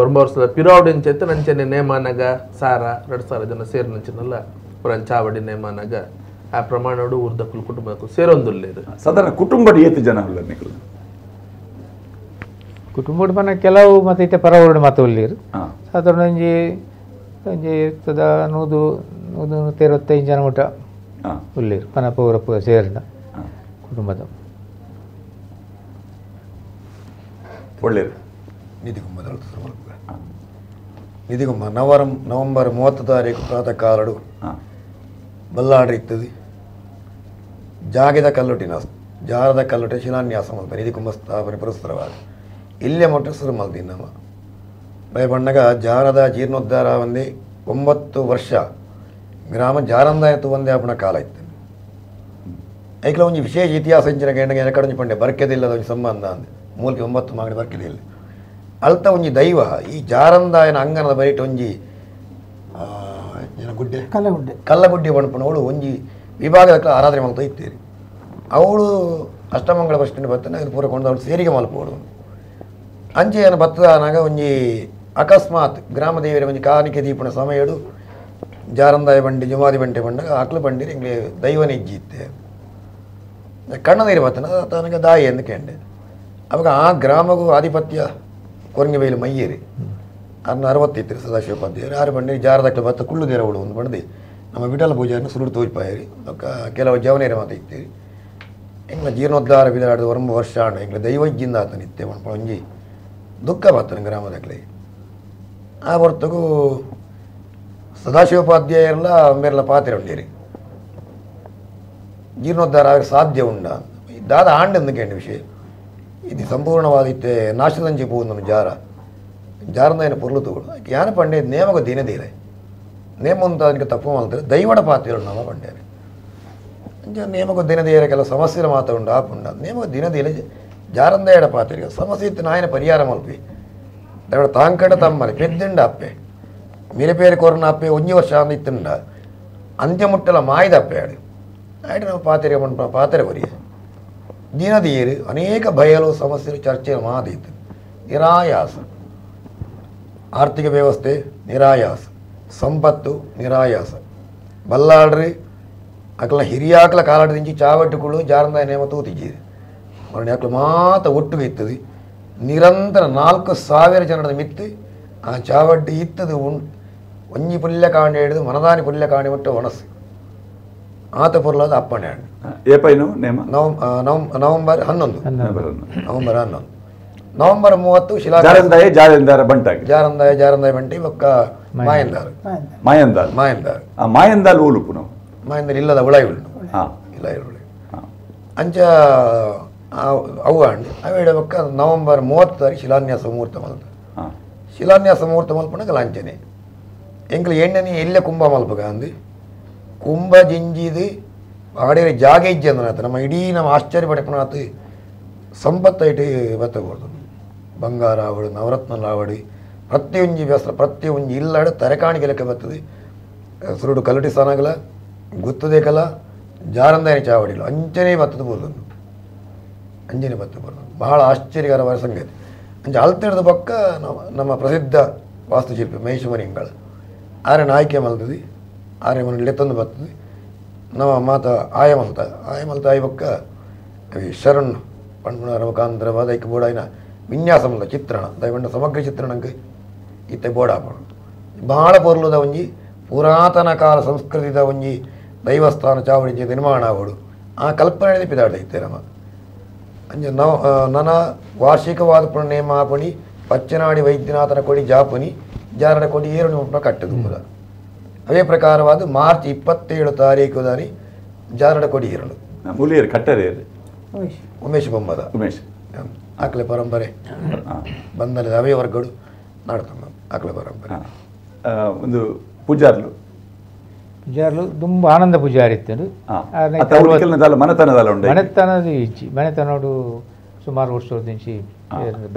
ಒಂಬ ವರ್ಷದ ಪಿರಾವಡಿ ಅಂಚೈತೆ ನಂಚನೆ ನೇಮಾನಗ ಸಾರ 2,000 ಜನ ಸೇರಿ ನಂಚಿನಲ್ಲ ಚಾವಡಿ ನೇಮಾನಗ ಆ ಪ್ರಮಾಣೋಡು ಊರ್ದಕ್ಕಲು ಕುಟುಂಬದಕ್ಕಲು ಸೇರೊಂದುಲ್ಲೇರು ಸಾಧಾರಣ ಕುಟುಂಬದ ಏತು ಜನ ಉಲ್ಲ ಕುಟುಂಬದ ಮನ ಕೆಲವು ಮತ್ತೆ ಇತ್ತೆ ಪರವರ್ಡು ಮಾತು ಉಳ್ಳೀರು ಸಾಧಾರಣ ಒಂಜಿ ಒಂಜಿ ಇರ್ತದ 100 125 ಜನ ಮುಟ ಉಳ್ಳೀರು ಪನಪ ಊರಪ್ಪ ಸೇರಿದ ಕುಟುಂಬದ ಒಳ್ಳೇರು ನಿಧಿಗುಂಬ ನಿಧಿಗುಂಬ ನವಂಬರ್ 30 ತಾರೀಕು ಪ್ರಾತಃ ಕಾಲಡು ಬಲ್ಲಾಡ್ರಿ ಇರ್ತದೆ ಜಾಗದ ಕಲ್ಲುಟಿನ ಜಾರದ ಕಲ್ಲುಟ ಶಿಲಾನ್ಯಾಸ ಮಾಡ್ತಾರೆ ನಿಧಿಕುಂಭ ಸ್ಥಾಪನೆ ಪುರಸ್ಸರವಾದ ಇಲ್ಲೇ ಮೊಟ್ಟ ಶುರು ಮಾಡ್ತೀನಿ ನಮ್ಮ ಬಣ್ಣಗ ಜಾರದ ಜೀರ್ಣೋದ್ಧಾರ ಒಂದೇ 9 ವರ್ಷ ಗ್ರಾಮ ಜಾರಂದಾಯತು ಒಂದೇ ಆಪಣ ಕಾಲ ಇತ್ತು ಐಕ್ಲ ಒಂಜಿ ವಿಶೇಷ ಇತಿಹಾಸ ಇಂಚಿನ ಗಂಡಗೆ ಎನಕಡೊಂಜಿ ಪಂಡೆ ಬರ್ಕೆದಿಲ್ಲದ ಒಂಜಿ ಸಂಬಂಧ ಅಂದೆ ಮೂಲಕ್ಕೆ 9 ಮಾಗಡಿ ಬರ್ಕೆದಿಲ್ಲ ಅಲ್ತ ಒಂಜಿ ದೈವ ಈ ಜಾರಂದಾಯನ ಅಂಗನದ ಬರಿಟ್ ಒಂಜಿ ಗುಡ್ಡೆ ಕಲ್ಲಗುಡ್ಡೆ ಕಲ್ಲಗುಡ್ಡೆ ಬಣ್ಪನವಳು ಒಂಜಿ ವಿಭಾಗದ ಆರಾಧನೆ ಮಾಡ್ತಾ ಇತ್ತೀರಿ ಅವಳು ಅಷ್ಟಮಂಗಳ ಪ್ರಶ್ನೆ ಬತ್ತಾನೆ ಅದು ಪೂರ ಕೊಂಡು ಅವಳು ಸೇರಿಗೆ ಮಲ್ಪೋಡು ಅಂಚೆಯನ್ನು ಬತ್ತದಾನಾಗ ಒಂಜಿ ಅಕಸ್ಮಾತ್ ಗ್ರಾಮದೇವರ ಒಂಜಿ ಕಾಣಿಕೆ ದೀಪಣ ಸಮಯಡು ಜಾರಂದಾಯ ಬಂಡಿ ಜುಮಾದಿ ಬಂಡೆ ಬಂಡಾಗ ಆಕ್ಲು ಬಂಡಿರಿ ಇಂಗ್ಲೇ ದೈವನಿಜ್ಜಿ ಇತ್ತೆ ಕಣ್ಣ ನೀರು ಬತ್ತನ ತನಗೆ ದಾಯಿ ಎಂದು ಕೇಂಡೆ ಅವಾಗ ಆ ಗ್ರಾಮಗೂ ಆಧಿಪತ್ಯ ಕೊರಂಗಿಬೈಲು ಮಯ್ಯೇರಿ ಅದನ್ನ 60 ಸದಾಶಿವೋಪಾಧ್ಯಾಯರು ಆರು ಬಂಡಿ ಜಾರದಕ್ಕೆ ಬತ್ತ ಕುಳ್ಳುದೇರವಳು ಒಂದು ಬಂಡಿ ನಮ್ಮ ವಿಠಲ ಪೂಜೆಯನ್ನು ಸುರುಡು ತೋರಿಪಾಯಿರಿ ಕೆಲವು ಜವನೇರ ಮಾತು ಇತ್ತೀರಿ ಎಂಗ್ಲ ಜೀರ್ಣೋದ್ಧಾರ ಬಿದಾಡದ 9 ವರ್ಷ ಆಂಡ ಎಂಗ್ಲ ದೈವಜ್ಜಿಂದ ಆತನ ಇತ್ತೆ ಒಂಜಿ ದುಃಖ ಬತ್ತನ ಗ್ರಾಮದಕ್ಲೆ ಆ ಹೊರತಗೂ ಸದಾಶಿವೋಪಾಧ್ಯಾಯರೆಲ್ಲ ಮೇರೆಲ್ಲ ಪಾತ್ರೆ ಉಂಡೇರಿ ಜೀರ್ಣೋದ್ಧಾರ ಆಗ ಸಾಧ್ಯ ಉಂಡ ದಾದ ಆಂಡೆಂದು ಕೇಂದ್ರ ವಿಷಯ ಇದು ಸಂಪೂರ್ಣವಾದ ಇತ್ತೆ ನಾಶದಂಚಿ ಪೋಂದನು ಜಾರ ಜಾರಂದಾಯನ ಪೊರ್ಲು ತಗೋಡು ಯಾನ ಪಂಡೆ ನೇಮಗ ದಿನದೀರೆ ನೇಮ ಅಂತ ಅದಕ್ಕೆ ತಪ್ಪು ಮಾಡ್ತಾರೆ ದೈವಡ ಪಾತ್ರೆ ನಮ್ಮ ಪಂಡ್ಯಾರೆ ನೇಮಕ ದಿನದೇರ ಕೆಲವು ಸಮಸ್ಯೆ ಮಾತ ಉಂಡು ಆಪುಂಡ ನೇಮಕ ದಿನದಿಲೆ ಜಾರಂದಾಯಡ ಪಾತ್ರೆ ಸಮಸ್ಯೆ ಇತ್ತು ನಾಯನ ಪರಿಹಾರ ಮಲ್ಪಿ ದೈವಡ ತಾಂಕಡ ತಮ್ಮನೆ ಪೆದ್ದಿಂಡ ಅಪ್ಪೆ ಮಿರಪೇರು ಕೊರನ ಅಪ್ಪೆ ಒಂಜಿ ವರ್ಷ ಅಂದ ಇತ್ತುಂಡ ಅಂತ್ಯ ಮುಟ್ಟಲ ಮಾಯ್ದ ಅಪ್ಪೆ ಆಡು ಆಯ್ತು ನಾವು ಪಾತ್ರೆ ಮಣ್ಪ ಪಾತ್ರೆ ಕೊರಿಯ ದಿನದೀರು ಅನೇಕ ಬಯಲು ಸಮಸ್ಯೆ ಚರ್ಚೆ ಮಾದಿತ್ತು ನಿರಾಯಾಸ ಆರ್ಥಿಕ ವ್ಯವಸ್ಥೆ ನಿರಾಯಾಸ ಸಂಪತ್ತು ನಿರಾಯಾಸ ಬಲ್ಲಾಡ್ರಿ ಅಕ್ಲ ಹಿರಿಯಾಕ್ಲ ಕಾಲಾಟದಿಂಚಿ ಚಾವಟ್ಟುಗಳು ಜಾರಂದಾಯ ನೇಮ ತೂತಿದ್ದೀರಿ ಮರಣ ಅಕ್ಲ ಮಾತ ಒಟ್ಟಿಗೆ ಇತ್ತದು ನಿರಂತರ 4,000 ಜನದ ಮಿತ್ತು ಆ ಚಾವಟ್ಟಿ ಇತ್ತದು ಒಂಜಿ ಪುಲ್ಯ ಕಾಂಡ ಹಿಡಿದು ಮನದಾನಿ ಪುಲ್ಯ ಕಾಂಡಿ ಮುಟ್ಟ ಒಣಸು ಆತ ಪೊರ್ಲಾದ ಅಪ್ಪಣೆ ಏಪೈನು ನೇಮ November 11 November 11 November 30 ಶಿಲಾ ಜಾರಂದಾಯ ಜಾರಂದಾರ ಬಂಟಾಗಿ ಜಾರಂದಾಯ ಜಾರಂದಾಯ ಬಂಟಿ ಒಕ್ಕ ಮಾಯಂದಾರ್ ಮಾಯಂದಾಲ್ ಮಾಯಂದಾರ್ ಆ ಮಾಯಂದಾಲ್ ಓಲುಪು ನಾವು ಮಾಯಂದಾರ್ ಇಲ್ಲದ ಉಳಾಯಿ ಉಂಟು ಇಲ್ಲ ಉಳಾಯಿ ಅಂಚ ಅವು ಅಂಡ್ ಅವೇಡ ಬೊಕ್ಕ ನವಂಬರ್ 30 ತಾರೀಕು ಶಿಲಾನ್ಯಾಸ ಮುಹೂರ್ತ ಮಲ್ತ ಶಿಲಾನ್ಯಾಸ ಮುಹೂರ್ತ ಮಲ್ಪಣಗ ಲಾಂಛನೆ ಎಂಕ್ಲು ಎಣ್ಣೆ ಎಲ್ಲೇ ಕುಂಭ ಮಲ್ಪಗ ಅಂದು ಕುಂಭ ಜಿಂಜಿದು ಆಡೇರಿ ಜಾಗ ಇಜ್ಜಿ ಅಂದನಾತ ನಮ್ಮ ಇಡೀ ನಮ್ಮ ಆಶ್ಚರ್ಯ ಪಡೆಪನಾತ ಸಂಪತ್ತೈಟ್ ಬತ್ತಕೂಡ್ದು ಬಂಗಾರ ಆವಡು ನವರತ್ನ ಆವಡು ಪ್ರತಿಯೊಂಜಿ ವ್ಯಸ್ತ್ರ ಪ್ರತಿಯೊಂಜಿ ಇಲ್ಲಾಡು ತರಕಾಣಿಕೆ ಲೆಕ್ಕ ಬರ್ತದೆ ಸುರುಡು ಕಲ್ಲಟಿ ಸಾನಾಗಲ ಗುತ್ತದೆ ಕಲ ಜಾರಂದಾಯನ ಚಾವಡಿಲ್ಲ ಅಂಚನೆ ಬತ್ತದ ಬೋಲೊಂದು ಅಂಜನೆ ಬತ್ತ ಬೋಲೊಂದು ಬಹಳ ಆಶ್ಚರ್ಯಕರವಾದ ಸಂಗತಿ. ಅಂಚೆ ಅಲ್ತಿಡ್ದ ಪಕ್ಕ ನಮ್ಮ ಪ್ರಸಿದ್ಧ ವಾಸ್ತುಶಿಲ್ಪಿ ಮಹೇಶ್ವರಿಂಗಳ ಆರೆ ನಾಯ್ಕೆ ಮಲ್ತದೆ ಆರೆ ಮನೆ ಲೆತ್ತೊಂದು ಬರ್ತದೆ ನಮ್ಮ ಮಾತ ಆಯಮಲ್ತ ಆಯಮಲ್ತ ಆಯಿ ಬೊಕ್ಕ ಶರಣ್ ಪಣ್ಪುಣರ ಮುಖಾಂತರವಾದ ಐಕ್ ಬೋಡಾಯಿನ ವಿನ್ಯಾಸ ಮಲ್ತ ಚಿತ್ರಣ ದಯವಂಡ ಸಮಗ್ರ ಚಿತ್ರಣಕ್ಕೆ ಇತ್ತೆ ಬೋಡಾಪಣ ಬಹಳ ಪೊರ್ಲುದ ಒಂಜಿ ಪುರಾತನ ಕಾಲ ಸಂಸ್ಕೃತಿದ ಒಂಜಿ ದೈವಸ್ಥಾನ ಚಾವಡಿ ನಿರ್ಮಾಣ ಆವಡು ಆ ಕಲ್ಪನೆ ಪಿದಾಡ ಇತ್ತೆ ನಮ್ಮ ಅಂಚ ನನ ವಾರ್ಷಿಕವಾದ ಪುಣ ನೇಮಾಪಣಿ ಪಚ್ಚನಾಡಿ ವೈದ್ಯನಾಥನ ಕೊಡಿ ಜಾಪುನಿ ಜಾರಡ ಕೊಡಿ ಏರುಣಿ ಮುಪ್ಪನ ಕಟ್ಟದು ಪೂರ. ಅದೇ ಪ್ರಕಾರವಾದ ಮಾರ್ಚ್ 27 ತಾರೀಕು ದಾನಿ ಜಾರಡ ಕೊಡಿ ಏರುಳು ಮೂಲಿಯರು ಕಟ್ಟರೆ ಉಮೇಶ್ ಬೊಮ್ಮದ ಉಮೇಶ್ ಆಕಲೆ ಪರಂಪರೆ ಬಂದಲ್ಲಿ ಅವೇ ವರ್ಗಗಳು ನಾಡ್ತಮ್ಮ ಆಕಲೆ ಪರಂಪರೆ. ಒಂದು ಪೂಜಾರ್ಲು ಪೂಜಾರ್ಲು ತುಂಬ ಆನಂದ ಪೂಜಾರಿ ಇತ್ತು. ಮನೆತನದ ಮನೆತನದ ಇಚ್ಚಿ ಮನೆತನೋಡು ಸುಮಾರು ವರ್ಷ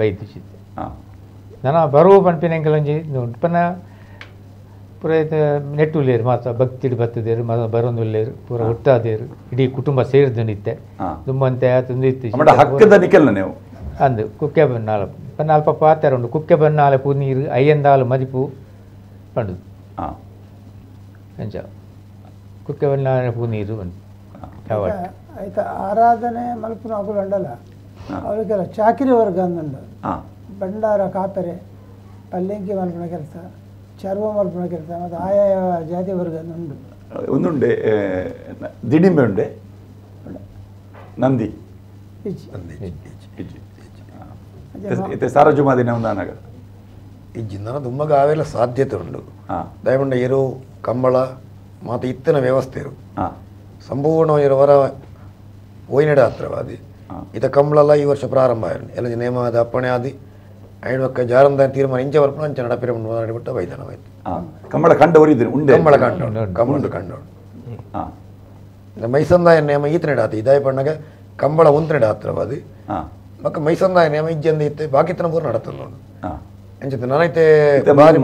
ಬೈದಿಚ್ಚಿತ್ತು. ನನ್ನ ಬರುವ ಪನ್ಪಿನ ಎಂಕಲೊಂಜಿ ಪನ್ನ ಪೂರ ನೆಟ್ಟುಲ್ಲೇರು ಮಾತ್ರ ಭಕ್ತಿಡು ಬತ್ತದೇರು ಮ ಬರೋಂದುಲ್ಲೇರು ಪೂರ ಒಟ್ಟಾದೇರು ಇಡೀ ಕುಟುಂಬ ಸೇರಿದು ನಿತ್ತೆ ದುಮ್ಮಂತೆ ಆತಂದು ಇತ್ತು ಅಂದು ಕುಕ್ಕೆ ಬನ್ನಾಲ ಪನ್ನ ಅಲ್ಪ ಪಾತ್ರ ಉಂಡು ಕುಕ್ಕೆ ಬನ್ನಾಲೆ ಪೂ ನೀರು ಅಯ್ಯಂದಾಲು ಮದಿಪು ಪಂಡುದು ಅಂಚ ಕುಕ್ಕೆ ಬನ್ನಾಲೆ ಪೂ ನೀರು ಬಂದು ಯಾವತ್ತು ಆಯ್ತಾ ಆರಾಧನೆ ಮಲ್ಪುನ ಅಗುಲು ಅಂಡಲ್ಲ ಅವರಿಗೆಲ್ಲ ಚಾಕಿರಿ ವರ್ಗ ಅಂದುಂಡು. ಭಂಡಾರ ಕಾಪರೆ ಪಲ್ಲೆಂಕಿ ಮಲ್ಪುನ ಕೆಲಸ ಚರ್ಮ ಮಲ್ಪುನ ಕೆಲಸ ಮತ್ತು ಆಯಾ ಜಾತಿ ವರ್ಗ ಉಂಡು. ಒಂದುಂಡೆ ದಿಡಿಂಬೆ ಉಂಡೆ ನಂದಿ ಸಾರಜುಮಾದಿನ ಒಂದಾನಾಗ ಇಜ್ಜಿ ನನ್ನ ದುಮ್ಮಗ ಆವೆಲ್ಲ ಸಾಧ್ಯತೆ ಉಂಡು. ದಯಮಂಡ ಇರು ಕಂಬಳ ಮತ್ತು ಇತ್ತಿನ ವ್ಯವಸ್ಥೆ ಇರು ಸಂಪೂರ್ಣ ಇರುವರ ಓಯ್ನಡ ಹತ್ರವಾದಿ ಇತ ಕಂಬಳಲ್ಲ ಈ ವರ್ಷ ಪ್ರಾರಂಭ ಆಯಿರು ಎಲ್ಲ ನೇಮದ ಅಪ್ಪಣೆ ಆದಿ ಐಡ್ವಕ್ಕ ಜಾರಂದ ತೀರ್ಮಾನ ಇಂಚ ವರ್ಪಣ ಅಂಚ ನಡಪಿರ ನಡಿಬಿಟ್ಟ ವೈದ್ಯನವಾಯ್ತು. ಕಂಬಳ ಕಂಡವರು ಉಂಡೆ ಕಂಬಳ ಕಂಡ ಕಂಬಳ ಕಂಡೋಡು ಮೈಸಂದಾಯ ನೇಮ ಈತನೆಡ ಆತ ಇದಾಯ ಪಣ್ಣಗ ಕಂಬಳ ಒಂತನೆಡ ಹತ್ರವಾದಿ ಮಕ್ಕ ಮೈಸಂದಾಯ ನೇಮ ಇಜ್ಜಂದ ಇತ್ತೆ ಬಾಕಿತನ ಪೂರ ನಡತಂದು ಅಂಚಿತ ನನೈತೆ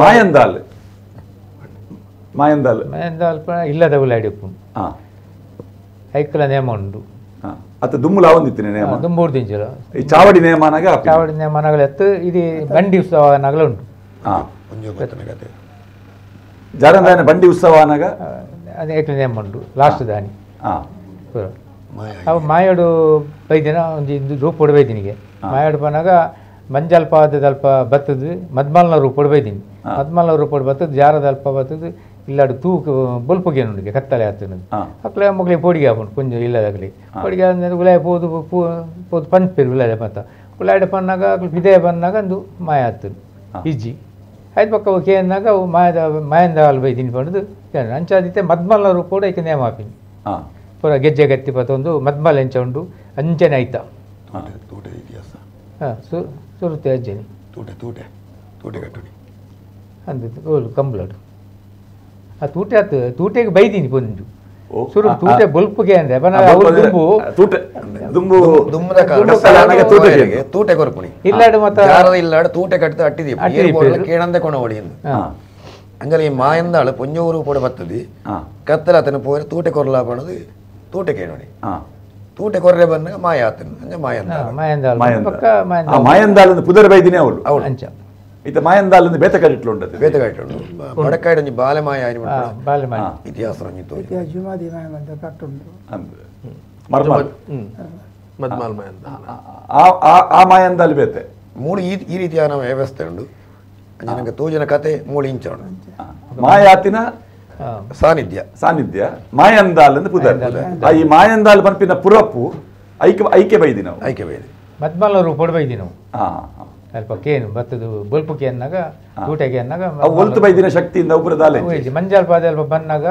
ಮಾಯಂದಾಲ್ ಮಾಯಂದಾಲ್ ಮಾಯಂದಾಲ್ ಇಲ್ಲದ ಉಲಾಡಿಪ್ಪು ಐಕಲ ನೇಮ ಉಂಡು. ಅತ್ತ ದುಮ್ಮುಲ ಒಂದಿತ್ತಿನ ನೇಮ ದುಂಬೂರು ದಿಂಚಲ ಈ ಚಾವಡಿ ನೇಮನಾಗ ಚಾವಡಿ ನೇಮನಾಗಲ ಎತ್ತು ಇದು ಬಂಡಿ ಉತ್ಸವ ನಗಲ ಉಂಟು. ಜಾರಂದಾಯನ ಬಂಡಿ ಉತ್ಸವ ಅನಾಗ ಅದೇ ಏಕಲ ನೇಮ ಉಂಟು ಲಾಸ್ಟ್ ದಾನಿ. ಅವು ಮಾಯಡು ಬೈದಿನ ಒಂದು ರೂಪೋಡು ಬೈದಿನಿಗೆ ಮಾಯಡು ಪನಾಗ ಮಂಜಲ್ಪ ಅಲ್ಪ ಬತ್ತದು ಮದ್ಮಲ್ನ ರೂಪೋಡು ಬೈದಿನಿ ಮದ್ಮಲ್ನ ರೂಪೋಡು ಬತ್ತದು ಜಾರದ ಅಲ್ಪ ಬತ್ತದು ಇಲ್ಲಾಡು ತೂಕು ಬೊಲ್ಪುಗೆ ನುಡಿಗೆ ಕತ್ತಲೆ ಆತನದು ಅಕ್ಲೆ ಮಗಳಿಗೆ ಪೋಡಿಗೆ ಆಪುಂಡು ಕೊಂಚ ಇಲ್ಲದಾಗಲಿ ಪೋಡಿಗೆ ಆದ್ಮೇಲೆ ಉಲಾಯ ಪೋದು ಪೋದು ಪನ್ಪೇರು ಉಲಾಯ ಮತ್ತ ಉಲಾಯಡ ಪನ್ನಾಗ ಅಕ್ಲು ಬಿದಯ ಬಂದಾಗ ಅಂದು ಮಾಯ ಆತನು ಇಜ್ಜಿ ಆಯ್ತು ಪಕ್ಕ ಕೇನ್ನಾಗ ಅವು ಮಾಯದ ಮಾಯಂದ ಹಾಲು ಬೈದಿನಿ ಪಂಡುದು ಅಂಚಾದಿತ್ತೆ ಮದ್ಮಲ್ನ ರೂಪೋಡು ಐಕೆ ನೇಮ ಆಪಿನಿ ಪೂರ ಗೆಜ್ಜೆ ಗತ್ತಿ ಪತ್ತೊಂದು ಮದ್ಮಲ್ ಎಂಚ ಉಂಡು ಅಂಚನೆ ಆಯ್ತಾ ಹಾಂ ಸುರುತ್ತೆ ಅಜ್ಜನಿ ತೂಟೆ ತೂಟೆ ತೂಟೆ ಕಟ್ಟುನಿ ಅಂದಿತ್ತು ಓಲು ಕಂಬಳಡು ಆ ತೂಟೆ ಆತು ತೂಟೆಗೆ ಬೈದೀನಿ ಪೊಂಜು ಸುರು ತೂಟೆ ಬೊಲ್ಪುಗೆ ಅಂದ್ರೆ ದುಂಬು ತೂಟೆ ದುಂಬು ದುಂಬದ ತೂಟೆ ಕೊರಪುಣಿ ಇಲ್ಲಾಡು ಮತ್ತೆ ಇಲ್ಲಾಡು ತೂಟೆ ಕಟ್ಟಿದ ಅಟ್ಟಿದೀಪ ಕೇಳಂದೆ ಕೊಣ ಹೊಡಿ ಎಂದು ಅಂಜಲಿ ಮಾಯಂದಾಳು ಪೊಂಜೂರು ಪೊಡೆ ಬತ್ತದಿ ಕತ್ತಲ ಆತನ ಪೋರೆ ತೂಟೆ ಕೊರಲ ಪಣದು ತೂಟೆ ಕೇಳೋಡಿ ತೂಟೆ ಕೊರ್ರೆ ಬಂದಾಗ ಮಾಯ ಆತನ ಅಂಜ ಮಾಯಂದಾಳ ಮಾಯಂದಾಳ ಮಾಯಂದಾಳ ಪುದರ್ ಬೈದಿನಿ ಅವಳು ಅವಳು ಅಂಚ ಇತ ಮಾಯಂದಾಲ್ ಅಂದ್ರೆ ಬೇತಕಾಡಿಟ್ಲು ಉಂಟು ಬೇತಕಾಡಿಟ್ಲು ಬಡಕಾಡು ಒಂಜಿ ಬಾಲೆ ಮಾಯ ಬಾಲೆ ಮಾಯ ಇತಿಹಾಸ ಒಂಜಿ ಜುಮಾದಿ ಮಾಯ ಅಂತ ಕಟ್ಟುಂಟು ಮರ್ಮಾಲ್ ಮದ್ಮಾಲ್ ಮಾಯಂದಾಲ್ ಆ ಮಾಯಂದಾಲ್ ಬೇತೆ ಮೂಳು ಈ ರೀತಿಯ ನಮ್ಮ ವ್ಯವಸ್ಥೆ ಉಂಟು. ನನಗೆ ತೋಜಿನ ಕತೆ ಮೂಳು ಇಂಚ ಉಂಟು ಮಾಯಾತಿನ ಸಾನ್ನಿಧ್ಯ ಸಾನ್ನಿಧ್ಯ ಮಾಯಂದಾಲ್ ಅಂದ್ರೆ ಪುದರ್. ಈ ಮಾಯಂದಾಲ್ ಪನ್ಪಿನ ಪುರಪ್ಪು ಐಕೆ ಐಕೆ ಬೈದಿ ನಾವು ಐಕೆ ಬೈದಿ ಮದ್ಮಾಲ್ ರೂಪೋಡು ಬೈದಿ ನಾವು ಅಲ್ಪ ಕೇನು ಬತ್ತದು ಬೊಲ್ಪು ಅನ್ನಾಗ ಊಟಕ್ಕೆ ಅನ್ನಾಗ ಒಲ್ತು ಬೈದಿನ ಶಕ್ತಿಯಿಂದ ಒಬ್ಬರ ದಾಲೆ ಮಂಜಾಲ್ ಪಾದ ಅಲ್ಪ ಬನ್ನಾಗ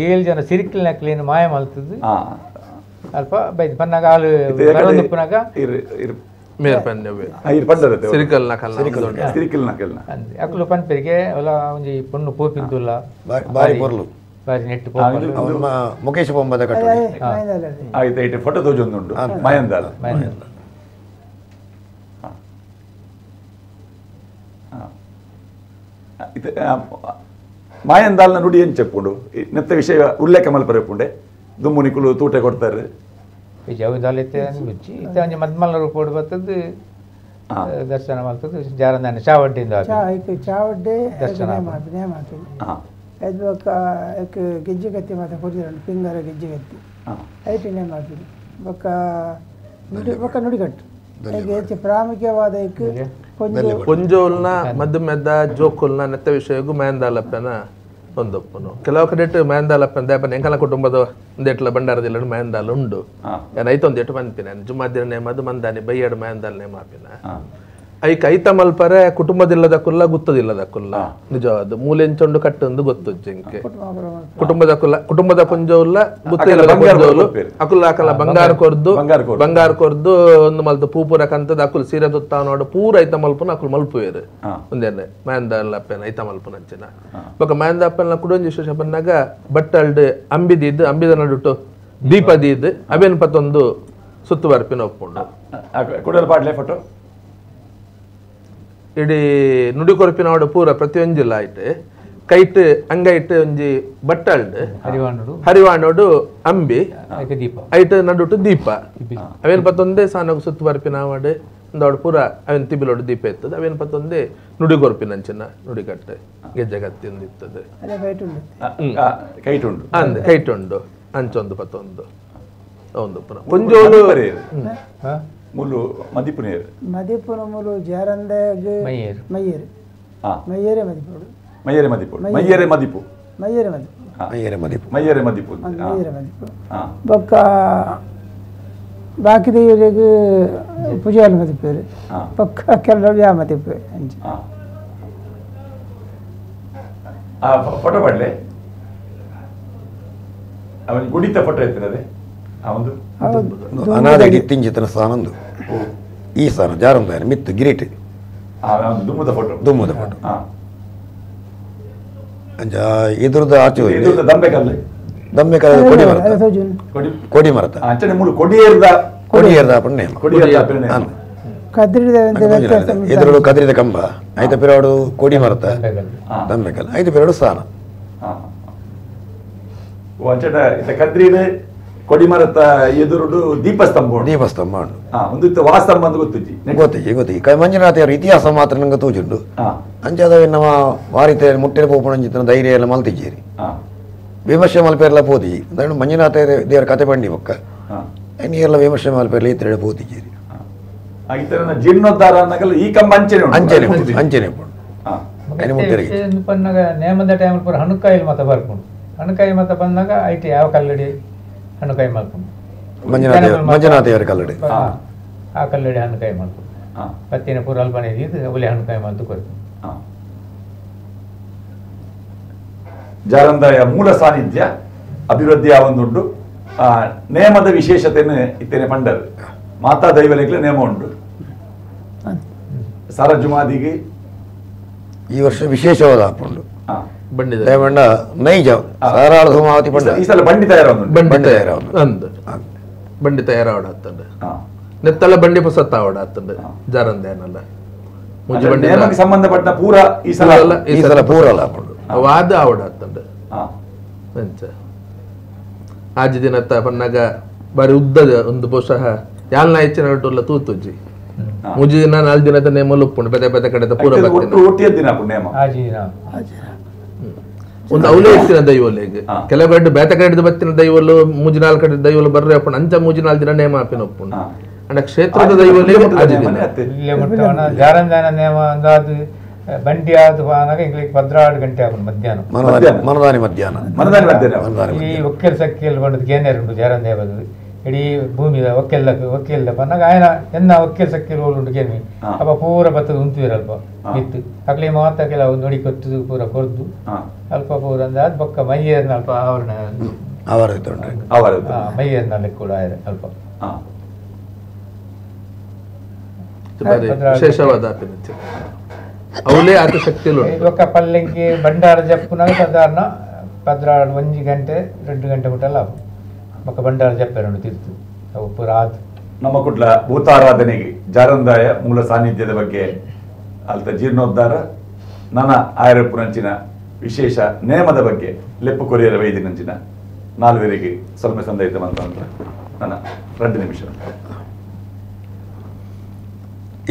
7 ಜನ ಸಿರಿಕಿಲ್ ನಕ್ಲೇನು ಮಾಯ ಮಲ್ತದ್ದು ಅಲ್ಪ ಬೈದು ಬನ್ನಾಗ ಹಾಲು ಬರೋದುಪ್ಪನಾಗ ಅಕ್ಲು ಪನ್ಪೆರಿಗೆ ಒಲ ಒಂಜಿ ಪೊಣ್ಣು ಪೋಪಿಂದುಲ್ಲ ಬಾರಿ ಪೊರ್ಲು ಬಾರಿ ನೆಟ್ಟು ಮುಕೇಶ್ ಬೊಂಬದ ಕಟ್ಟು ಫೋಟೋ ತೋಜೊಂದುಂಡು ಮಾಯಂದಾಲ ಮಾಯಂದಾಲ್ನ ನುಡಿ ಏನು ಚೆಪ್ಪುಂಡು ನೆತ್ತ ವಿಷಯ ಉಲ್ಲೇಖ ಮಲ್ಪರೆಪುಂಡೆ ದುಮ್ಮು ನಿಕುಲು ತೂಟೆ ಕೊಡ್ತಾರೆ ಮದ್ಮಲ್ಲ ರೂಪೋಡು ಬರ್ತದ್ದು ದರ್ಶನ ಮಾಡ್ತದ್ದು ಜಾರಂದಾನೆ ಚಾವಡ್ಡಿಂದ ಚಾವಡ್ಡೆ ದರ್ಶನ ಗೆಜ್ಜೆ ಕತ್ತಿ ಮಾತ್ರ ಕೊಡ್ತಿರಂಡು ಪಿಂಗರ ಗೆಜ್ಜೆ ಕತ್ತಿ ಐಟಿ ನೇಮ ಹಾಕಿದ್ದು ಬೊಕ್ಕ ನುಡಿ ಬೊಕ್ಕ ನುಡಿಗಟ್ಟು ಹೆಚ್ಚು ಪ್ರಾಮುಖ್ಯವಾದ ಕೊಂಜೋಲ್ನ ಮದ್ದು ಮೆದ್ದ ಜೋಕುಲ್ನ ನೆತ್ತ ವಿಷಯಗೂ ಮಯಂದಾಲಪ್ಪನ ಒಂದೊಪ್ಪನು ಕೆಲವು ಕಡೆ ಮಯಂದಾಲ ದೇಪನ ಎಂಕಲ ಕುಟುಂಬದ ಒಂದೆಟ್ಲ ಭಂಡಾರದಿಲ್ಲ ಮಯಂದಾಲ ಉಂಡು ಐತೊಂದು ಎಟ್ಟು ಪನ್ಪಿನ ಜುಮಾದಿನ ನೇಮದು ಮಂದಾನಿ ಬೈಯಾಡು ಮಯಂದಾಲ ನೇಮ ಆಪಿನ ಐಕ್ ಐತ ಮಲ್ಪರೆ ಕುಟುಂಬದಿಲ್ಲದ ಕುಲ್ಲ ಗುತ್ತದಿಲ್ಲದ ಕುಲ್ಲ ನಿಜವಾದ ಮೂಲೆಂಚೊಂಡು ಕಟ್ಟೊಂದು ಗೊತ್ತುಜ್ಜಿ ಇಂಕೆ ಕುಟುಂಬದ ಕುಲ್ಲ ಕುಟುಂಬದ ಪುಂಜವುಲ್ಲ ಗುತ್ತಿಲ್ಲದ ಪುಂಜವುಲು ಅಕುಲ್ಲ ಅಕಲ ಬಂಗಾರ ಕೊರ್ದು ಬಂಗಾರ ಕೊರ್ದು ಒಂದು ಮಲ್ತು ಪೂಪುರ ಕಂತದ ಅಕುಲ್ ಸೀರೆ ತುತ್ತ ನೋಡು ಪೂರ ಐತ ಮಲ್ಪುನ ಅಕುಲ್ ಮಲ್ಪುವೇರು ಒಂದೇನೆ ಮಯಂದಪ್ಪನ ಐತ ಮಲ್ಪುನ ಅಂಚಿನ ಬೊಕ ಮಯಂದಪ್ಪನ ಕುಡೊಂಜಿ ವಿಶೇಷ ಬಂದಾಗ ಬಟ್ಟಲ್ಡ್ ಅಂಬಿದಿದ್ದು ಅಂಬಿದ ನಡುಟು ದೀಪ ದೀದ್ ಅವೇನ್ ಪತ್ತೊಂದು ಸುತ್ತು ಬರ್ಪಿನ ಒಪ್ಪುಂಡು ಕುಡಲ್ ಪಾಡ್ಲೆ ಫೋಟೋ ಇಡೀ ನುಡಿ ಕೊರಪಿನವಾಡು ಪೂರ ಪ್ರತಿಯೊಂಜಿಲ್ಲ ಆಯ್ತು ಕೈಟ್ ಅಂಗೈಟ್ ಒಂಜಿ ಬಟ್ಟಲ್ಡ್ ಹರಿವಾಣೋಡು ಅಂಬಿ ಐಟ್ ನಡುಟು ದೀಪ ಅವೇನ್ ಪತ್ತೊಂದೇ ಸಾನಗು ಸುತ್ತು ಬರ್ಪಿನವಾಡು ಒಂದವಡು ಪೂರ ಅವೇನ್ ತಿಬಿಲೋಡು ದೀಪ ಇರ್ತದೆ ಅವೇನ್ ಪತ್ತೊಂದೇ ನುಡಿ ಕೊರಪಿನಂಚಿನ ನುಡಿಕಟ್ಟೆ ಗೆಜ್ಜೆ ಕತ್ತಿ ಒಂದು ಇರ್ತದೆ ಕೈಟುಂಡು ಅಂದ್ ಕೈಟುಂಡು ಅಂಚೊಂದು ಪತ್ತೊಂದು ಒಂದು ಪುನಃ ಒಂಜೋಲು ಮುಲ್ಲು ಮದಿಪುನೇರು ಮದಿಪುನ ಮುಲು ಜಾರಂದೆಗ್ ಮೈಯೇರು ಮೈಯೇರೆ ಮದಿಪುಡು ಮೈಯೇರೆ ಮದಿಪು ಮೈಯೇರೆ ಮದಿಪು ಮೈಯೇರೆ ಮದಿಪು ಮೈಯೇರೆ ಮದಿಪು ಮೈಯೇರೆ ಮದಿಪು ಮೈಯೇರೆ ಮದಿಪು ಬೊಕ್ಕ ಬಾಕಿ ದೇವರಿಗೆ ಪೂಜಾಲ ಮದಿಪೇರು ಬೊಕ್ಕ ಕೆಲವು ಯಾ ಮದಿಪು ಅಂಚ ಆ ಫೋಟೋ ಪಾಡ್ಲೆ ಅವನ್ ಗುಡಿತ ಫೋಟೋ ಇತ್ತಿನದೆ ಅನಾದ ಇತ್ತಿಂಚಿತನ ಸ್ಥಾನಂದು ಈ ಸ್ಥಾನ ಜಾರಂದಾಯನ ಮಿತ್ತು ಗಿರಿಟ್ ದುಮ್ಮದ ಫೋಟೋ ದುಮ್ಮದ ಫೋಟೋ ಅಂಚ ಇದ್ರದ ಆಚೆ ದಂಬೆಕಲ್ಲು ದಂಬೆಕಲ್ಲು ಕೊಡಿ ಮರತ ಕೊಡಿ ಮರತ ಅಂಚನೆ ಮೂರು ಕೊಡಿಯೇರ್ದ ಕೊಡಿಯೇರ್ದ ಪುಣ್ಯ ಎದುರು ಕದ್ರಿದ ಕಂಬ ಐತ ಪಿರಾಡು ಕೊಡಿ ಮರತ ದಂಬೆಕಲ್ ಐತ ಪಿರಾಡು ಸ್ಥಾನ ಕದ್ರಿದ ಕೊಡಿಮರತ ಎದುರುಡು ದೀಪಸ್ತಂಭ ದೀಪಸ್ತಂಭ ಉಂಡು ಒಂದು ಇತ್ತು ವಾಸ್ತಂಭ ಅಂತ ಗೊತ್ತಿಜ್ಜಿ ಗೊತ್ತಿಜ್ಜಿ ಗೊತ್ತಿಜ್ಜಿ ಮಂಜುನಾಥೆಯವರು ಇತಿಹಾಸ ಮಾತ್ರ ನಂಗೆ ತೋಜುಂಡು ಅಂಚಾದ ನಮ್ಮ ವಾರಿತ ಮುಟ್ಟಿನ ಪೋಪಣಂಚಿತನ ಧೈರ್ಯ ಎಲ್ಲ ಮಲ್ತಿಜ್ಜೇರಿ ವಿಮರ್ಶೆ ಮಲ್ಪೇರ್ಲ ಪೋತಿಜಿ ಅಂದ್ರೆ ಮಂಜುನಾಥ ದೇವರ ಕತೆ ಬಂಡಿ ಬೊಕ್ಕ ನೀರೆಲ್ಲ ವಿಮರ್ಶೆ ಮಲ್ಪೇರ್ಲ ಈ ತರ ಪೋತಿಜ್ಜೇರಿ ಜೀರ್ಣೋದ್ಧಾರ ಈ ಕಂಬ ಅಂಚನೆ ಅಂಚನೆ ಅಂಚನೆ ಪನ್ನಾಗ ನೇಮದ ಟೈಮ್ ಪೂರ ಹಣಕಾಯಿ ಮತ ಬರ್ಕೊಂಡು ಹಣಕಾಯಿ ಮತ ಬಂದಾಗ IT ಯಾವ ಕಲ್ಲಡಿ ಹಣ್ಣುಕಾಯಿ ಮಲ್ಪುಂಡು ಮಂಜುನಾಥೆಯವರ ಕಲ್ಲಡಿ ಆ ಕಲ್ಲಡಿ ಹಣ್ಣುಕಾಯಿ ಮಲ್ಪುಂಡು ಪತ್ತಿನ ಪೂರ ಅಲ್ಪನೆ ಇದು ಒಲೆ ಹಣ್ಣುಕಾಯಿ ಮಲ್ತು ಕೊಡ್ತು ಜಾರಂದಾಯ ಮೂಲ ಸಾನ್ನಿಧ್ಯ ಅಭಿವೃದ್ಧಿ ಆವೊಂದುಂಡು ನೇಮದ ವಿಶೇಷತೆಯನ್ನು ಇತ್ತೇನೆ ಪಂಡರು ಮಾತಾ ದೈವಲೆಗ್ಲ ನೇಮ ಉಂಟು ಸರಜುಮಾದಿಗೆ ಈ ವರ್ಷ ವಿಶೇಷವಾದ ಹಾಪುಂಡು ದೇವಣ್ಣ ನೈಜ ಸಾರಾಳ ಸೋಮಾವತಿ ಪಂಡ ಈ ಸಲ ಬಂಡಿ ತಯಾರಾವೊಂದು ಬಂಡಿ ತಯಾರಾವೊಂದು ಅಂದ್ ಬಂಡಿ ತಯಾರಾವಡ ಆತಂಡ ನೆತ್ತಲ ಬಂಡಿ ಪೊಸತ್ತ ಆವಡ ಆತಂಡ ಜಾರಂದೇನಲ್ಲ ಮುಜಿ ಬಂಡಿ ನೇಮಕ್ಕೆ ಸಂಬಂಧಪಟ್ಟ ಪೂರ ಈ ಸಲ ಈ ಸಲ ಪೂರ ಅಲ್ಲ ಹಾಪುಂಡು ವಾದ ಆವಡ ಆತಂಡ ಅಂಚ ಆಜಿ ದಿನತ್ತ ಪನ್ನಾಗ ಬಾರಿ ಉದ್ದದ ಒಂದು ಬಹುಶಃ ಯಾಲ್ನ ಹೆಚ್ಚಿನ ನಡುಲ್ಲ ತೂತುಜ್ಜಿ ಮುಜಿ ದಿನ ನಾಲ್ ದಿನದ ನೇಮಲು ಉಪ್ಪುಂಡು ಬೆದೆ ಬೆದೆ ಕಡೆದ ಪೂರ ನೇಮ ಒಂದು ಅವಲೇ ಇತ್ತಿನ ದೈವಲೆಗ್ ಕೆಲವು ಕಡೆ ಬೇತ ಕಡೆದ ಬತ್ತಿನ ದೈವಲು ಮೂಜಿ ನಾಲ್ ಕಡೆ ದೈವಲು ಬರ್ರೆ ಅಪ್ಪುಂಡು ಅಂಚ ಮೂಜಿ ನಾಲ್ ದಿನ ನೇಮ ಆಪಿನ ಒಪ್ಪುಂಡು ಅಂಡ ಕ್ಷೇತ್ರದ ದೈವಲೆಗ್ ಆಜಿ ದಿನ ಜಾರಂದಾನ ನೇಮ ಅಂದಾಜು ಬಂಡಿ ಆದ ಎಂಗ್ಲಿಗೆ 14 ಗಂಟೆ ಆಪುಂಡು ಮಧ್ಯಾಹ್ನ ಮನದಾನಿ ಮಧ್ಯಾಹ್ನ ಮನದಾನಿ ಮಧ್ಯಾಹ್ನ ಈ ಒಕ್ಕೆಲ್ ಸಕ್ಕೆಲ್ ಬಂಡದ ಕೇನೇರು ಉಂಟು ಜಾರಂದಾಯ ಬದಲು ಇಡೀ ಭೂಮಿದ ಒಕ್ಕೆಲ್ಲ ಒಕ್ಕೆಲ್ಲ ಪನ್ನಾಗ ಆಯನ ಎನ್ನ ಒಕ್ಕೆಲ್ ಸಕ್ಕೆಲ್ ಉಂಟು ಕೇನ್ವಿ ಅಪ್ಪ ಪೂರ ಬತ್ತದ ಉಂತುವಿರ ಅಲ್ಪ ಇತ್ತು ಅಕ್ಲಿ ಮಾತ ಕೆಲವು ನುಡಿ ಕೊತ್ತು ಪೂರ ಕೊರ್ದು ಅಲ್ಪ ಪೂರ ಅಂದ ಅದು ಬೊಕ್ಕ ಮೈಯೇರ್ನ ಅಲ್ಪ ಆವರಣ ಮೈಯೇರ್ನ ಕೂಡ ಆಯ್ತು ಅಲ್ಪ ವಿಶೇಷವಾದ ಅವಲೇ ಆತ ಶಕ್ತಿ ಬೊಕ್ಕ ಪಲ್ಲಂಕಿ ಭಂಡಾರ ಜಪ್ಪುನಾಗ ಸಾಧಾರಣ 14 1 ಗಂಟೆ 2 ಗಂಟೆ ಮುಟ್ಟಲ್ಲ ಬೊಕ್ಕ ಭಂಡಾರ ಜಪ್ಪೆರಡು ತಿರ್ತು ಅವು ಪೂರ ಆತು. ನಮ್ಮ ಕುಟ್ಲ ಭೂತಾರಾಧನೆಗೆ ಜಾರಂದಾಯ ಮೂಲ ಸಾನ್ನಿಧ್ಯದ ಬಗ್ಗೆ ಅಲ್ತ ಜೀರ್ಣೋದ್ಧಾರ ನನ್ನ ಆಯರಪ್ಪುನಂಚಿನ ವಿಶೇಷ ನೇಮದ ಬಗ್ಗೆ ಲೆಪ್ಪು ಕೊರಿಯರ ವೈದ್ಯನಂಚಿನ ನಾಲ್ವರಿಗೆ ಸ್ವಲ್ಪ ಸಂದಯಿತ ಅಂತ ನನ್ನ 2 ನಿಮಿಷ.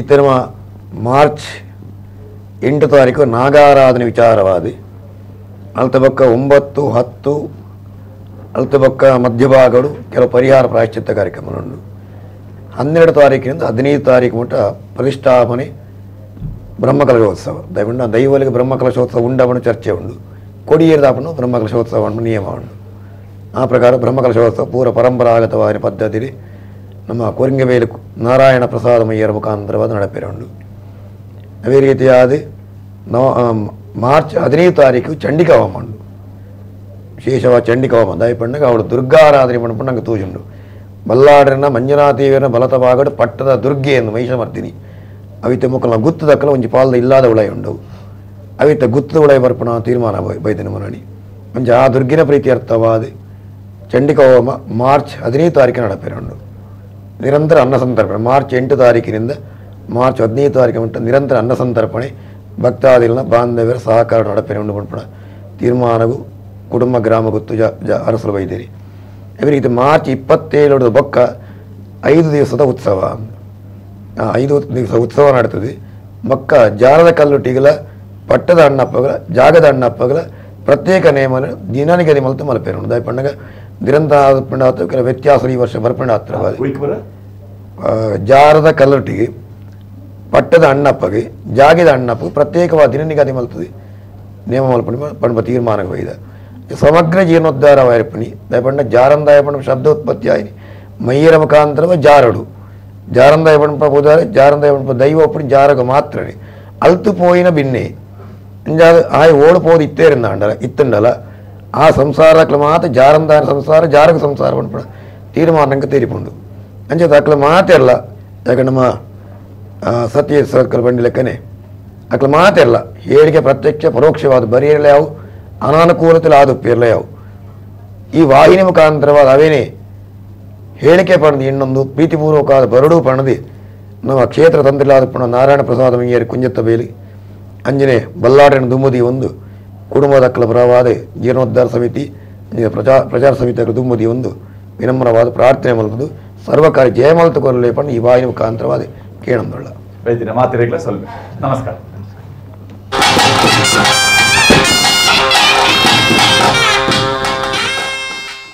ಇತರ ಮಾರ್ಚ್ 8 ತಾರೀಕು ನಾಗಾರಾಧನೆ ವಿಚಾರವಾದಿ ಅಲ್ತಬಕ್ಕ 9, 10 ಅಲ್ತಬಕ್ಕ ಮಧ್ಯಭಾಗಗಳು ಕೆಲವು ಪರಿಹಾರ ಪ್ರಾಯಶ್ಚಿತ್ತ ಕಾರ್ಯಕ್ರಮಗಳು. 12 ತಾರೀಕಿನಿಂದ 15 ತಾರೀಕು ಮಟ್ಟ ಪ್ರತಿಷ್ಠಾಪನೆ ಬ್ರಹ್ಮಕಲಶೋತ್ಸವ. ದೈವಣ್ಣ ದೈವಲಿಗೆ ಬ್ರಹ್ಮಕಲಶೋತ್ಸವ ಉಂಡವನು ಚರ್ಚೆ ಉಂಡು. ಕೊಡಿಯೇರ್ದಾಪನು ಬ್ರಹ್ಮಕಲಶೋತ್ಸವ ನಿಯಮ ಉಂಟು. ಆ ಪ್ರಕಾರ ಬ್ರಹ್ಮಕಲಶೋತ್ಸವ ಪೂರ ಪರಂಪರಾಗತವಾದ ಪದ್ಧತಿ ನಮ್ಮ ಕೊರಿಂಗಬೇಲು ನಾರಾಯಣ ಪ್ರಸಾದಮಯ್ಯರ ಮುಖಾಂತರವಾದ ನಡಪೇರೆ ಉಂಟು. ಅದೇ ರೀತಿಯಾದ ಮಾರ್ಚ್ 15 ತಾರೀಕು ಚಂಡಿಕಾ ಹೋಮ ಉಂಟು. ವಿಶೇಷವಾದ ಚಂಡಿಕಾ ಹೋಮ ದಾಯಿಪಣ್ಣಗೆ ಅವಳು ದುರ್ಗಾರಾಧನೆ ಪಂಡು ನಂಗೆ ತೂಜುಂಡು. ಬಲ್ಲಾಡರನ ಮಂಜುನಾಥೇವಿಯರ ಬಲತ ಭಾಗಡು ಪಟ್ಟದ ದುರ್ಗೆ ಎಂದು ಮಹಿಷಮರ್ದಿನಿ ಅವಿತ ಮುಕ್ಕಲ ಗುತ್ತದಕ್ಕಲ ಒಂಜಿ ಪಾಲ್ದ ಇಲ್ಲಾದ ಉಳಾಯಿ ಉಂಡವು ಅವಿತ ಗುತ್ತದ ಉಳಾಯಿ ಬರ್ಪಣ ತೀರ್ಮಾನ ಬೈದಿನ ಮನಣಿ ಒಂಜಿ ಆ ದುರ್ಗಿನ ಪ್ರೀತಿ ಅರ್ಥವಾದ ಚಂಡಿಕಾ ಹೋಮ ಮಾರ್ಚ್ 15 ತಾರೀಕು ನಡಪೇರೆ ಉಂಟು. ನಿರಂತರ ಅನ್ನ ಸಂತರ್ಪಣೆ ಮಾರ್ಚ್ 8 ತಾರೀಕಿನಿಂದ ಮಾರ್ಚ್ 15 ತಾರೀಕು ಉಂಟು. ನಿರಂತರ ಅನ್ನ ಸಂತರ್ಪಣೆ ಭಕ್ತಾದಿಗಳನ್ನ ಬಾಂಧವ್ಯರ ಸಹಕಾರ ನಡಪೇರೆ ಉಂಡು ಪಂಪಣ ತೀರ್ಮಾನವು ಕುಟುಂಬ ಗ್ರಾಮ ಗೊತ್ತು ಅರಸಲು ಬೈದಿರಿ. ಅದೇ ರೀತಿ ಮಾರ್ಚ್ 27 ಬೊಕ್ಕ 5 ದಿವಸದ ಉತ್ಸವ, 5 ದಿವಸ ಉತ್ಸವ ನಡೀತದೆ. ಬೊಕ್ಕ ಜಾರದ ಕಲ್ಲುಟ್ಟಿಗಳ ಪಟ್ಟದ ಅಣ್ಣಪ್ಪಗಳ ಜಾಗದ ಅಣ್ಣಪ್ಪಗಳ ಪ್ರತ್ಯೇಕ ನೇಮ ದಿನನಿಗದಿ ಮಲ್ತು ಮಲ್ಪೇರು ಉಂಟು. ದಾಯಿ ಪಂಡಗ ನಿರಂತರ ಕೆಲ ವ್ಯತ್ಯಾಸ ಈ ವರ್ಷ ಬರ್ಪಂಡ ಹತ್ರ ಜಾರದ ಕಲ್ಲುಟ್ಟಿಗೆ ಪಟ್ಟದ ಅಣ್ಣಪ್ಪಗೆ ಜಾಗದ ಅಣ್ಣಪ್ಪ ಪ್ರತ್ಯೇಕವಾದ ದಿನನಿಗದಿ ಮಲ್ತದೆ ನೇಮ ಮಲ್ಪಂಡು ಪಂಡ ತೀರ್ಮಾನಕ್ಕೆ ಬೈದ. ಸಮಗ್ರ ಜೀರ್ಣೋದ್ಧಾರ ವಾಯರ್ಪಣಿ ದಯಪಂಡ ಜಾರಂದಾಯ ಪಂಡ ಶಬ್ದೋತ್ಪತ್ತಿ ಆಯಿನಿ ಮೈಯರ ಮುಖಾಂತರವ ಜಾರಡು ಜಾರಂದಾಯ ಪಂಡ ಹೋದರೆ ಜಾರಂದಾಯ ಪಂಡ ದೈವ ಒಪ್ಪಣಿ ಜಾರಗ ಮಾತ್ರನೇ ಅಲ್ತು ಪೋಯಿನ ಬಿನ್ನೆ ಆಯ್ ಓಡು ಪೋದು ಇತ್ತೇರಿಂದಾಂಡಲ ಇತ್ತಂಡಲ ಆ ಸಂಸಾರ ಮಾತ್ರ ಜಾರಂದಾಯ ಸಂಸಾರ ಜಾರಗ ಸಂಸಾರ ಪಂಡ ತೀರ್ಮಾನಕ್ಕೆ ತೀರಿಪುಂಡು. ಅಂಚೆ ಅಕ್ಲ ಮಾತೆಲ್ಲ ಯಾಕಂದ್ರೆ ನಮ್ಮ ಸತ್ಯ ಸರ್ಕಲ್ ಬಂಡಿ ಲೆಕ್ಕನೆ ಅಕ್ಲ ಮಾತೆಲ್ಲ ಹೇಳಿಕೆ ಪ್ರತ್ಯಕ್ಷ ಪರೋಕ್ಷವಾದ ಬರಿಯಲ್ಲ ಯಾವು ಅನಾನುಕೂಲತೆ ಆದುಪ್ಪಿರಲ್ಲ ಯಾವು ಈ ವಾಹಿನಿ ಮುಖಾಂತರವಾದ ಅವೇನೇ ಹೇಳಿಕೆ ಪಣದಿ ಇನ್ನೊಂದು ಪ್ರೀತಿಪೂರ್ವಕವಾದ ಬರಡು ಪಣದಿ ನಮ್ಮ ಕ್ಷೇತ್ರ ತಂತ್ರಿಲಾದ ಪಣ ನಾರಾಯಣ ಪ್ರಸಾದ ಮಿಂಗೇರಿ ಕುಂಜತ್ತ ಬೇಲಿ ಅಂಜನೆ ಬಲ್ಲಾಡನ ದುಮ್ಮದಿ ಒಂದು ಕುಟುಂಬದ ಅಕ್ಕಲ ಪರವಾದ ಜೀರ್ಣೋದ್ಧಾರ ಸಮಿತಿ ಪ್ರಚಾರ ಸಮಿತಿ ದುಮ್ಮದಿ ಒಂದು ವಿನಮ್ರವಾದ ಪ್ರಾರ್ಥನೆ ಮಲ್ಪದು ಸರ್ವಕಾರಿ ಜಯಮಲ್ತು ಕೊರಲೆ ಪಣ ಈ ವಾಹಿನಿ ಮುಖಾಂತರವಾದ ಕೇಳಂದೊಳ್ಳ ವೈದ್ಯರ ಮಾತಿರಗಳ ಸ್ವಲ್ಪ ನಮಸ್ಕಾರ.